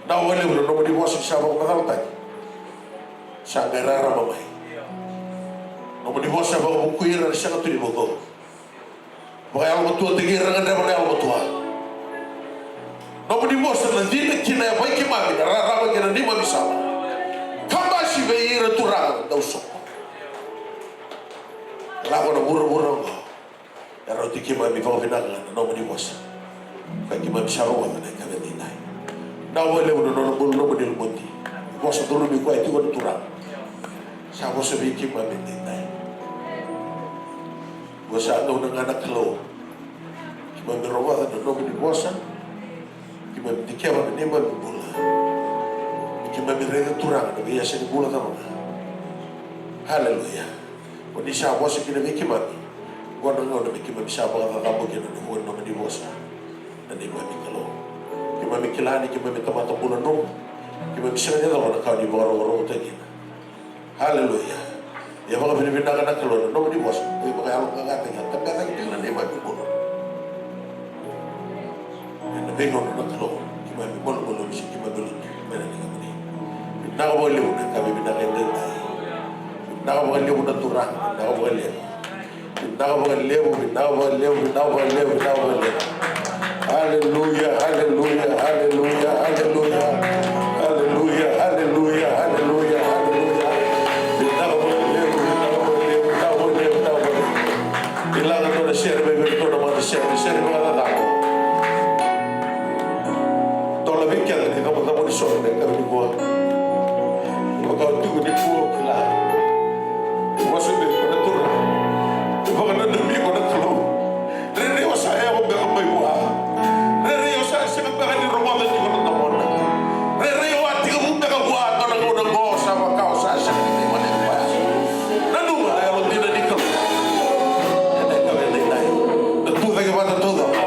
Vinaka vakalevu na nomuni vosa sa vakamacalataki. Sa qai rarama mai. Nomuni vosa vakavukui ira na sega tu ni vakacegu. Vakayalomatuataki ira na gadreva na yalomatua. Nomuni vosa na cina kina e vei keimami na rarama kei na neimami sala. Kabasi vei ira, Turaga, na dausoko. Lako na vuravura oqo. E rauti keimami vakavinaka ga na nomuni vosa. Ka keimami sa rogoca na yakavi edaidai. Vinaka vakalevu na nona bula, nomuni lumuti. Vosa curumi koya tiko na Turaga. Sa vosa vei keimami edaidai. Vosa gauna ga na Kalou. Keimami rogoca na nomuni vosa. Keimami dikeva na neimami bula. Keimami raica, Turaga, na veiyasa ni bula cava ga. Haleluya. Ko ni sa vosa kina vei keimami. Qo na gauna me keimami sa vakacacabo kina na vua ni nomuni vosa. Na neimami Kalou. Keimami kila ni keimami tamata bula nomu. Keimami sega ni yacova na ka ni vakarokorokotaki kina. Haleluya. Ia vakavinavinaka na Kalou na nomuni vosa. Oi vakayaloqaqataki, a tabecaki tiko na neimami bula. Ena veigauna na Kalou, keimami malumalumu se keimami lutu mai na ligamuni. Vinaka vakalevu na yakavi vinaka edaidai. Vinaka vakalevu na Turaga, vinaka vakalevu. Vinaka vakalevu, vinaka vakalevu, vinaka vakalevu, vinaka vakalevu. Haleluya, haleluya, haleluya, haleluya. Haleluya, haleluya, haleluya, haleluya. Vinaka vakalevu, vinaka vakalevu, vinaka vakalevu, vinaka vakalevu. Ni laga dua na sere mai vei iratou na matasere, sere vakacacabo. Dola vei keda na icabocabo ni soqo ena yakavi nikua. Vaka au tiko nikua, au kila. Vosa vei iko na Turaga. Vakananumi iko na Kalou. Rairai o sa yaco beka mai vua. Rairai o sa sega beka ni rogoca tiko na domona. Rairai o a tekivu beka vua dua na gauna qo, sa vaka o sa sega ni mai vale vua. Nanuma na yalodina ni Kalou. Ena yakavi edaidai. Na tucake vata taucoko.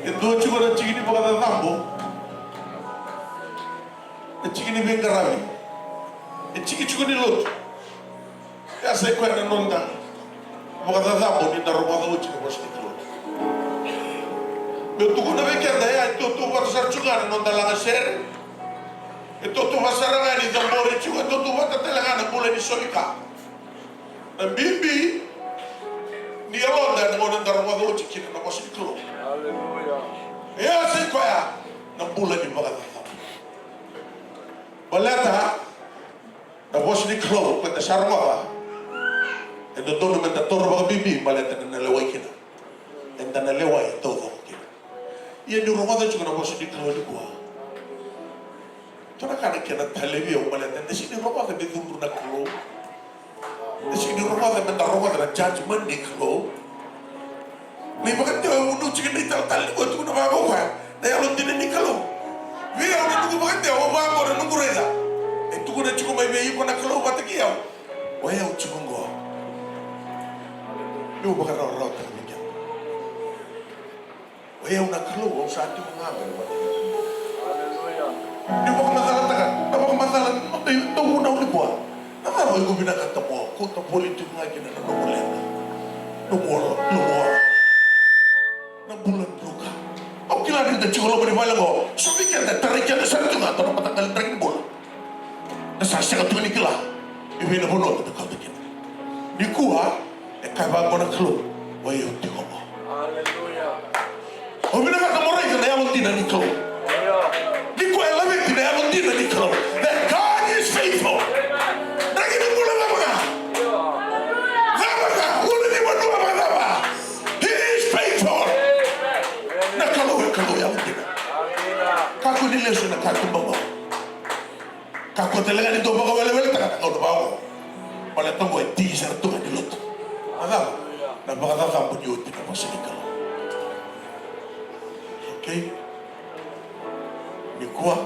E dua tiko na tiki ni vakacacabo, na tiki ni veiqaravi, e tiki tiko ni lotu. Ia sa i koya na noda vakacacabo ni da rogoca oti na vosa ni Kalou. Meu tukuna vei keda, ia e tautauvata sara tiko ga na noda lagasere. E tautauvata sara ga ni cabori tiko, e tautauvata tale ga na bula ni solika. Na bibi ni yaloda ena gauna eda rogoca oti kina na vosa ni Kalou. Aleluya. E a sa i koya na bula ni vakacacabo. Baleta na vosa ni Kalou ko eda sa rogoca, e dodonu meda taura vakabibi baleta eda na lewai kina. Eda na lewai taucoko kina. Ia niu rogoca tiko na vosa ni Kalou nikua, dua na ka na kena talevi au baleta eda sega ni rogoca me cudru na Kalou. Eda sega ni rogoca meda rogoca na judgement ni Kalou. Ni vakadewa au nuitaka na italatala nikua e tukuna vaqo o koya na yalodina ni Kalou. Vei au na noqu vakadewa, au vaqo na noqu raica. E tukuna tiko mai vei iko na Kalou vata kei au. O yau tiko qo. Meu vakarawarawataka vei keda. O yau na Kalou, au sa tiko ga mai vata. Ni vakamacalataka, na vakamacala, na dau vunau nikua. Na cava iko vinakata mo kauta voli tiko ga kina na nomu leqa, nomu oro, nomu oro, na bula druka? Au kila ni da tiko loma ni vale qo, so vei keda tarai keda sara tiko ga dua na mataqali draki ni bula. Da sa sega tiko ni kila i vei na vanua da kauta kina. Nikua, e kaya vaqo na Kalou, o yau tiko qo. Aleluya. Au vinakata mo raica na yalodina ni Kalou. Aleluya. Nikua e laveti na yalodina ni Kalou. That God is faithful. Draki ni bula cava ga. Cava ga, ulu ni vanua vakacava. He is faithful. Na Kalou e Kalou yalodina. Kakua ni lesu na katuba qo. Kakua tale ga ni dau vakaweleweletaka na gauna vaqo. Baleta qo e tiki sara tu ga ni lotu. Na cava? Na vakacacabo ni oti na vosa ni Kalou. Okay? Nikua,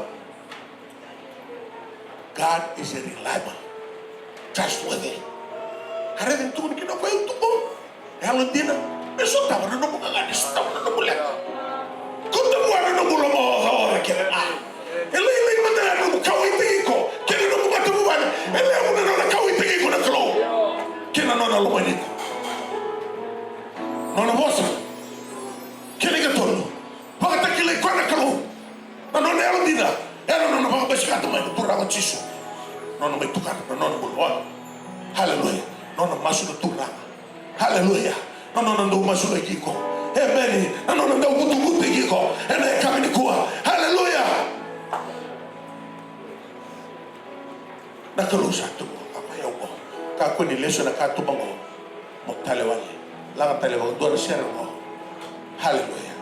God is a reliable, trustworthy. A raica ni tukuni kina o koya, au tu qo. Yalodina, me sotava na nomu gagadre, sotava na nomu leqa. Kauta vua na nomu lomaocaoca kece ga. E lailai mada ga na nomu kauwaitaki iko kei na nomu matavuvale. E levu na nona kauwaitaki iko na Kalou kei na nona lomani iko. Nona vosa. Kena ikatolu, vakatakilai koya na Kalou. Na nona yalodina, ena nona vakabasikata mai na Turaga o Jisu. Nona mai tukana na nona bula. Haleluya. Nona masu na Turaga. Haleluya. Na nona dau masulaki iko. Emeni. Na nona dau vutuvutaki iko ena yakavi nikua. Haleluya. Na Kalou sa tu qo, a mai au qo. Kakua ni lesu na katuba qo. Mo tale wale. Laga tale vakadua na sere qo. Haleluya.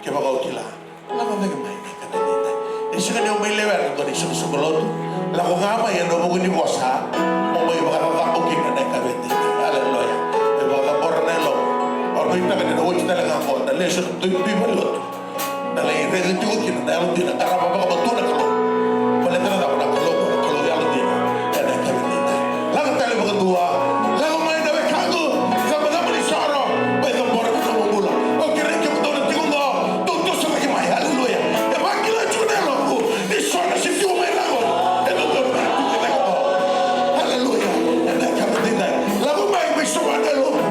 Kevaka o kila, lako cake mai na yakavi edaidai. E sega ni o mai lewena na dua na isoqosoqo lotu. Lako ga mai ena vuku ni vosa. Mo mai vakacacabo kina na yakavi edaidai. Haleluya. Mai vakacabora na yalomu. Au nuitaka ni na oti tale ga qo na lesu na dui, dui valenilotu. Na lai raica tiko kina na yalodina, qarava vakamatua na Kalou. Baleta na cava? Na Kalou, na Kalou yalodina. Ena yakavi edaidai. Lako tale vakadua. Lako mai na wekaqu. Cabocabo ni soro. Mai cabora na nomu bula. Au kerei kemudou na tiko qo, dou toso cake mai. Aleluya. E vakila tiko na yaloqu ni so na se tiko mai lako. E dodonu me ra tu cake qo. Aleluya. Ena yakavi edaidai. Lako mai, mai sova na yalomu.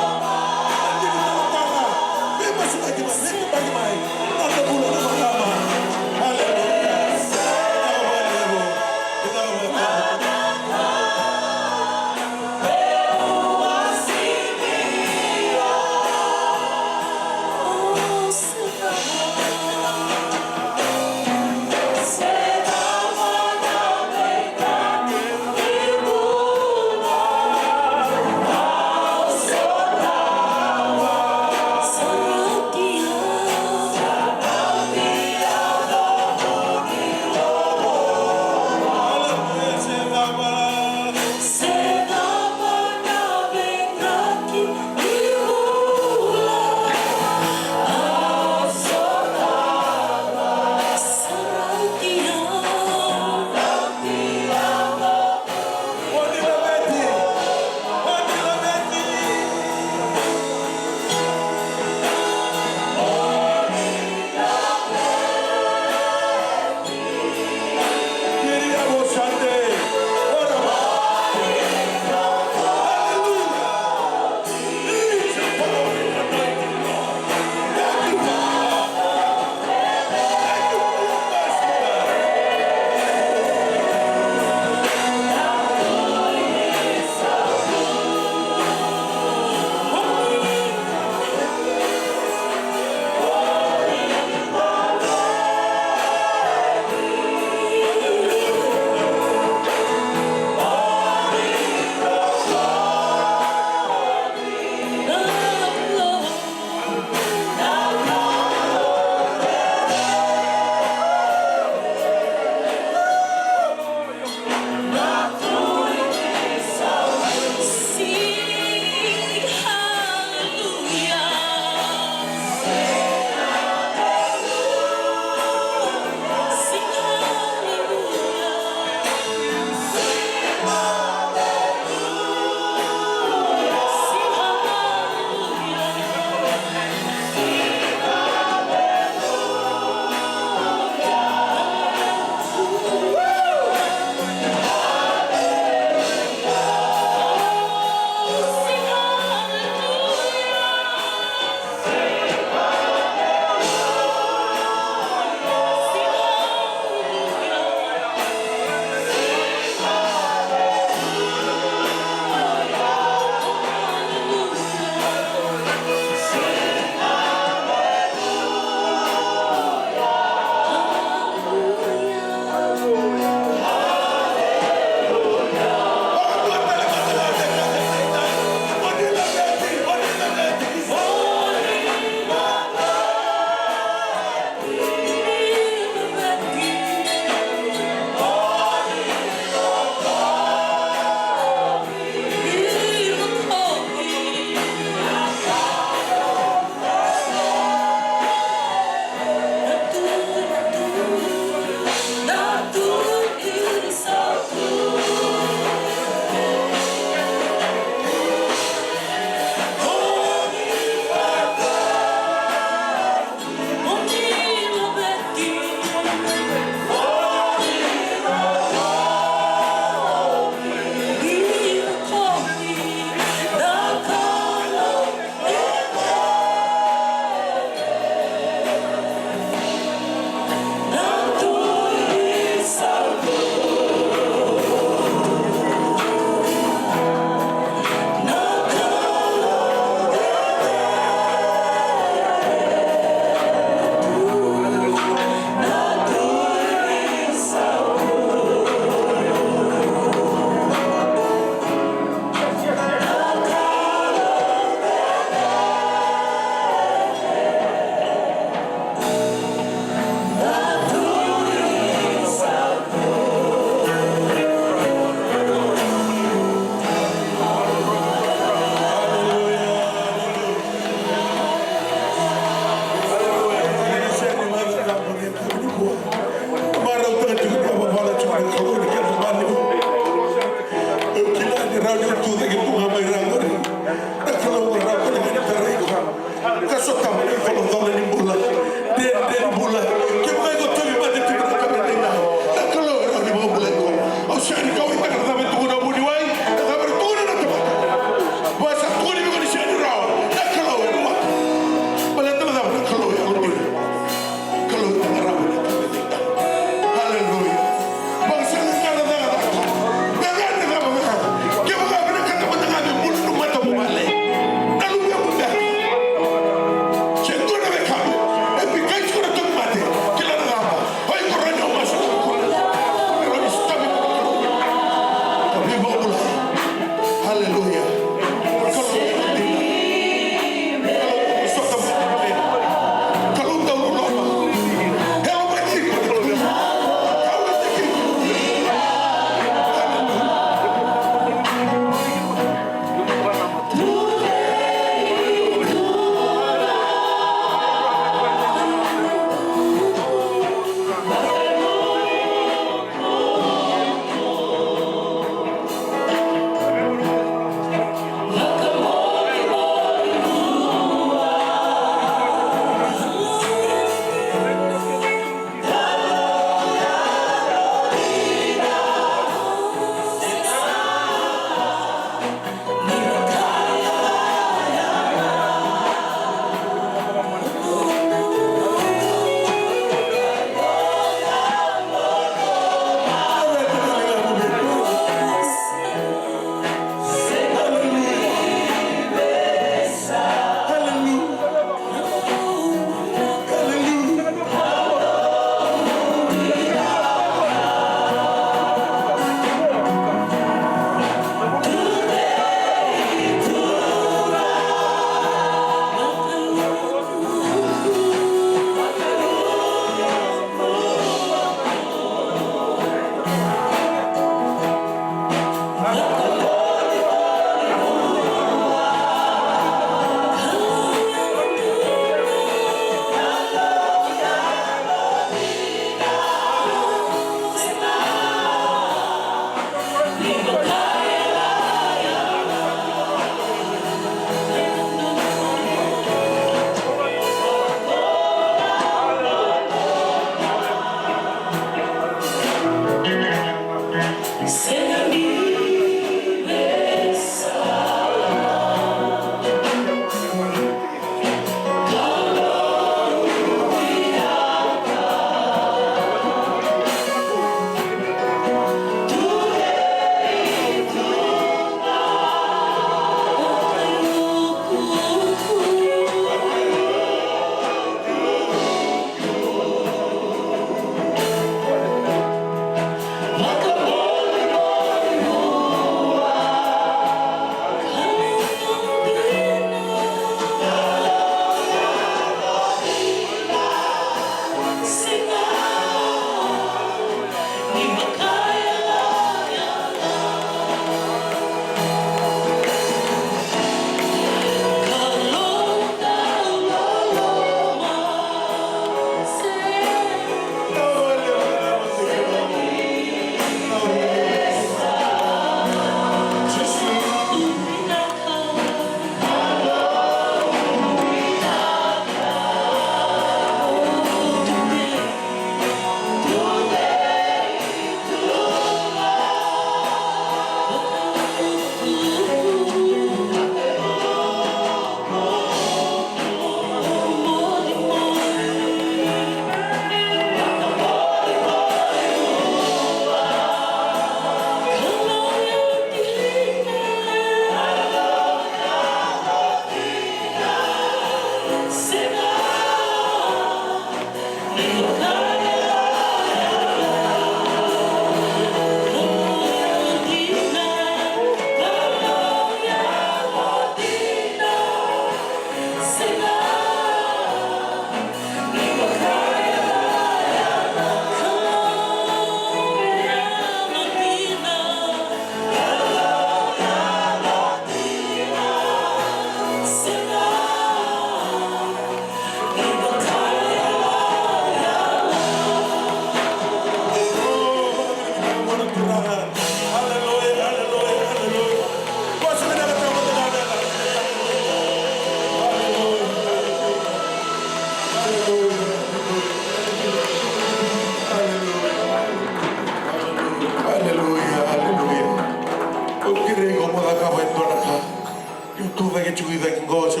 Tucake tiko i cake qo, se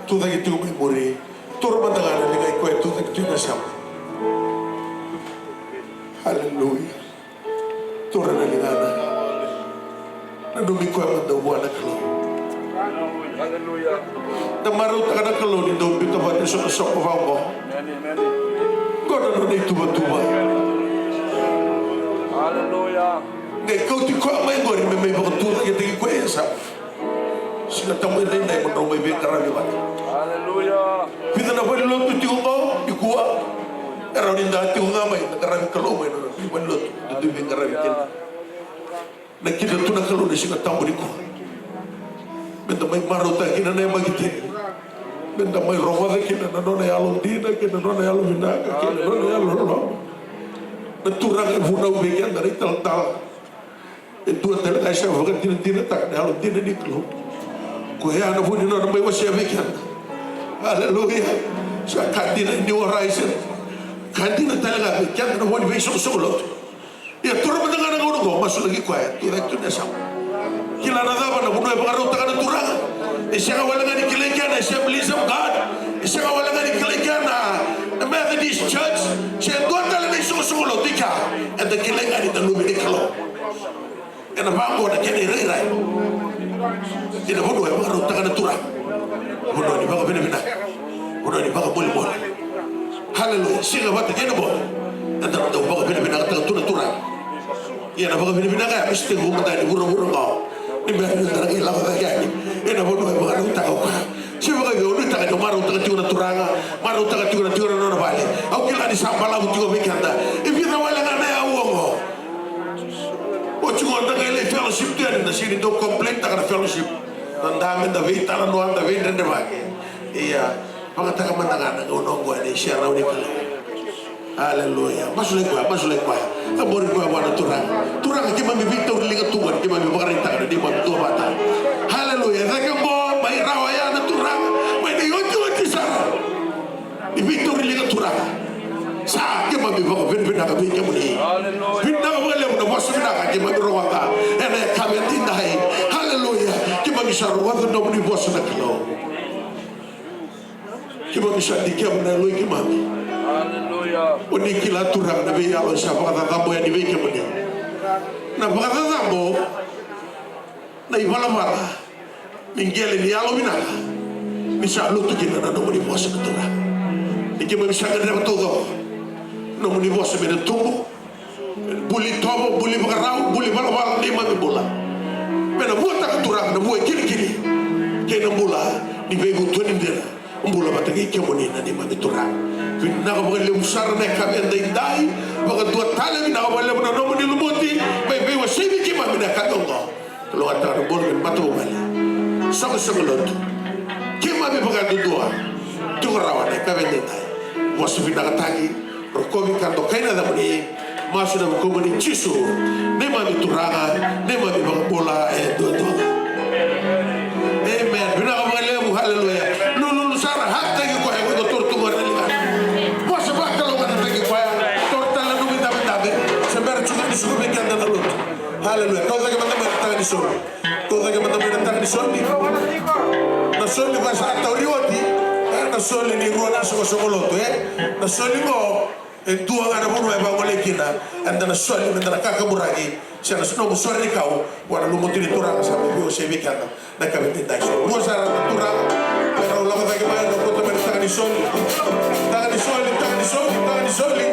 tucake tiko mai muri. Tura mada ga na liga i koya e tucake tiko na yasana. Aleluya. Tura na ligana. Nanumi koya mada vua na Kalou. Aleluya. Da marautaka na Kalou ni dau biuta vata e soqosoqo vaqo. Qo na nona ituvatuva. Aleluya. Qai kauti koya mai qori me mai vakatucaketaki koya e yasana. Siga Tabu edaidai mo drau mai veiqaravi vata. Aleluya. Vica na valenilotu tiko qo nikua, e rawa ni da tiko ga mai na qaravi Kalou mai na valenilotu da dui veiqaravi kina. Na kida tu na Kalou na Siga Tabu nikua, meda mai marautaka kina na yabaki tini, meda mai rogoca kina na nona yalodina kei na nona yalovinaka kei na nona yalololoma. Na Turaga e vunau vei keda na italatala. E dua tale ga e sa vakadinadinataka na yalodina ni Kalou. Koya na vo ni nona mai wasea vei keda. Aleluya. Sa ka dina e New Horizon. Ka dina tale ga vei keda na vo ni veisoqosoqo lotu. Ia tura mada ga na gauna oqo, masulaki koya, tura tu na yasana. Kila na cava na vanua e vakarautaka na Turaga? E sega wale ga ni kilai kina na Assemblies of God. E sega wale ga ni kilai kina na Methodist Church. Se dua tale na isoqosoqo lotu i kea, eda kilai ga ni da luve ni Kalou. Ena vaqo na kena irairai. Ena vanua e vakarautaka na Turaga. Vanua ni vakavinavinaka. Vanua ni vakamolimoli. Haleluya. Siga vata kei na bogi eda na dau vakavinavinakataka tu na Turaga. Ia na vakavinavinaka ya me sa tekivu mada ni vuravura qo. Ni bera ni da na qai lako cake yani ena vanua e vakarautaka o koya. Se vakavei o nuitaka ni o marautaka tiko na Turaga, marautaka tiko na tiko na nona vale. Au kila ni sa balavu tiko vei keda. E vica wale ga na yau oqo. Oti qo da qai lai fellowship tu yani, da sega ni dau complain taka na fellowship. Da da me da veitalanoa, da veidredrevaki. Ia, vakataka mada ga na gauna oqo ena iserau ni Kalou. Aleluya. Masulaki koya, masulaki koya. Cabori koya vua na Turaga. Turaga, keimami veitauri liga tu qo ni keimami vakaraitaka na neimami duavata. Aleluya. Cake oqo mai rawa ya na Turaga, mai na iotioti sara. Ni veitauri liga Turaga. Sa keimami vakavinavinaka vei kemuni. Aleluya. Vinaka vakalevu na vosa vinaka keimami rogoca ena yakavi edaidai. Aleluya. Keimami sa rogoca na nomuni vosa na Kalou. Keimami sa dikeva na yalo i keimami. Aleluya. O ni kila Turaga na veiyalo sa vakacacabo yani vei kemuni. Na vakacacabo, na ivalavala ni qele ni yalo vinaka, ni sa lutu kina na nomuni vosa na Turaga. Ni keimami sa gadreva taucoko na nomuni vosa me na tubu, buli tovo, buli vakarau, buli valavala neimami bula. Me na vuataka Turaga na vua e kilikili kei na bula ni veivutuni dina. Bula vata kei kemuni na neimami Turaga. Vinaka vakalevu sara na yakavi edaidai. Vakadua tale, vinaka vakalevu na nomuni lumuti me veiwasei vei keimami na yakavi oqo. Loataka na bula ni matavuvale, soqosoqo lotu. Keimami vakayadudua tiko rawa na yakavi edaidai. Vosa vinakataki, rokovi ka dokai na yacamuni. Masu ena vukumuni Jisu, neimami Turaga, neimami Vakabula e duadua. Amen. Vinaka vakalevu, haleluya. Lululu sara, hug-taki koya ko iko toro tu qori na ligana. Vosa vakalougatataki koya, toro tale na nomu idabedabe. Se bera tu ga ni suka vei keda na lotu. Haleluya. Kau cake mada mai na taga ni soli. Kau cake mada mai na taga ni soli. Na soli koya sa tauri oti. E, na soli ni rua na soqosoqo lotu, e. Na soli qo, e dua ga na vanua e vagolei kina. Eda na soli, meda na kakaburaki. Se na nomu soli ni kau vua na lumuti ni Turaga sa mai veiwasei vei keda na yakavi edaidai. So, rua sara na turaga me rau lako cake mai, rau kauta mai na taga ni soli. Taga ni soli, taga ni soli, taga ni soli.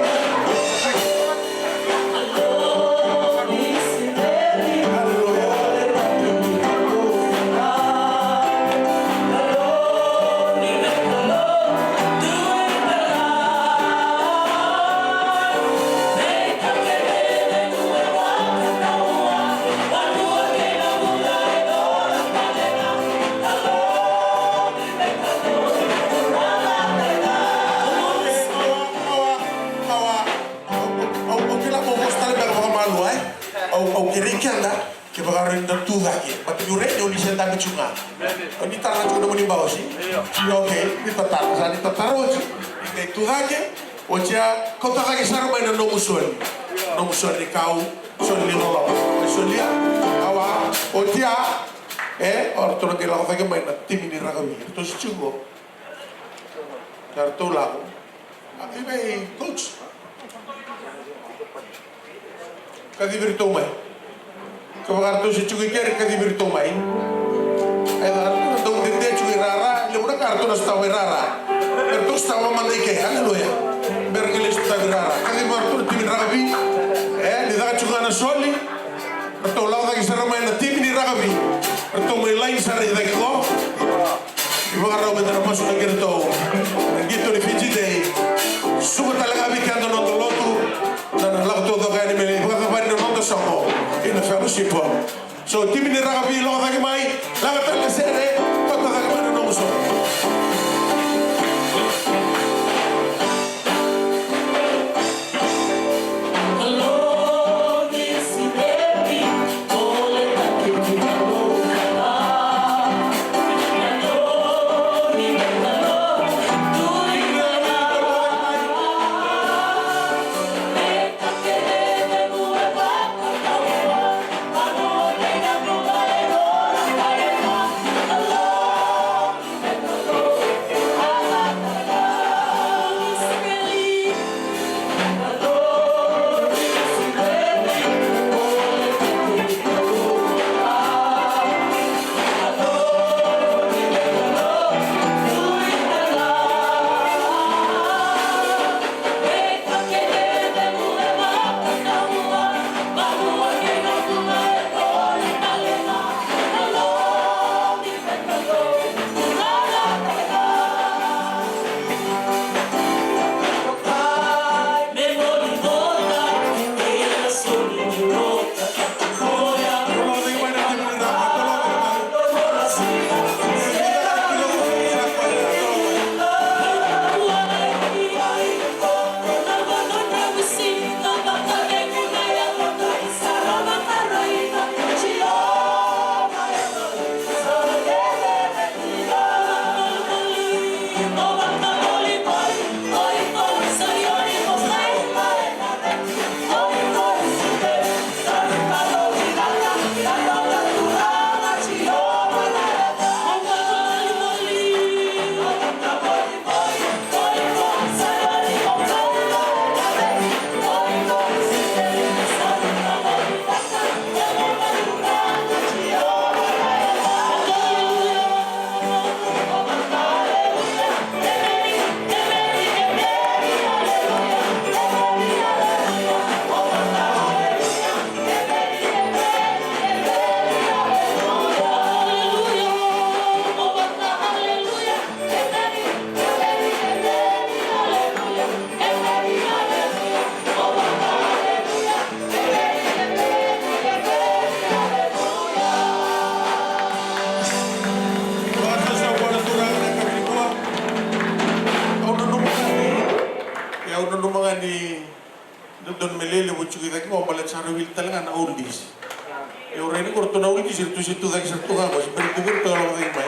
Au, au, au kila mo vosa tale beka vakamalua, e? Au, au kerei keda, kevaka rawa ni da tu cake. But you ready, o ni se dabe tu ga. O ni tara tu na moni bausi. Io, okay, ni tatara, sa ni tatara oti. Ni qai tu cake, oti ya, kauta cake sara mai na nomu soli. Nomu soli ni kau, soli ni loloma. Solia, awa, oti ya, E, o ratou na qai lako cake mai na timi ni rakavi. Ratou se tiko. Ka ratou lako. A, i vei coach? Kacivi iratou mai. Kevaka ratou se tiko i keri, kacivi iratou mai. E, ratou na dau dede tiko i rara, levu na ka ratou na sotava i rara. Ratou sotava mada i ke, aleluya. Bera qai lai sotava i rara. Kacivi iratou na timi ni rakavi. E, ni caka tiko ga na soli. Ratou lako cake sara mai na timi ni rakavi. Ratou mai laini sara i cake qo. Ni vakarau meda na masu na kena tou na qito ni Fiji Day. Suka tale ga vei keda na noda lotu. Da na lako taucoko yani me lai vakacavari na noda soqo ina fellowship. So timi ni rakavi, lako cake mai, laga tale na sere, kauta cake mai na nomu soqo. Au nanuma ga ni dodonu me lelevu tiko i cake qo baleta sa ra wili tale ga na oldies. Au rai ni ko ratou na oldies, ratou se tu cake sara tu ga qo, se bera tu ga ratou lako cake mai.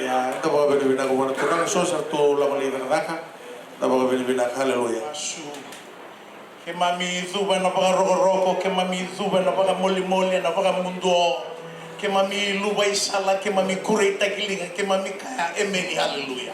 Ia, da vakavinavinaka vua na Turaga, so sa ratou lako lai cakacaka. Da vakavinavinaka, haleluya. Keimami cuva ena vakarokoroko, keimami cuva ena vakamolimoli, ena vakamuduo. Keimami luva i sala, keimami kureitaki liga, keimami kaya, emeni, haleluya.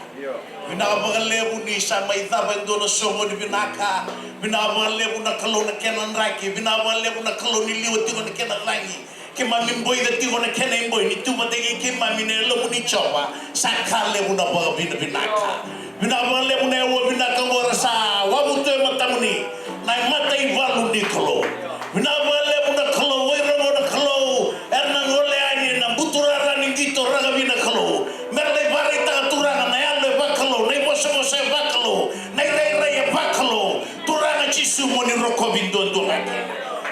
Vinaka vakalevu ni sa mai cava e dua na soqoni vinaka. Vinaka vakalevu na Kalou na kena draki. Vinaka vakalevu na Kalou ni liwa tiko na kena cagi. Keimami boica tiko na kena iboi ni tu vata kei keimami na Yalomuni Jiova. Sa ka levu na vakavinavinaka. Vinaka vakalevu na auwa vinaka oqo era sa wavu tu e matamuni. Na imataivalu ni Kalou. Vinaka vakalevu na Kalou, o ira oqo na Kalou era na gole yani ena buturara ni qito rakavi na Kalou. Mera lai vakaraitaka Turaga na yalo e vakalou, na ivosavosa e vakalou, na irairai e vakalou. Turaga Jisu, mo ni rokovi duadua ga.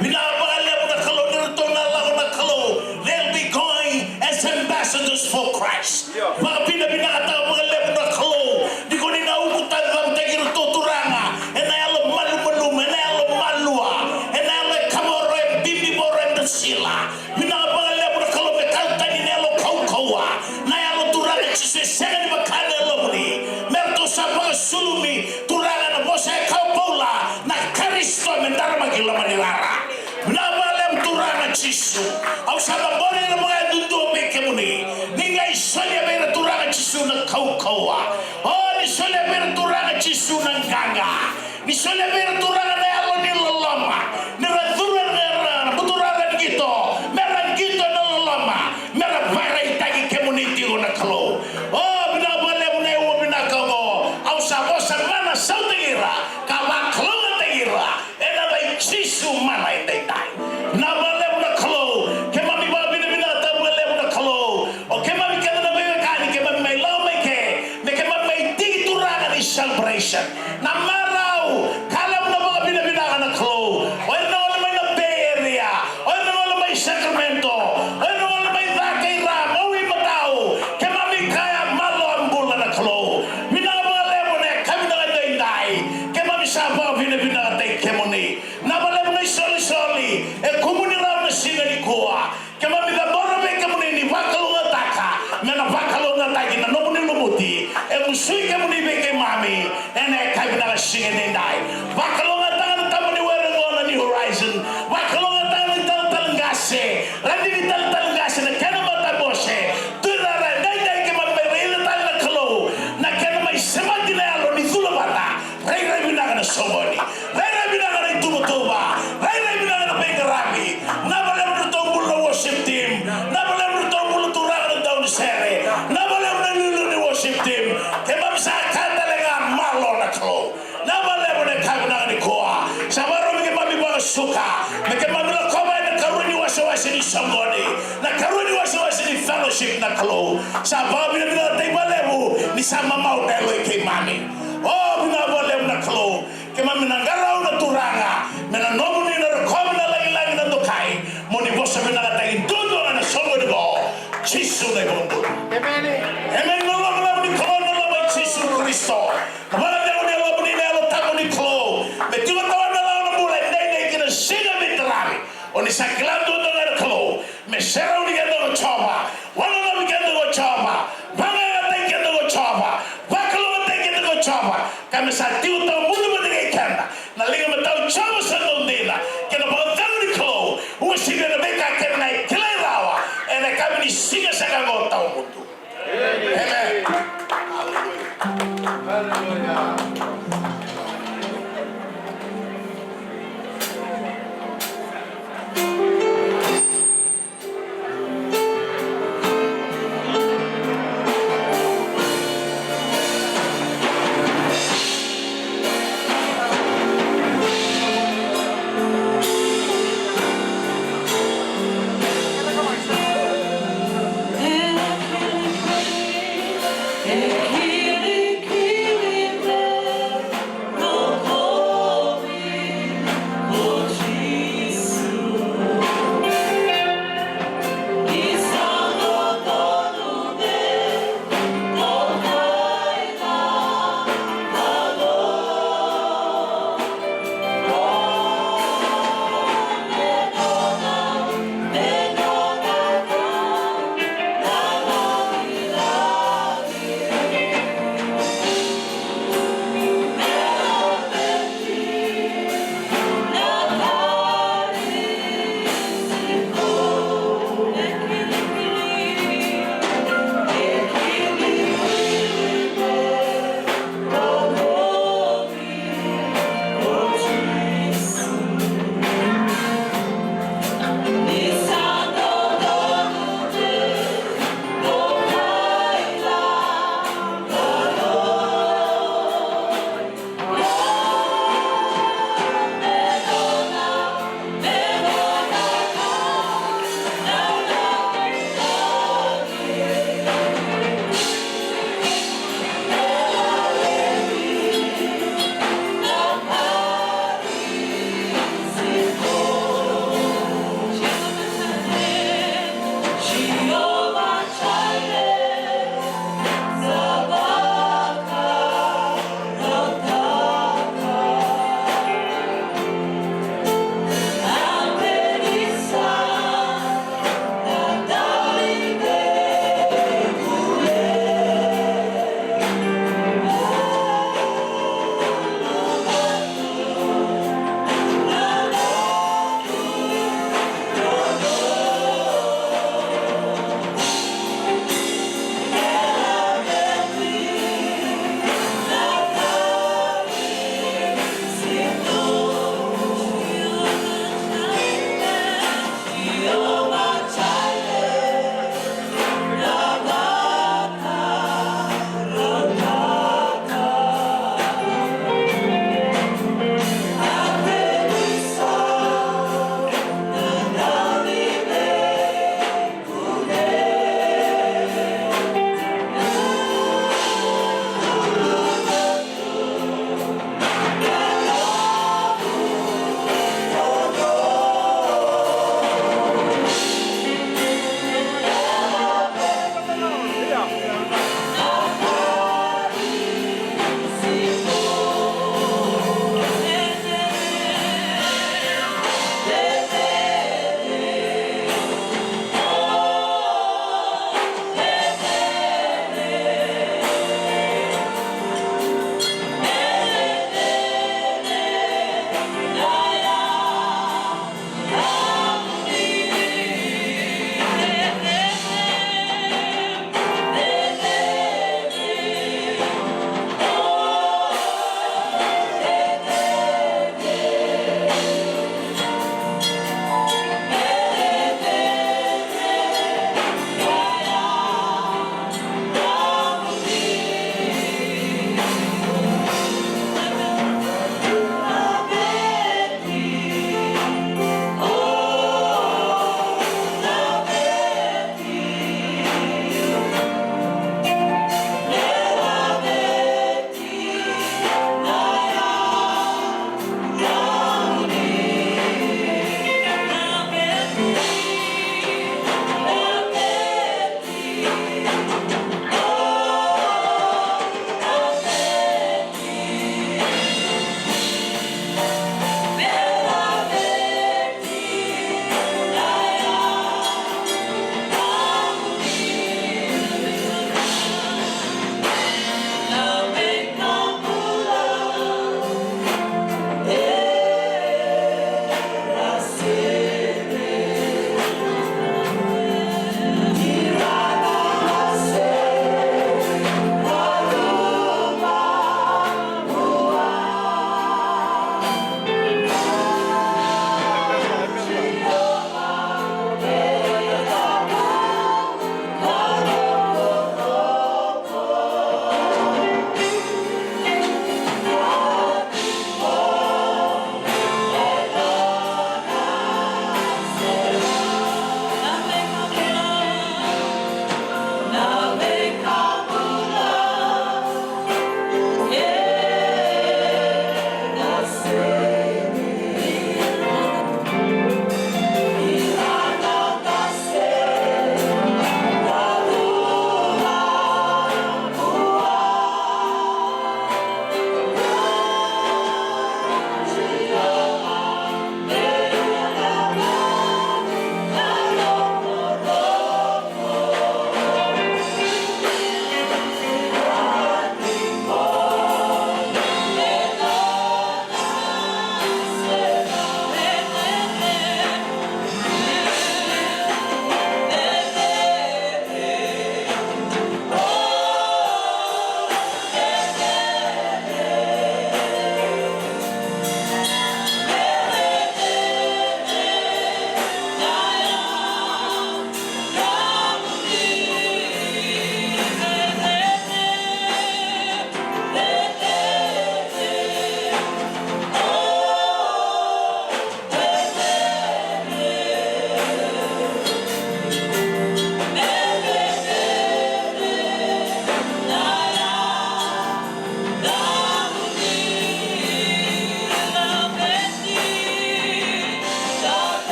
Vinaka vakalevu na Kalou ni ratou na lako na Kalou. They'll be going as ambassadors for Christ. Vakavinavinakataka vakalevu na Kalou ni ko ni na uku tavitavitaki iratou Turaga ena yalo malumalumu, ena yalo malua, ena yalo e kavoro, e bibi voro, e dasila. Vinaka vakalevu na Kalou me kau tani na yalo kaukauwa, na yalo Turaga Jisu e sega ni vaka na Yalomuni. Me ratou sa vakasulumi Turaga na vosa e kaya o Paula, na Karisito me daramaki loma ni rara. Vinaka vakalevu Turaga Jisu. Au sa cabori ira vakayadudua vei kaukauwa. O, ni solia vei ira Turaga Jisu na qaqa. Ni solia vei ira Turaga na yalo ni loloma. Ni ra curu ena, na buturara ni qito, me ra qito ena loloma, me ra vakaraitaki kemuni tiko na Kalou. O, vinaka vakalevu na iuwa vinaka oqo. Au sa vosa mana, sautaki ira ka vakalougatataki ira ena yaca i Jisu mana edaidai. Vinaka vakalevu na Kalou. Keimami vakavinavinakataka vakalevu na Kalou. O keimami kece na veiwekani, keimami mai lako mai ke, me keimami mai tiki Turaga ni celebration. Na marau, ka levu na vakavinavinaka na Kalou. O ira na gole mai na Bay Area, o ira na gole mai Sacramento, o ira na gole mai Cake, Ra, Maui, Matau, keimami kaya malo a bula na Kalou. Vinaka vakalevu na yakavi vinaka edaidai. Keimami sa vakavinavinakataki kemuni. Vinaka vakalevu na isolisoli e kumuni rawa na siga nikua. Keimami cabora vei kemuni ni vakalougatataka me na vakalougatataki na nomuni lumuti e musui kemuni vei keimami ena yakavi vinaka siga edaidai. Vakalougatataka na tabana ni were qo na New Horizon. Vakalougatataka na italatala qase, radini talatala qase, na kena matabose. Tuirara, edaidai keimami mai raica tale na Kalou na kena mai semati na yalo ni cula vata. Rairai vinaka na soqoni. Rairai vinaka na ituvatuva. Rairai vinaka na veiqaravi. Vinaka vakalevu na nodratou bula na worship team. Vinaka vakalevu na nodratou bula turaga na daunisere. Vinaka vakalevu na iliuliu ni worship team. Keimami sa kaya tale ga malo na Kalou. Vinaka vakalevu na yakavi vinaka nikua. Sa vakarau me keimami vakasuka, me keimami lakova ena ikarua ni wasewase ni soqoni, na ikarua ni wasewase ni fellowship na Kalou. Sa vakavinavinakataki vakalevu ni sa mamau na yalo i keimami. O, vinaka vakalevu na Kalou. Keimami na qarauna Turaga me na nomuni na rokovi, na lagilagi, na dokai, mo ni vosa vinakataki duadua ga na soqoni qo. Jisu na iVakabula. Emeni. Emeni. Na lomalomo ni Kalou, na loma i Jisu Karisito, na vakacegu ni Yalomuni, na Yalo Tabu ni Kalou, me tiko tawana na lawa na bula edaidai kei na siga veitaravi. O ni sa kila duadua ga na Kalou, me serauni keda ko Jiova, wananavi keda ko Jiova, vakayagataki keda ko Jiova, vakalougatataki keda ko Jiova, ka me sa tiko tawamudu vata kei keda na liga matau i Jiova sa dau dina, kei na vakacegu ni Kalou, uasivi ena veika kece ga e kilai rawa, ena yakavi ni siga saka qo tawamudu. Amen. Hallelujah.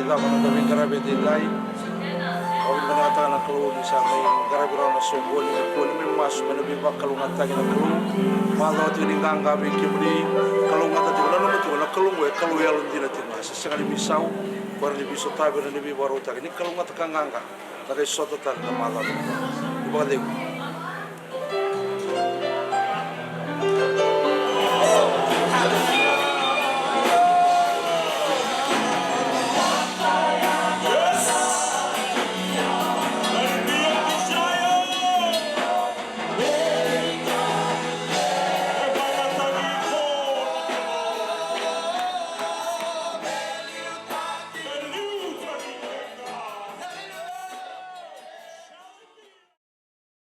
Cava na noda veiqaravi edaidai. Au vinakataka na Kalou ni sa mai qaravi rawa na soqoni nikua ni mai masu mai na veivakalougatataki na Kalou. Macawa tiko ni qaqa vei kemuni. Kalougata tiko, nanuma tiko na Kalou oqo e Kalou yalodina tiko ga, se sega ni veisau. Ko ira ni veisotavi, ira ni veivakarautaki, ni kalougata ka qaqa. Na qai sota tale na macawa. Ni vakacegu.